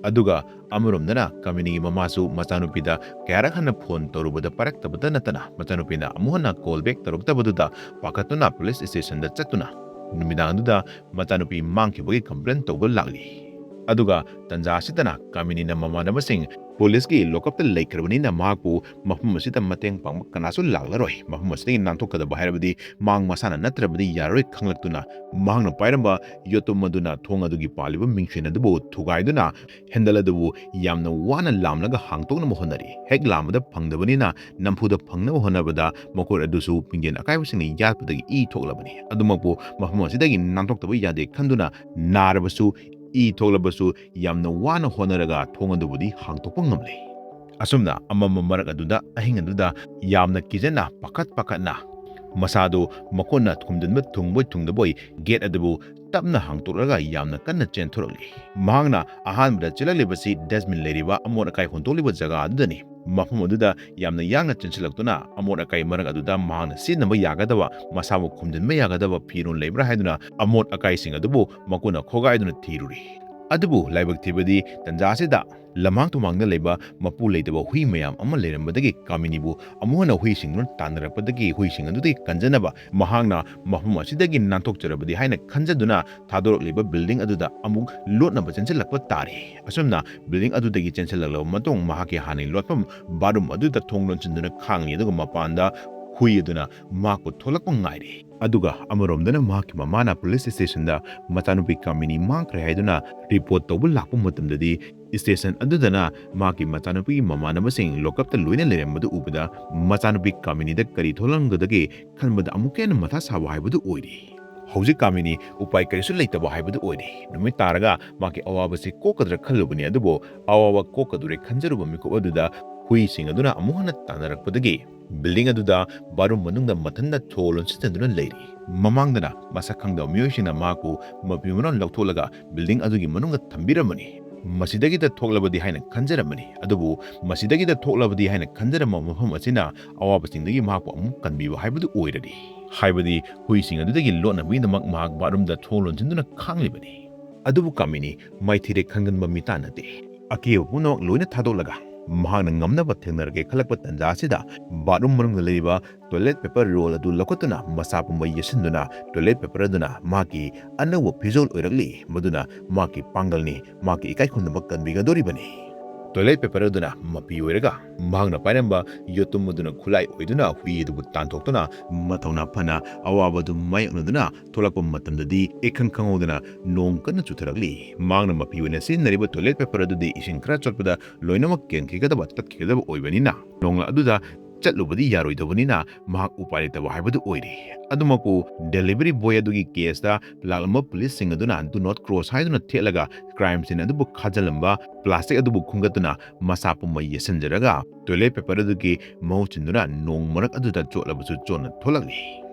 ꯑꯗꯨꯒ ꯑꯃꯔꯣꯝꯗꯅ ꯀꯥꯃꯤꯅꯤꯒꯤ ꯃꯃꯥꯁꯨ ꯃꯆꯥꯅꯨꯄꯤꯗ ꯀꯌꯥꯔꯛ ꯍꯟꯅ ꯐꯣꯟ ꯇꯧꯔꯨꯕꯗ ꯄꯥꯏꯔꯛꯇꯕꯇ ꯅꯠꯇꯅ ꯃꯆꯥꯅꯨꯄꯤꯅ ꯑꯃꯨꯛ ꯍꯟꯅ ꯀꯣꯜ ꯕꯦꯛ ꯇꯧꯔꯛꯇꯕꯗꯨꯗ ꯄꯥꯈꯠꯇꯨꯅ ꯄꯨꯂꯤꯁ ꯁ꯭ꯇꯦꯁꯟꯗ ꯆꯠꯇꯨꯅ ꯅꯨꯃꯤꯗꯥꯡꯗꯨꯗ ꯃꯆꯥꯅꯨꯄꯤ ꯃꯥꯡꯈꯤꯕꯒꯤ ꯀꯝꯄ꯭ꯂꯦꯟ ꯇꯧꯕ ꯂꯥꯛꯂꯤ꯫ ꯑꯗꯨꯒ ꯇꯟꯖꯥ ꯑꯁꯤꯗꯅ ꯀꯥꯃꯤꯅꯤꯅ ꯃꯃꯥꯟꯅꯕꯁꯤꯡ ꯄꯨꯂꯤꯁꯀꯤ ꯂꯣꯀꯞꯇ ꯂꯩꯈ꯭ꯔꯕꯅꯤꯅ ꯃꯍꯥꯛꯄꯨ ꯃꯐꯝ ꯑꯁꯤꯗ ꯃꯇꯦꯡ ꯄꯥꯡꯕ ꯀꯅꯥꯁꯨ ꯂꯥꯛꯂꯔꯣꯏ, ꯃꯐꯝ ꯑꯁꯤꯗꯒꯤ ꯅꯥꯟꯊꯣꯛꯀꯗꯕ ꯍꯥꯏꯔꯕꯗꯤ ꯃꯍꯥꯛ ꯃꯁꯥꯅ ꯅꯠꯇ꯭ꯔꯕꯗꯤ ꯌꯥꯔꯔꯣꯏ ꯈꯪꯂꯛꯇꯨꯅ ꯃꯍꯥꯛꯅ ꯄꯥꯏꯔꯝꯕ ꯌꯣꯠꯇꯨꯝ ꯑꯗꯨꯅ ꯊꯣꯡ ꯑꯗꯨꯒꯤ ꯄꯥꯜꯂꯤꯕ ꯃꯤꯡꯁꯦꯟ ꯑꯗꯨꯕꯨ ꯊꯨꯒꯥꯏꯗꯨꯅ ꯍꯦꯟꯗꯜ ꯑꯗꯨꯕꯨ ꯌꯥꯝꯅ ꯋꯥꯅ ꯂꯥꯝꯂꯒ ꯍꯥꯡꯇꯣꯛꯅꯕ ꯍꯣꯠꯅꯔꯤ꯫ ꯍꯦꯛ ꯂꯥꯝꯕꯗ ꯐꯪꯗꯕꯅꯤꯅ ꯅꯝꯐꯨꯗ ꯐꯪꯅꯕ ꯍꯣꯠꯅꯕꯗ ꯃꯈꯣꯏ ꯑꯗꯨꯁꯨ ꯃꯤꯡꯖꯦꯜ ꯑꯀꯥꯏꯕꯁꯤꯡꯅ ꯌꯥꯠꯄꯗꯒꯤ ꯏ ꯊꯣꯛꯂꯕꯅꯤ꯫ ꯑꯗꯨꯃꯛꯄꯨ ꯃꯐꯝ ꯑꯁꯤꯗꯒꯤ ꯅꯥꯟꯊꯣꯛꯇꯕ ꯌꯥꯗꯦ ꯈꯟꯗꯨꯅ ꯅꯥꯔꯕꯁꯨ, ꯏ ꯊꯣꯛꯂꯕꯁꯨ ꯌꯥꯝꯅ ꯋꯥꯅ ꯍꯣꯠꯅꯔꯒ ꯊꯣꯡ ꯑꯗꯨꯕꯨꯗꯤ ꯍꯥꯡꯇꯣꯛꯄ ꯉꯝꯂꯦ꯫ ꯑꯁꯨꯝꯅ ꯑꯃꯝꯕ ꯃꯔꯛ ꯑꯗꯨꯗ ꯑꯍꯤꯡ ꯑꯗꯨꯗ ꯌꯥꯝꯅ ꯀꯤꯖꯅ ꯄꯥꯈꯠ ꯄꯥꯈꯠꯅ ꯃꯁꯥꯗꯨ ꯃꯈꯨꯠꯅ ꯈꯨꯝꯖꯤꯟꯕ ꯊꯨꯡꯕꯣꯏ ꯊꯨꯡꯗꯕꯣꯏ ꯒꯦꯠ ꯑꯗꯨꯕꯨ ꯇꯞꯅ ꯍꯥꯡꯇꯣꯛꯂꯒ ꯌꯥꯝꯅ ꯀꯟꯅ ꯆꯦꯟꯊꯣꯔꯛꯂꯤ꯫ ꯃꯍꯥꯛꯅ ꯑꯍꯥꯟꯕꯗ ꯆꯦꯜꯂꯛꯂꯤꯕꯁꯤ ꯗꯁꯕꯤꯟ ꯂꯩꯔꯤꯕ ꯑꯃꯣꯠ ꯑꯀꯥꯏ ꯍꯨꯟꯗꯣꯛꯂꯤꯕ ꯖꯒꯥ ꯑꯗꯨꯗꯅꯤ꯫ ꯃꯐꯝ ꯑꯗꯨꯗ ꯌꯥꯝꯅ ꯌꯥꯡꯅ ꯆꯦꯟꯁꯤꯜꯂꯛꯇꯨꯅ ꯑꯃꯣꯠ ꯑꯀꯥꯏ ꯃꯔꯛ ꯑꯗꯨꯗ ꯃꯍꯥꯛꯅ ꯁꯤꯖꯤꯟꯅꯕ ꯌꯥꯒꯗꯕ, ꯃꯁꯥꯕꯨ ꯈꯨꯝꯖꯤꯟꯕ ꯌꯥꯒꯗꯕ ꯐꯤꯔꯣꯜ ꯂꯩꯕ꯭ꯔꯥ ꯍꯥꯏꯗꯨꯅ ꯑꯃꯣꯠ ꯑꯀꯥꯏꯁꯤꯡ ꯑꯗꯨꯕꯨ ꯃꯈꯨꯠꯅ ꯈꯣꯒꯥꯏꯗꯨꯅ ꯊꯤꯔꯨꯔꯤ꯫ ꯑꯗꯨꯕꯨ ꯂꯥꯏꯕꯛ ꯊꯤꯕꯗꯤ ꯇꯟꯖꯥ ꯑꯁꯤꯗ ꯂꯝꯍꯥꯡ ꯇꯨꯝꯍꯥꯡꯗ ꯂꯩꯕ ꯃꯄꯨ ꯂꯩꯇꯕ ꯍꯨꯏ ꯃꯌꯥꯝ ꯑꯃ ꯂꯩꯔꯝꯕꯗꯒꯤ ꯀꯥꯃꯤꯅꯤꯕꯨ ꯑꯃꯨꯛ ꯍꯟꯅ ꯍꯨꯏꯁꯤꯡꯗꯨꯅ ꯇꯥꯟꯅꯔꯛꯄꯗꯒꯤ ꯍꯨꯏꯁꯤꯡ ꯑꯗꯨꯗꯒꯤ ꯀꯟꯖꯅꯕ ꯃꯍꯥꯛꯅ ꯃꯐꯝ ꯑꯁꯤꯗꯒꯤ ꯅꯥꯟꯊꯣꯛꯆꯔꯕꯗꯤ ꯍꯥꯏꯅ ꯈꯟꯖꯗꯨꯅ ꯊꯥꯗꯣꯔꯛꯂꯤꯕ ꯕꯤꯜꯗꯤꯡ ꯑꯗꯨꯗ ꯑꯃꯨꯛ ꯂꯣꯠꯅꯕ ꯆꯦꯟꯁꯤꯜꯂꯛꯄ ꯇꯥꯔꯦ꯫ ꯑꯁꯨꯝꯅ ꯕꯤꯜꯗꯤꯡ ꯑꯗꯨꯗꯒꯤ ꯆꯦꯟꯁꯤꯜꯂꯛꯂꯕ ꯃꯇꯨꯡ ꯃꯍꯥꯛꯀꯤ ꯍꯥꯟꯅꯒꯤ ꯂꯣꯠꯐꯝ ꯕꯥꯠꯔꯨꯝ ꯑꯗꯨꯗ ꯊꯣꯡ ꯂꯣꯟꯁꯤꯟꯗꯨꯅ ꯈꯥꯡꯂꯤ, ꯑꯗꯨꯒ ꯃꯄꯥꯟꯗ ꯍꯨꯏ ꯑꯗꯨꯅ ꯃꯍꯥꯛꯄꯨ ꯊꯣꯛꯂꯛꯄ ꯉꯥꯏꯔꯤ꯫ ꯑꯗꯨꯒ ꯑꯃꯔꯣꯝꯗꯅ ꯃꯍꯥꯛꯀꯤ ꯃꯃꯥꯅ ꯄꯨꯂꯤꯁ ꯁ꯭ꯇꯦꯁꯟꯗ ꯃꯆꯥꯅꯨꯄꯤ ꯀꯥꯃꯤꯅꯤ ꯃꯥꯡꯈ꯭ꯔꯦ ꯍꯥꯏꯗꯨꯅ ꯔꯤꯄꯣꯔꯠ ꯇꯧꯕ ꯂꯥꯛꯄ ꯃꯇꯝꯗꯗꯤ, ꯁ꯭ꯇꯦꯁꯟ ꯑꯗꯨꯗꯅ ꯃꯍꯥꯛꯀꯤ ꯃꯆꯥꯅꯨꯄꯤꯒꯤ ꯃꯃꯥꯟꯅꯕꯁꯤꯡ ꯂꯣꯀꯞꯇ ꯂꯣꯏꯅ ꯂꯩꯔꯝꯕꯗꯨ ꯎꯕꯗ, ꯃꯆꯥꯅꯨꯄꯤ ꯀꯥꯃꯤꯅꯤꯗ ꯀꯔꯤ ꯊꯣꯛꯂꯝꯒꯗꯒꯦ ꯈꯟꯕꯗ ꯑꯃꯨꯛꯀ ꯍꯦꯟꯅ ꯃꯊꯥ ꯁꯥꯕ ꯍꯥꯏꯕꯗꯨ ꯑꯣꯏꯔꯤ꯫ ꯍꯧꯖꯤꯛ ꯀꯥꯃꯤꯅꯤ ꯎꯄꯥꯏ ꯀꯔꯤꯁꯨ ꯂꯩꯇꯕ ꯍꯥꯏꯕꯗꯨ ꯑꯣꯏꯔꯤ꯫ ꯅꯨꯃꯤꯠ ꯇꯥꯔꯒ ꯃꯍꯥꯛꯀꯤ ꯑꯋꯥꯕꯁꯤ ꯀꯣꯛꯀꯗ꯭ꯔꯥ ꯈꯜꯂꯨꯕꯅꯤ, ꯑꯗꯨꯕꯨ ꯑꯋꯥꯕ ꯀꯣꯛꯀꯗꯧꯔꯦ ꯈꯟꯖꯔꯨꯕ ꯃꯤꯀꯨꯞ ꯑꯗꯨꯗ ꯍꯨꯏꯁꯤꯡ ꯑꯗꯨꯅ ꯑꯃꯨꯛ ꯍꯟꯅ ꯇꯥꯟꯅꯔꯛꯄꯗꯒꯤ building ꯑꯗꯨꯗ ꯕꯥꯠꯔꯨꯝ ꯃꯅꯨꯡꯗ ꯃꯊꯟꯇ ꯊꯣꯡ ꯂꯣꯟꯁꯤꯟꯗꯨꯅ ꯂꯩꯔꯤ꯫ ꯃꯃꯥꯡꯗꯅ ꯃꯁꯛ ꯈꯪꯗꯕ ꯃꯤꯑꯣꯏꯁꯤꯡꯅ ꯃꯍꯥꯛꯄꯨ ꯃꯐꯤ ꯃꯔꯣꯟ ꯂꯧꯊꯣꯛꯂꯒ building ꯑꯗꯨꯒꯤ ꯃꯅꯨꯡꯗ ꯊꯝꯕꯤꯔꯝꯕꯅꯤ꯫ ꯃꯁꯤꯗꯒꯤꯗ ꯊꯣꯛꯂꯕꯗꯤ ꯍꯥꯏꯅ ꯈꯟꯖꯔꯝꯕꯅꯤ, ꯑꯗꯨꯕꯨ ꯃꯁꯤꯗꯒꯤꯗ ꯊꯣꯛꯂꯕꯗꯤ ꯍꯥꯏꯅ ꯈꯟꯖꯔꯝꯕ ꯃꯐꯝ ꯑꯁꯤꯅ ꯑꯋꯥꯕꯁꯤꯡꯗꯒꯤ ꯃꯍꯥꯛꯄꯨ ꯑꯃꯨꯛ ꯀꯟꯕꯤꯕ ꯍꯥꯏꯕꯗꯨ ꯑꯣꯏꯔꯗꯤ꯫ ꯍꯥꯏꯕꯗꯤ ꯍꯨꯏꯁꯤꯡ ꯑꯗꯨꯗꯒꯤ ꯂꯣꯠꯅꯕꯒꯤꯗꯃꯛ ꯃꯍꯥꯛ ꯕꯥꯠꯔꯨꯝꯗ ꯊꯣꯡ ꯂꯣꯟꯁꯤꯟꯗꯨꯅ ꯈꯥꯡꯂꯤꯕꯅꯤ꯫ ꯑꯗꯨꯕꯨ ꯀꯥꯃꯤꯅꯤ ꯃꯥꯏꯊꯤꯔꯦ ꯈꯟꯒꯟꯕ ꯃꯤꯇꯥ ꯅꯠꯇꯦ꯫ ꯑꯀꯤꯕ ꯄꯨꯝꯅꯃꯛ ꯂꯣꯏꯅ ꯊꯥꯗꯣꯛꯂꯒ ꯃꯍꯥꯛꯅ ꯉꯝꯅꯕ ꯊꯦꯡꯅꯔꯒꯦ ꯈꯜꯂꯛꯄ ꯇꯥꯟꯖꯥ ꯑꯁꯤꯗ ꯕꯥꯠꯔꯨꯝ ꯃꯅꯨꯡꯗ ꯂꯩꯔꯤꯕ toilet paper roll ꯑꯗꯨ ꯂꯧꯈꯠꯇꯨꯅ ꯃꯁꯥ ꯄꯨꯝꯕ ꯌꯦꯠꯁꯤꯟꯗꯨꯅ toilet paper ꯑꯗꯨꯅ ꯃꯍꯥꯛꯀꯤ ꯑꯅꯧꯕ ꯐꯤꯖꯣꯜ ꯑꯣꯏꯔꯛꯂꯤ, ꯃꯗꯨꯅ ꯃꯍꯥꯛꯀꯤ ꯄꯥꯡꯒꯜꯅꯤ, ꯃꯍꯥꯛꯀꯤ ꯏꯀꯥꯏ ꯈꯨꯝꯅꯕ ꯀꯟꯕꯤꯒꯗꯧꯔꯤꯕꯅꯤ꯫ Toilet paper ꯑꯗꯨꯅ ꯃꯄꯤ ꯑꯣꯏꯔꯒ ꯃꯍꯥꯛꯅ ꯄꯥꯏꯔꯝꯕ ꯌꯣꯠꯇꯨꯝ ꯑꯗꯨꯅ ꯈꯨꯠꯂꯥꯏ ꯑꯣꯏꯗꯨꯅ ꯍꯨꯏ ꯑꯗꯨꯕꯨ ꯇꯥꯟꯊꯣꯛꯇꯨꯅ ꯃꯊꯧꯅꯥ ꯐꯅ ꯑꯋꯥꯕ ꯑꯗꯨ ꯃꯥꯌꯣꯛꯅꯗꯨꯅ ꯊꯣꯛꯂꯛꯄ ꯃꯇꯝꯗꯗꯤ ꯏꯈꯪ ꯈꯪꯍꯧꯗꯅ ꯅꯣꯡ ꯀꯟꯅ ꯆꯨꯊꯔꯛꯂꯤ꯫ ꯃꯍꯥꯛꯅ ꯃꯄꯤ ꯑꯣꯏꯅ ꯁꯤꯖꯤꯟꯅꯔꯤꯕ toilet paper ꯑꯗꯨꯗꯤ ꯏꯁꯤꯡ ꯈꯔ ꯆꯣꯠꯄꯗ ꯂꯣꯏꯅꯃꯛ ꯀꯦꯟꯈꯤꯒꯗꯕ, ꯇꯠꯈꯤꯒꯗꯕ ꯑꯣꯏꯕꯅꯤꯅ, ꯅꯣꯡꯂꯛ ꯑꯗꯨꯗ ꯆꯠꯂꯨꯕꯗꯤ ꯌꯥꯔꯣꯏꯗꯕꯅꯤꯅ ꯃꯍꯥꯛ ꯎꯄꯥꯏ ꯂꯩꯇꯕ ꯍꯥꯏꯕꯗꯨ ꯑꯣꯏꯔꯤ꯫ ꯑꯗꯨꯃꯛꯄꯨ delivery boy ꯑꯗꯨꯒꯤ caseꯇ ꯂꯥꯛꯂꯝꯕ ꯄꯨꯂꯤꯁꯁꯤꯡ ꯑꯗꯨꯅ do not cross ꯍꯥꯏꯗꯨꯅ ꯊꯦꯠꯂꯒ crime scene ꯑꯗꯨꯕꯨ ꯈꯥꯖꯤꯜꯂꯝꯕ plastic ꯑꯗꯨꯕꯨ ꯈꯨꯟꯒꯠꯇꯨꯅ ꯃꯁꯥ ꯄꯨꯝꯕ ꯌꯦꯠꯁꯤꯟꯖꯔꯒ toilet paper ꯑꯗꯨꯒꯤ ꯃꯍꯨꯠ ꯁꯤꯟꯗꯨꯅ ꯅꯣꯡ ꯃꯔꯛ ꯑꯗꯨꯗ ꯆꯣꯠꯂꯕꯁꯨ ꯆꯣꯠꯅ ꯊꯣꯛꯂꯛꯂꯤ꯫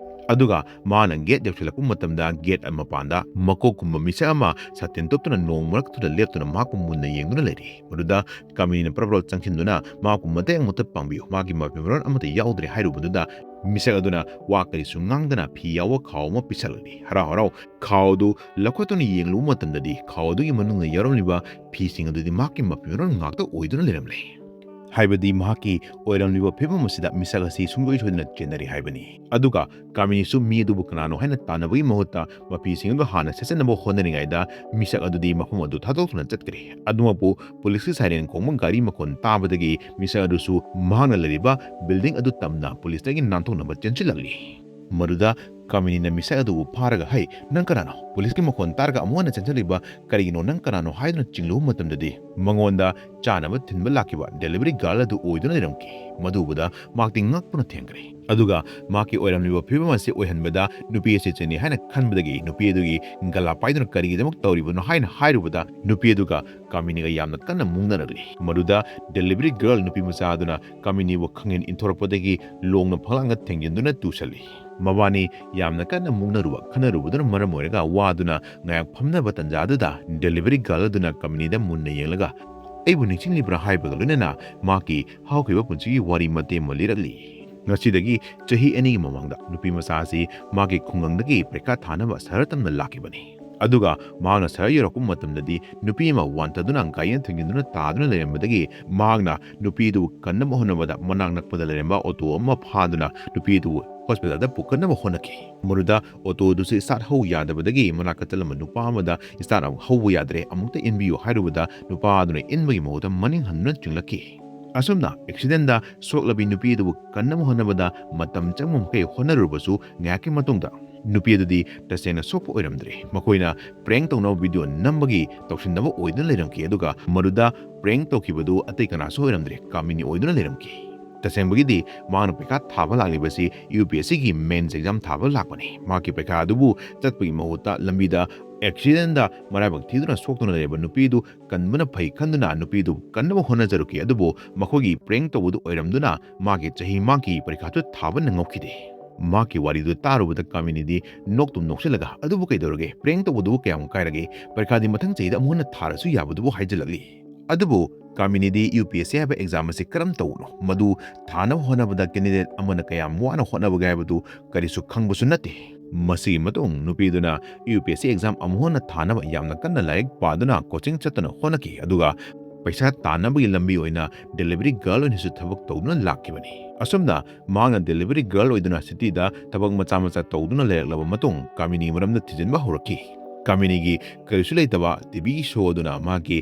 ꯑꯗꯨꯒ ꯃꯥꯅ gate ꯌꯧꯁꯤꯜꯂꯛꯄ ꯃꯇꯝꯗ gate ꯃꯄꯥꯟꯗ ꯃꯀꯣꯛ ꯀꯨꯝꯕ ꯃꯤꯁꯛ ꯑꯃ ꯁꯥꯇꯤꯟ ꯇꯨꯞꯇꯨꯅ ꯅꯣꯡ ꯃꯔꯛꯇꯨꯗ ꯂꯦꯞꯇꯨꯅ ꯃꯍꯥꯛꯄꯨ ꯃꯨꯟꯅ ꯌꯦꯡꯗꯨꯅ ꯂꯩꯔꯤ꯫ ꯃꯗꯨꯗ ꯀꯥꯃꯤꯅꯤꯅ ꯄ꯭ꯔꯞ ꯄ꯭ꯔꯞ ꯆꯪꯁꯤꯟꯗꯨꯅ ꯃꯍꯥꯛꯄꯨ ꯃꯇꯦꯡ ꯑꯃꯠꯇ ꯄꯥꯡꯕꯤꯌꯨ, ꯃꯥꯒꯤ ꯃꯐꯤ ꯃꯔꯣꯟ ꯑꯃꯠꯇ ꯌꯥꯎꯗ꯭ꯔꯦ ꯍꯥꯏꯔꯨꯕꯗꯨꯗ ꯃꯤꯁꯛ ꯑꯗꯨꯅ ꯋꯥ ꯀꯔꯤꯁꯨ ꯉꯥꯡꯗꯅ ꯐꯤ ꯌꯥꯎꯕ ꯈꯥꯎ ꯑꯃ ꯄꯤꯁꯜꯂꯛꯂꯤ꯫ ꯍꯔꯥꯎ ꯍꯔꯥꯎ ꯈꯥꯎ ꯑꯗꯨ ꯂꯧꯈꯠꯇꯨꯅ ꯌꯦꯡꯂꯨꯕ ꯃꯇꯝꯗꯗꯤ ꯈꯥꯎ ꯑꯗꯨꯒꯤ ꯃꯅꯨꯡꯗ ꯌꯥꯎꯔꯝꯂꯤꯕ ꯐꯤꯁꯤꯡ ꯑꯗꯨꯗꯤ ꯃꯍꯥꯛꯀꯤ ꯃꯐꯤ ꯃꯔꯣꯟ ꯉꯥꯛꯇ ꯑꯣꯏꯗꯨꯅ ꯂꯩꯔꯝꯂꯦ꯫ ꯍꯥꯏꯕꯗꯤ ꯃꯍꯥꯛꯀꯤ ꯑꯣꯏꯔꯝꯂꯤꯕ ꯐꯤꯕꯝ ꯑꯁꯤꯗ ꯃꯤꯁꯛ ꯑꯁꯤ ꯁꯨꯡꯁꯣꯏ ꯁꯣꯏꯗꯅ ꯆꯦꯟꯅꯔꯤ ꯍꯥꯏꯕꯅꯤ꯫ ꯑꯗꯨꯒ ꯀꯥꯃꯤꯅꯤꯁꯨ ꯃꯤ ꯑꯗꯨꯕꯨ ꯀꯅꯥꯅꯣ ꯍꯥꯏꯅ ꯇꯥꯟꯅꯕꯒꯤ ꯃꯍꯨꯠꯇ ꯃꯐꯤꯁꯤꯡ ꯑꯗꯨ ꯍꯥꯟꯅ ꯁꯦꯠꯆꯟꯅꯕ ꯍꯣꯠꯅꯔꯤꯉꯩꯗ ꯃꯤꯁꯛ ꯑꯗꯨꯗꯤ ꯃꯐꯝ ꯑꯗꯨ ꯊꯥꯗꯣꯛꯇꯨꯅ ꯆꯠꯈ꯭ꯔꯦ꯫ ꯑꯗꯨꯃꯛꯄꯨ ꯄꯨꯂꯤꯁꯀꯤ siren ꯈꯣꯡꯕ ꯒꯥꯔꯤ ꯃꯈꯣꯟ ꯇꯥꯕꯗꯒꯤ ꯃꯤꯁꯛ ꯑꯗꯨꯁꯨ ꯃꯍꯥꯛꯅ ꯂꯩꯔꯤꯕ building ꯑꯗꯨ ꯇꯝꯅ ꯄꯨꯂꯤꯁꯇꯒꯤ ꯅꯥꯟꯊꯣꯛꯅꯕ ꯆꯦꯟꯁꯤꯜꯂꯛꯂꯤ꯫ ꯃꯗꯨꯗ ꯀꯥꯃꯤꯅꯤꯅ ꯃꯤꯁꯛ ꯑꯗꯨꯕꯨ ꯐꯥꯔꯒ, "ꯍꯩ, ꯅꯪ ꯀꯅꯥꯅꯣ? ꯄꯨꯂꯤꯁꯀꯤ ꯃꯈꯣꯟ ꯇꯥꯔꯒ ꯑꯃꯨꯛ ꯍꯟꯅ ꯆꯦꯟꯁꯤꯜꯂꯤꯕ ꯀꯔꯤꯒꯤꯅꯣ? ꯅꯪ ꯀꯅꯥꯅꯣ?" ꯍꯥꯏꯗꯨꯅ ꯆꯤꯡꯂꯨꯕ ꯃꯇꯝꯗꯗꯤ ꯃꯉꯣꯟꯗ ꯆꯥꯅꯕ ꯊꯤꯟꯕ ꯂꯥꯛꯈꯤꯕ delivery girl ꯑꯗꯨ ꯑꯣꯏꯗꯨꯅ ꯂꯩꯔꯝꯈꯤ꯫ ꯃꯗꯨ ꯎꯕꯗ ꯃꯍꯥꯛꯇꯤ ꯉꯛꯄꯅ ꯊꯦꯡꯈ꯭ꯔꯦ꯫ ꯑꯗꯨꯒ ꯃꯍꯥꯛꯀꯤ ꯑꯣꯏꯔꯝꯂꯤꯕ ꯐꯤꯕꯝ ꯑꯁꯤ ꯑꯣꯏꯍꯟꯕꯗ ꯅꯨꯄꯤ ꯑꯁꯤ ꯆꯦꯟꯅꯩ ꯍꯥꯏꯅ ꯈꯟꯕꯗꯒꯤ ꯅꯨꯄꯤ ꯑꯗꯨꯒꯤ ꯒꯂꯥ ꯄꯥꯏꯗꯨꯅ ꯀꯔꯤꯒꯤꯗꯃꯛ ꯇꯧꯔꯤꯕꯅꯣ ꯍꯥꯏꯅ ꯍꯥꯏꯔꯨꯕꯗ ꯅꯨꯄꯤ ꯑꯗꯨꯒ ꯀꯥꯃꯤꯅꯤꯒ ꯌꯥꯝꯅ ꯀꯟꯅ ꯃꯨꯛꯅꯔꯛꯂꯤ꯫ ꯃꯗꯨꯗ delivery girl ꯅꯨꯄꯤ ꯃꯆꯥ ꯑꯗꯨꯅ ꯀꯥꯃꯤꯅꯤꯕꯨ ꯈꯪꯍꯦꯟ ꯏꯟꯊꯣꯔꯛꯄꯗꯒꯤ ꯂꯣꯡꯅ ꯐꯛꯂꯥꯡꯗ ꯊꯦꯡꯖꯤꯟꯗꯨꯅ ꯇꯨꯁꯜꯂꯤ꯫ ꯃꯕꯥꯅꯤ ꯌꯥꯝꯅ ꯀꯟꯅ ꯃꯨꯛꯅꯔꯨꯕ ꯈꯟꯅꯔꯨꯕꯗꯨꯅ ꯃꯔꯝ ꯑꯣꯏꯔꯒ ꯋꯥꯗꯨꯅ ꯉꯥꯏꯍꯥꯛ ꯐꯝꯅꯕ ꯇꯥꯟꯖꯥꯗꯨꯗ delivery girl ꯑꯗꯨꯅ ꯀꯥꯃꯤꯅꯤꯗ ꯃꯨꯟꯅ ꯌꯦꯡꯂꯒ, "ꯑꯩꯕꯨ ꯅꯤꯡꯁꯤꯡꯂꯤꯕ꯭ꯔꯥ?" ꯍꯥꯏꯕꯒ ꯂꯣꯏꯅꯅ ꯃꯍꯥꯛꯀꯤ ꯍꯧꯈꯤꯕ ꯄꯨꯟꯁꯤꯒꯤ ꯋꯥꯔꯤ ꯃꯇꯦꯛ ꯑꯃ ꯂꯤꯔꯛꯂꯤ꯫ ꯉꯁꯤꯗꯒꯤ ꯆꯍꯤ ꯑꯅꯤꯒꯤ ꯃꯃꯥꯡꯗ ꯅꯨꯄꯤ ꯃꯆꯥ ꯑꯁꯤ ꯃꯍꯥꯛꯀꯤ ꯈꯨꯡꯒꯪꯗꯒꯤ ꯄꯔꯤꯈꯥ ꯊꯥꯅꯕ ꯁꯍꯔ ꯇꯝꯅ ꯂꯥꯛꯈꯤꯕꯅꯤ꯫ ꯑꯗꯨꯒ ꯃꯍꯥꯛꯅ ꯁꯍꯔ ꯌꯧꯔꯛꯄ ꯃꯇꯝꯗꯗꯤ ꯅꯨꯄꯤ ꯑꯃ ꯋꯥꯟꯊꯗꯨꯅ ꯒꯥꯔꯤꯅ ꯊꯦꯡꯖꯤꯟꯗꯨꯅ ꯇꯥꯗꯨꯅ ꯂꯩꯔꯝꯕꯗꯒꯤ ꯃꯍꯥꯛꯅ ꯅꯨꯄꯤꯗꯨ ꯀꯟꯅꯕ ꯍꯣꯠꯅꯕꯗ ꯃꯅꯥꯛ ꯅꯛꯄꯗ ꯂꯩꯔꯝꯕ ꯑꯣꯇꯣ ꯑꯃ ꯐꯥꯗꯨꯅ ꯅꯨꯄꯤꯗꯨ ꯍꯣꯁꯄꯤꯇꯥꯜꯗ ꯄꯨꯈꯠꯅꯕ ꯍꯣꯠꯅꯈꯤ꯫ ꯃꯗꯨꯗ ꯑꯣꯇꯣꯗꯨꯁꯨ start ꯍꯧ ꯌꯥꯗꯕꯗꯒꯤ ꯃꯅꯥꯛꯇ ꯆꯠꯂꯝꯕ ꯅꯨꯄꯥ ꯑꯃꯗ, "Start ꯍꯧꯕ ꯌꯥꯗ꯭ꯔꯦ, ꯑꯃꯨꯛꯇ ꯏꯟꯕꯤꯌꯨ" ꯍꯥꯏꯔꯨꯕꯗ ꯅꯨꯄꯥ ꯑꯗꯨꯅ ꯏꯟꯕꯒꯤ ꯃꯍꯨꯠꯇ ꯃꯅꯤꯡ ꯍꯟꯗꯨꯅ ꯆꯤꯡꯂꯛꯈꯤ꯫ ꯑꯁꯨꯝꯅ accidentꯗ ꯁꯣꯛꯂꯕꯤ ꯅꯨꯄꯤ ꯑꯗꯨꯕꯨ ꯀꯟꯅꯕ ꯍꯣꯠꯅꯕꯗ ꯃꯇꯝ ꯆꯪꯕ ꯃꯈꯩ ꯍꯣꯠꯅꯔꯨꯔꯕꯁꯨ ꯉꯥꯏꯍꯥꯛꯀꯤ ꯃꯇꯨꯡꯗ ꯅꯨꯄꯤ ꯑꯗꯨꯗꯤ ꯇꯁꯦꯡꯅ ꯁꯣꯛꯄ ꯑꯣꯏꯔꯝꯗ꯭ꯔꯦ꯫ ꯃꯈꯣꯏꯅ prank ꯇꯧꯅꯕ video ꯅꯝꯕꯒꯤ ꯇꯧꯁꯤꯟꯅꯕ ꯑꯣꯏꯗꯨꯅ ꯂꯩꯔꯝꯈꯤ, ꯑꯗꯨꯒ ꯃꯗꯨꯗ prank ꯇꯧꯈꯤꯕꯗꯨ ꯑꯇꯩ ꯀꯅꯥꯁꯨ ꯑꯣꯏꯔꯝꯗ꯭ꯔꯦ, ꯀꯥꯃꯤꯅꯤ ꯑꯣꯏꯗꯨꯅ ꯂꯩꯔꯝꯈꯤ꯫ ꯇꯁꯦꯡꯕꯒꯤ ꯃꯍꯥꯛꯅ ꯄꯩꯈꯥ ꯊꯥꯕ ꯂꯥꯛꯂꯤꯕꯁꯤ UPSCꯒꯤ mains exam ꯊꯥꯕ ꯂꯥꯛꯄꯅꯤ꯫ ꯃꯍꯥꯛꯀꯤ ꯄꯩꯈꯥ ꯑꯗꯨꯕꯨ ꯆꯠꯄꯒꯤ ꯃꯍꯨꯠꯇ ꯂꯝꯕꯤꯗ accidentꯗ ꯃꯔꯥꯏꯕꯛ ꯊꯤꯗꯨꯅ ꯁꯣꯛꯇꯨꯅ ꯂꯩꯔꯕ ꯅꯨꯄꯤꯗꯨ ꯀꯟꯕꯅ ꯐꯩ ꯈꯟꯗꯨꯅ ꯅꯨꯄꯤꯗꯨ ꯀꯟꯅꯕ ꯍꯣꯠꯅꯖꯔꯨꯈꯤ꯫ ꯑꯗꯨꯕꯨ ꯃꯈꯣꯏꯒꯤ prank ꯇꯧꯕꯗꯨ ꯑꯣꯏꯔꯝꯗꯨꯅ ꯃꯍꯥꯛꯀꯤ ꯆꯍꯤ ꯃꯥꯡꯈꯤ, ꯄꯔꯤꯈꯥꯁꯨ ꯊꯥꯕ ꯅꯪꯍꯧꯈꯤꯗꯦ꯫ ꯃꯍꯥꯛꯀꯤ ꯋꯥꯔꯤꯗꯨ ꯇꯥꯔꯨꯕꯗ ꯀꯥꯃꯤꯅꯤꯗꯤ ꯅꯣꯛꯇꯨꯝ ꯅꯣꯛꯁꯤꯜꯂꯒ, "ꯑꯗꯨꯕꯨ ꯀꯩꯗꯧꯔꯒꯦ? Prank ꯇꯧꯕꯗꯨꯕꯨ ꯀꯌꯥꯝ ꯀꯥꯏꯔꯒꯦ? ꯄꯔꯤꯈꯥꯗꯤ ꯃꯊꯪ ꯆꯍꯤꯗ ꯑꯃꯨꯛ ꯍꯟꯅ ꯊꯥꯔꯁꯨ ꯌꯥꯕꯗꯨꯕꯨ" ꯍꯥꯏꯖꯤꯜꯂꯛꯂꯤ꯫ ꯑꯗꯨꯕꯨ ꯀꯥꯃꯤꯅꯤꯗꯤ UPSC ꯍꯥꯏꯕ exam ꯑꯁꯤ ꯀꯔꯝ ꯇꯧꯕꯅꯣ, ꯃꯗꯨ ꯊꯥꯅꯕ ꯍꯣꯠꯅꯕꯗ candidate ꯑꯃꯅ ꯀꯌꯥꯝ ꯋꯥꯅ ꯍꯣꯠꯅꯕꯒꯦ ꯍꯥꯏꯕꯗꯨ ꯀꯔꯤꯁꯨ ꯈꯪꯕꯁꯨ ꯅꯠꯇꯦ꯫ ꯃꯁꯤꯒꯤ ꯃꯇꯨꯡ ꯅꯨꯄꯤꯗꯨꯅ UPSC exam ꯑꯃꯨꯛ ꯍꯟꯅ ꯊꯥꯅꯕ ꯌꯥꯝꯅ ꯀꯟꯅ ꯂꯥꯏꯔꯤꯛ ꯄꯥꯗꯨꯅ coaching ꯆꯠꯇꯨꯅ ꯍꯣꯠꯅꯈꯤ, ꯑꯗꯨꯒ ꯄꯩꯁꯥ ꯇꯥꯟꯅꯕꯒꯤ ꯂꯝꯕꯤ ꯑꯣꯏꯅ delivery girl ꯑꯣꯏꯅꯁꯨ ꯊꯕꯛ ꯇꯧꯗꯨꯅ ꯂꯥꯛꯈꯤꯕꯅꯤ꯫ ꯑꯁꯨꯝꯅ ꯃꯍꯥꯛꯅ delivery girl ꯑꯣꯏꯗꯨꯅ cityꯗ ꯊꯕꯛ ꯃꯆꯥ ꯃꯆꯥ ꯇꯧꯗꯨꯅ ꯂꯩꯔꯛꯂꯕ ꯃꯇꯨꯡ, ꯀꯥꯃꯤꯅꯤꯒꯤ ꯃꯔꯝꯗ ꯊꯤꯖꯤꯟꯕ ꯍꯧꯔꯛꯈꯤ꯫ ꯀꯥꯃꯤꯅꯤꯒꯤ ꯀꯔꯤꯁꯨ ꯂꯩꯇꯕ TVꯒꯤ show ꯑꯗꯨꯅ ꯃꯍꯥꯛꯀꯤ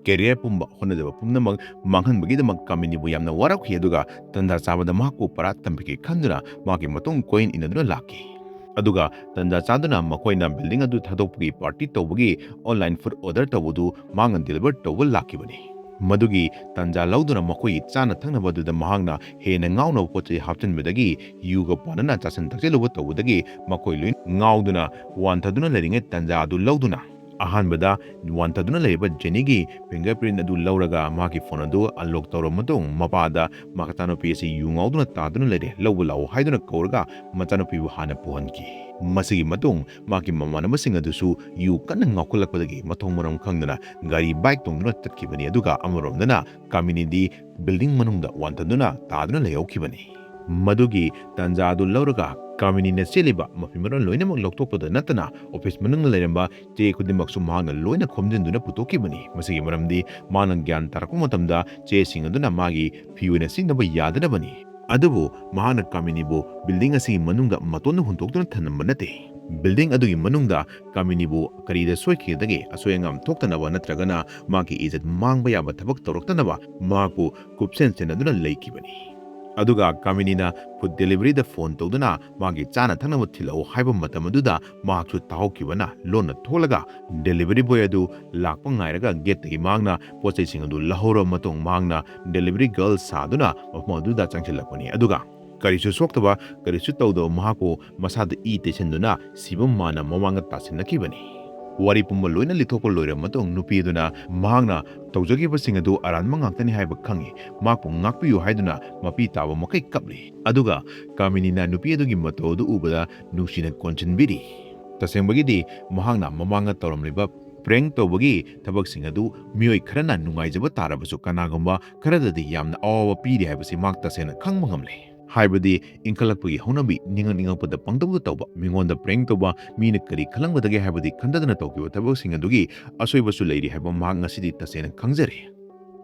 career ꯄꯨꯝꯕ, ꯍꯣꯠꯅꯖꯕ ꯄꯨꯝꯅꯃꯛ ꯃꯥꯡꯍꯟꯕꯒꯤꯗꯃꯛ ꯀꯥꯃꯤꯅꯤꯕꯨ ꯌꯥꯝꯅ ꯋꯥꯔꯛꯈꯤ, ꯑꯗꯨꯒ ꯇꯟꯖꯥ ꯆꯥꯕꯗ ꯃꯍꯥꯛꯄꯨ ꯄꯔꯥ ꯇꯝꯕꯤꯒꯦ ꯈꯟꯗꯨꯅ ꯃꯍꯥꯛꯀꯤ ꯃꯇꯨꯡ ꯀꯣꯏꯏꯟ ꯏꯟꯅꯗꯨꯅ ꯂꯥꯛꯈꯤ꯫ ꯑꯗꯨꯒ ꯇꯟꯖꯥ ꯆꯥꯗꯨꯅ ꯃꯈꯣꯏꯅ building ꯑꯗꯨ ꯊꯥꯗꯣꯛꯄꯒꯤ party ꯇꯧꯕꯒꯤ online food order ꯇꯧꯕꯗꯨ ꯃꯍꯥꯛꯅ deliver ꯇꯧꯕ ꯂꯥꯛꯈꯤꯕꯅꯤ꯫ ꯃꯗꯨꯒꯤ ꯇꯟꯖꯥ ꯂꯧꯗꯨꯅ ꯃꯈꯣꯏꯒꯤ ꯆꯥꯅ ꯊꯛꯅꯕ ꯑꯗꯨꯗ ꯃꯍꯥꯛꯅ ꯍꯦꯟꯅ ꯉꯥꯎꯅꯕ ꯄꯣꯠ ꯆꯩ ꯍꯥꯞꯆꯤꯟꯕꯗꯒꯤ ꯌꯨꯒ ꯄꯥꯟꯅꯅ ꯆꯥꯁꯤꯟ ꯊꯛꯆꯤꯜꯂꯨꯕ ꯇꯧꯕꯗꯒꯤ ꯃꯈꯣꯏ ꯂꯣꯏ ꯉꯥꯎꯗꯨꯅ ꯋꯥꯟꯊꯗꯨꯅ ꯂꯩꯔꯤꯉꯩ ꯇꯟꯖꯥ ꯑꯗꯨ ꯂꯧꯗꯨꯅ ꯑꯍꯥꯟꯕꯗ ꯋꯥꯟꯊꯗꯨꯅ ꯂꯩꯔꯤꯕ ꯖꯦꯅꯤꯒꯤ fingerprint ꯑꯗꯨ ꯂꯧꯔꯒ ꯃꯍꯥꯛꯀꯤ phone ꯑꯗꯨ unlock ꯇꯧꯔꯕ ꯃꯇꯨꯡ ꯃꯄꯥꯗ ꯃꯆꯥꯅꯨꯄꯤ ꯑꯁꯤ ꯌꯨ ꯉꯥꯎꯗꯨꯅ ꯇꯥꯗꯨꯅ ꯂꯩꯔꯦ, ꯂꯧꯕ ꯂꯥꯛꯎ ꯍꯥꯏꯗꯨꯅ ꯀꯧꯔꯒ ꯃꯆꯥꯅꯨꯄꯤꯕꯨ ꯍꯥꯟꯅ ꯄꯨꯍꯟꯈꯤ꯫ ꯃꯁꯤꯒꯤ ꯃꯇꯨꯡ ꯃꯍꯥꯛꯀꯤ ꯃꯃꯥꯟꯅꯕꯁꯤꯡ ꯑꯗꯨꯁꯨ ꯌꯨ ꯀꯟꯅ ꯉꯥꯎꯈꯠꯂꯛꯄꯗꯒꯤ ꯃꯊꯣꯡ ꯃꯔꯝ ꯈꯪꯗꯅ ꯒꯥꯔꯤ bike ꯇꯣꯡꯗꯨꯅ ꯆꯠꯈꯤꯕꯅꯤ꯫ ꯑꯗꯨꯒ ꯑꯃꯔꯣꯝꯗꯅ ꯀꯥꯃꯤꯅꯤꯗꯤ building ꯃꯅꯨꯡꯗ ꯋꯥꯟꯊꯗꯨꯅ ꯇꯥꯗꯨꯅ ꯂꯩꯍꯧꯈꯤꯕꯅꯤ꯫ ꯃꯗꯨꯒꯤ ꯇꯥꯟꯖꯥ ꯑꯗꯨ ꯂꯧꯔꯒ ꯀꯥꯃꯤꯅꯤꯅ ꯆꯦꯜꯂꯤꯕ ꯃꯐꯤ ꯃꯔꯣꯟ ꯂꯣꯏꯅꯃꯛ ꯂꯧꯊꯣꯛꯄꯗ ꯅꯠꯇꯅ office ꯃꯅꯨꯡꯗ ꯂꯩꯔꯝꯕ ꯆꯦ ꯈꯨꯗꯤꯡꯃꯛꯁꯨ ꯃꯍꯥꯛꯅ ꯂꯣꯏꯅ ꯈꯣꯝꯖꯤꯟꯗꯨꯅ ꯄꯨꯊꯣꯛꯈꯤꯕꯅꯤ꯫ ꯃꯁꯤꯒꯤ ꯃꯔꯝꯗꯤ ꯃꯍꯥꯛꯅ ꯒ꯭ꯌꯥꯟ ꯇꯥꯔꯛꯄ ꯃꯇꯝꯗ ꯆꯦꯁꯤꯡ ꯑꯗꯨꯅ ꯃꯥꯒꯤ ꯐꯤ ꯑꯣꯏꯅ ꯁꯤꯖꯤꯟꯅꯕ ꯌꯥꯗꯅꯕꯅꯤ꯫ ꯑꯗꯨꯕꯨ ꯃꯍꯥꯛꯅ ꯀꯥꯃꯤꯅꯤꯕꯨ building ꯑꯁꯤꯒꯤ ꯃꯅꯨꯡꯗ ꯃꯇꯣꯟꯗ ꯍꯨꯟꯗꯣꯛꯇꯨꯅ ꯊꯝꯂꯝꯕ ꯅꯠꯇꯦ꯫ Building ꯑꯗꯨꯒꯤ ꯃꯅꯨꯡꯗ ꯀꯥꯃꯤꯅꯤꯕꯨ ꯀꯔꯤꯗ ꯁꯣꯏꯈꯤꯒꯗꯒꯦ, ꯑꯁꯣꯏ ꯑꯉꯥꯝ ꯊꯣꯛꯇꯅꯕ ꯅꯠꯇ꯭ꯔꯒꯅ ꯃꯍꯥꯛꯀꯤ ꯏꯖꯠ ꯃꯥꯡꯕ ꯌꯥꯕ ꯊꯕꯛ ꯇꯧꯔꯛꯇꯅꯕ ꯃꯍꯥꯛꯄꯨ ꯀꯨꯞꯁꯦꯟ ꯁꯦꯟꯅꯗꯨꯅ ꯂꯩꯈꯤꯕꯅꯤ꯫ ꯑꯗꯨꯒ ꯀꯥꯃꯤꯅꯤꯅ food deliveryꯗ phone ꯇꯧꯗꯨꯅ ꯃꯥꯒꯤ ꯆꯥꯅ ꯊꯛꯅꯕ ꯊꯤꯜꯂꯛꯎ ꯍꯥꯏꯕ ꯃꯇꯝ ꯑꯗꯨꯗ ꯃꯍꯥꯛꯁꯨ ꯇꯥꯍꯧꯈꯤꯕꯅ ꯂꯣꯟꯅ ꯊꯣꯛꯂꯒ delivery boy ꯑꯗꯨ ꯂꯥꯛꯄ ꯉꯥꯏꯔꯒ gateꯇꯒꯤ ꯃꯍꯥꯛꯅ ꯄꯣꯠ ꯆꯩꯁꯤꯡ ꯑꯗꯨ ꯂꯧꯍꯧꯔꯕ ꯃꯇꯨꯡ ꯃꯍꯥꯛꯅ delivery girl ꯁꯥꯗꯨꯅ ꯃꯐꯝ ꯑꯗꯨꯗ ꯆꯪꯁꯤꯜꯂꯛꯄꯅꯤ꯫ ꯑꯗꯨꯒ ꯀꯔꯤꯁꯨ ꯁꯣꯛꯇꯕ, ꯀꯔꯤꯁꯨ ꯇꯧꯗꯕ ꯃꯍꯥꯛꯄꯨ ꯃꯁꯥꯗ ꯏ ꯇꯩꯁꯤꯟꯗꯨꯅ ꯁꯤꯕ ꯃꯥꯅ ꯃꯃꯥꯡꯗ ꯇꯥꯁꯤꯟꯅꯈꯤꯕꯅꯤ꯫ ꯋꯥꯔꯤ ꯄꯨꯝꯕ ꯂꯣꯏꯅ ꯂꯤꯊꯣꯛꯄ ꯂꯣꯏꯔꯕ ꯃꯇꯨꯡ ꯅꯨꯄꯤ ꯑꯗꯨꯅ ꯃꯍꯥꯛꯅ ꯇꯧꯖꯈꯤꯕꯁꯤꯡ ꯑꯗꯨ ꯑꯔꯥꯟꯕ ꯉꯥꯛꯇꯅꯤ ꯍꯥꯏꯕ ꯈꯪꯏ, ꯃꯍꯥꯛꯄꯨ ꯉꯥꯛꯄꯤꯌꯨ ꯍꯥꯏꯗꯨꯅ ꯃꯄꯤ ꯇꯥꯕ ꯃꯈꯩ ꯀꯞꯂꯤ꯫ ꯑꯗꯨꯒ ꯀꯥꯃꯤꯅꯤꯅ ꯅꯨꯄꯤ ꯑꯗꯨꯒꯤ ꯃꯇꯧ ꯑꯗꯨ ꯎꯕꯗ ꯅꯨꯡꯁꯤꯅ ꯀꯣꯟꯁꯤꯟꯕꯤꯔꯤ꯫ ꯇꯁꯦꯡꯕꯒꯤꯗꯤ ꯃꯍꯥꯛꯅ ꯃꯃꯥꯡꯗ ꯇꯧꯔꯝꯂꯤꯕ prank ꯇꯧꯕꯒꯤ ꯊꯕꯛꯁꯤꯡ ꯑꯗꯨ ꯃꯤꯑꯣꯏ ꯈꯔꯅ ꯅꯨꯡꯉꯥꯏꯖꯕ ꯇꯥꯔꯕꯁꯨ ꯀꯅꯥꯒꯨꯝꯕ ꯈꯔꯗꯗꯤ ꯌꯥꯝꯅ ꯑꯋꯥꯕ ꯄꯤꯔꯤ ꯍꯥꯏꯕꯁꯤ ꯃꯍꯥꯛ ꯇꯁꯦꯡꯅ ꯈꯪꯕ ꯉꯝꯂꯦ꯫ ꯍꯥꯏꯕꯗꯤ ꯏꯟꯈꯠꯂꯛꯄꯒꯤ ꯍꯧꯅꯕꯤ, ꯅꯤꯡꯉꯛ ꯅꯤꯡꯉꯛꯄꯗ ꯄꯪꯇꯧꯗ ꯇꯧꯕ, ꯃꯤꯉꯣꯟꯗ prank ꯇꯧꯕ, ꯃꯤꯅ ꯀꯔꯤ ꯈꯜꯂꯝꯒꯗꯒꯦ ꯍꯥꯏꯕꯗꯤ ꯈꯟꯊꯗꯅ ꯇꯧꯈꯤꯕ ꯊꯕꯛꯁꯤꯡ ꯑꯗꯨꯒꯤ ꯑꯁꯣꯏꯕꯁꯨ ꯂꯩꯔꯤ ꯍꯥꯏꯕ ꯃꯍꯥꯛ ꯉꯁꯤꯗꯤ ꯇꯁꯦꯡꯅ ꯈꯪꯖꯔꯦ꯫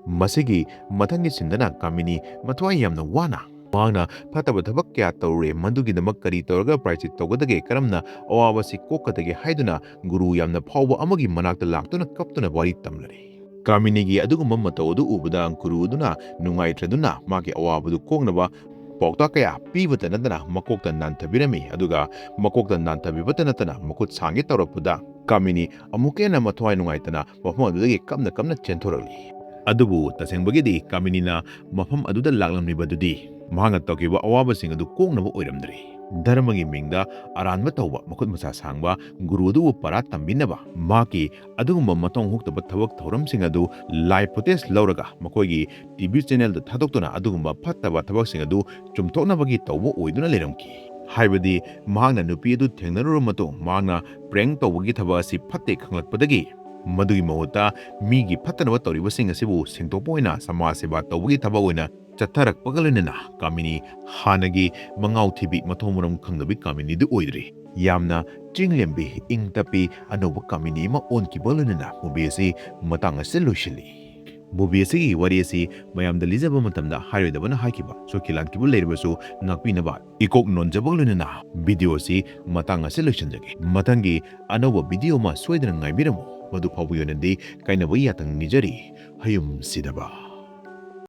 ꯃꯁꯤꯒꯤ ꯃꯊꯪꯒꯤ ꯁꯤꯟꯗꯅ ꯀꯥꯃꯤꯅꯤ ꯃꯊ꯭ꯋꯥꯏ ꯌꯥꯝꯅ ꯋꯥꯅ ꯃꯍꯥꯛꯅ ꯐꯠꯇꯕ ꯊꯕꯛ ꯀꯌꯥ ꯇꯧꯔꯨꯔꯦ, ꯃꯗꯨꯒꯤꯗꯃꯛ ꯀꯔꯤ ꯇꯧꯔꯒ ꯄ꯭ꯔꯥꯏꯆꯤꯠ ꯇꯧꯒꯗꯒꯦ, ꯀꯔꯝꯅ ꯑꯋꯥꯕꯁꯤ ꯀꯣꯛꯀꯗꯒꯦ ꯍꯥꯏꯗꯨꯅ ꯒꯨꯔꯨ ꯌꯥꯝꯅ ꯐꯥꯎꯕ ꯑꯃꯒꯤ ꯃꯅꯥꯛꯇ ꯂꯥꯛꯇꯨꯅ ꯀꯞꯇꯨꯅ ꯋꯥꯔꯤ ꯇꯝꯂꯔꯦ꯫ ꯀꯥꯃꯤꯅꯤꯒꯤ ꯑꯗꯨꯒꯨꯝꯕ ꯃꯇꯧ ꯑꯗꯨ ꯎꯕꯗ ꯒꯨꯔꯨ ꯑꯗꯨꯅ ꯅꯨꯡꯉꯥꯏꯇ꯭ꯔꯗꯨꯅ ꯃꯥꯒꯤ ꯑꯋꯥꯕꯗꯨ ꯀꯣꯛꯅꯕ ꯄꯥꯎꯇꯥꯛ ꯀꯌꯥ ꯄꯤꯕꯇ ꯅꯠꯇꯅ ꯃꯀꯣꯛꯇ ꯅꯥꯟꯊꯕꯤꯔꯝꯃꯤ꯫ ꯑꯗꯨꯒ ꯃꯀꯣꯛꯇ ꯅꯥꯟꯊꯕꯤꯕꯇ ꯅꯠꯇꯅ ꯃꯈꯨꯠ ꯁꯥꯡꯒꯦ ꯇꯧꯔꯛꯄꯗ ꯀꯥꯃꯤꯅꯤ ꯑꯃꯨꯛꯀ ꯍꯦꯟꯅ ꯃꯊ꯭ꯋꯥꯏ ꯅꯨꯡꯉꯥꯏꯇꯅ ꯃꯐꯝ ꯑꯗꯨꯗꯒꯤ ꯀꯞꯅ ꯀꯞꯅ ꯆꯦꯟꯊꯣꯔꯛꯂꯤ꯫ ꯑꯗꯨꯕꯨ ꯇꯁꯦꯡꯕꯒꯤꯗꯤ ꯀꯥꯃꯤꯅꯤꯅ ꯃꯐꯝ ꯑꯗꯨꯗ ꯂꯥꯛꯂꯝꯂꯤꯕꯗꯨꯗꯤ ꯃꯍꯥꯛꯅ ꯇꯧꯈꯤꯕ ꯑꯋꯥꯕꯁꯤꯡ ꯑꯗꯨ ꯀꯣꯛꯅꯕ ꯑꯣꯏꯔꯝꯗ꯭ꯔꯦ꯫ ꯙꯔꯃꯒꯤ ꯃꯤꯡꯗ ꯑꯔꯥꯟꯕ ꯇꯧꯕ ꯃꯈꯨꯠ ꯃꯁꯥ ꯁꯥꯡꯕ ꯒꯨꯔꯨ ꯑꯗꯨꯕꯨ ꯄꯔꯥ ꯇꯝꯕꯤꯅꯕ ꯃꯍꯥꯛꯀꯤ ꯑꯗꯨꯒꯨꯝꯕ ꯃꯊꯣꯡ ꯍꯨꯛꯇꯕ ꯊꯕꯛ ꯊꯧꯔꯝꯁꯤꯡ ꯑꯗꯨ live footage ꯂꯧꯔꯒ ꯃꯈꯣꯏꯒꯤ ꯇꯤ ꯚꯤ channelꯗ ꯊꯥꯗꯣꯛꯇꯨꯅ ꯑꯗꯨꯒꯨꯝꯕ ꯐꯠꯇꯕ ꯊꯕꯛꯁꯤꯡ ꯑꯗꯨ ꯆꯨꯝꯊꯣꯛꯅꯕꯒꯤ ꯇꯧꯕ ꯑꯣꯏꯗꯨꯅ ꯂꯩꯔꯝꯈꯤ꯫ ꯍꯥꯏꯕꯗꯤ ꯃꯍꯥꯛꯅ ꯅꯨꯄꯤ ꯑꯗꯨ ꯊꯦꯡꯅꯔꯨꯔꯕ ꯃꯇꯨꯡ ꯃꯍꯥꯛꯅ prank ꯇꯧꯕꯒꯤ ꯊꯕꯛ ꯑꯁꯤ ꯐꯠꯇꯦ ꯈꯪꯂꯛꯄꯗꯒꯤ ꯃꯗꯨꯒꯤ ꯃꯍꯨꯠꯇ ꯃꯤꯒꯤ ꯐꯠꯇꯅꯕ ꯇꯧꯔꯤꯕꯁꯤꯡ ꯑꯁꯤꯕꯨ ꯁꯦꯡꯗꯣꯛꯄ ꯑꯣꯏꯅ ꯁꯃꯥꯖ ꯁꯦꯕꯥ ꯇꯧꯕꯒꯤ ꯊꯕꯛ ꯑꯣꯏꯅ ꯆꯠꯊꯔꯛꯄꯒ ꯂꯣꯏꯅꯅ ꯀꯥꯃꯤꯅꯤ ꯍꯥꯟꯅꯒꯤ ꯃꯉꯥꯎ ꯊꯤꯕꯤ ꯃꯊꯣꯡ ꯃꯔꯝ ꯈꯪꯗꯕꯤ ꯀꯥꯃꯤꯅꯤꯗꯨ ꯑꯣꯏꯗ꯭ꯔꯤ꯫ ꯌꯥꯝꯅ ꯆꯤꯡꯂꯦꯝꯕꯤ, ꯏꯪ ꯇꯞꯄꯤ ꯑꯅꯧꯕ ꯀꯥꯃꯤꯅꯤ ꯑꯃ ꯑꯣꯟꯈꯤꯕꯒ ꯂꯣꯏꯅꯅ movie ꯑꯁꯤ ꯃꯇꯥꯡ ꯑꯁꯤꯗ ꯂꯣꯏꯁꯤꯜꯂꯤ꯫ Movie ꯑꯁꯤꯒꯤ ꯋꯥꯔꯤ ꯑꯁꯤ ꯃꯌꯥꯝꯗ ꯂꯤꯖꯕ ꯃꯇꯝꯗ ꯍꯥꯏꯔꯣꯏꯗꯕꯅ ꯍꯥꯏꯈꯤꯕ ꯁꯣꯛꯈꯤ ꯂꯥꯟꯈꯤꯕ ꯂꯩꯔꯕꯁꯨ ꯉꯥꯛꯄꯤꯅꯕ ꯏꯀꯣꯛ ꯅꯣꯟꯖꯕꯒ ꯂꯣꯏꯅꯅ video ꯑꯁꯤ ꯃꯇꯥꯡ ꯑꯁꯤꯗ ꯂꯣꯏꯁꯤꯟꯖꯒꯦ꯫ ꯃꯊꯪꯒꯤ ꯑꯅꯧꯕ video ꯑꯃ ꯁꯣꯏꯗꯅ ꯉꯥꯏꯕꯤꯔꯝꯃꯨ꯫ ꯃꯗꯨ ꯐꯥꯎꯕꯒꯤ ꯑꯣꯏꯅꯗꯤ ꯀꯥꯏꯅꯕꯒꯤ ꯌꯥꯊꯪ ꯅꯤꯖꯔꯤ꯫ ꯍꯌꯨꯝ ꯁꯤꯗꯕ꯫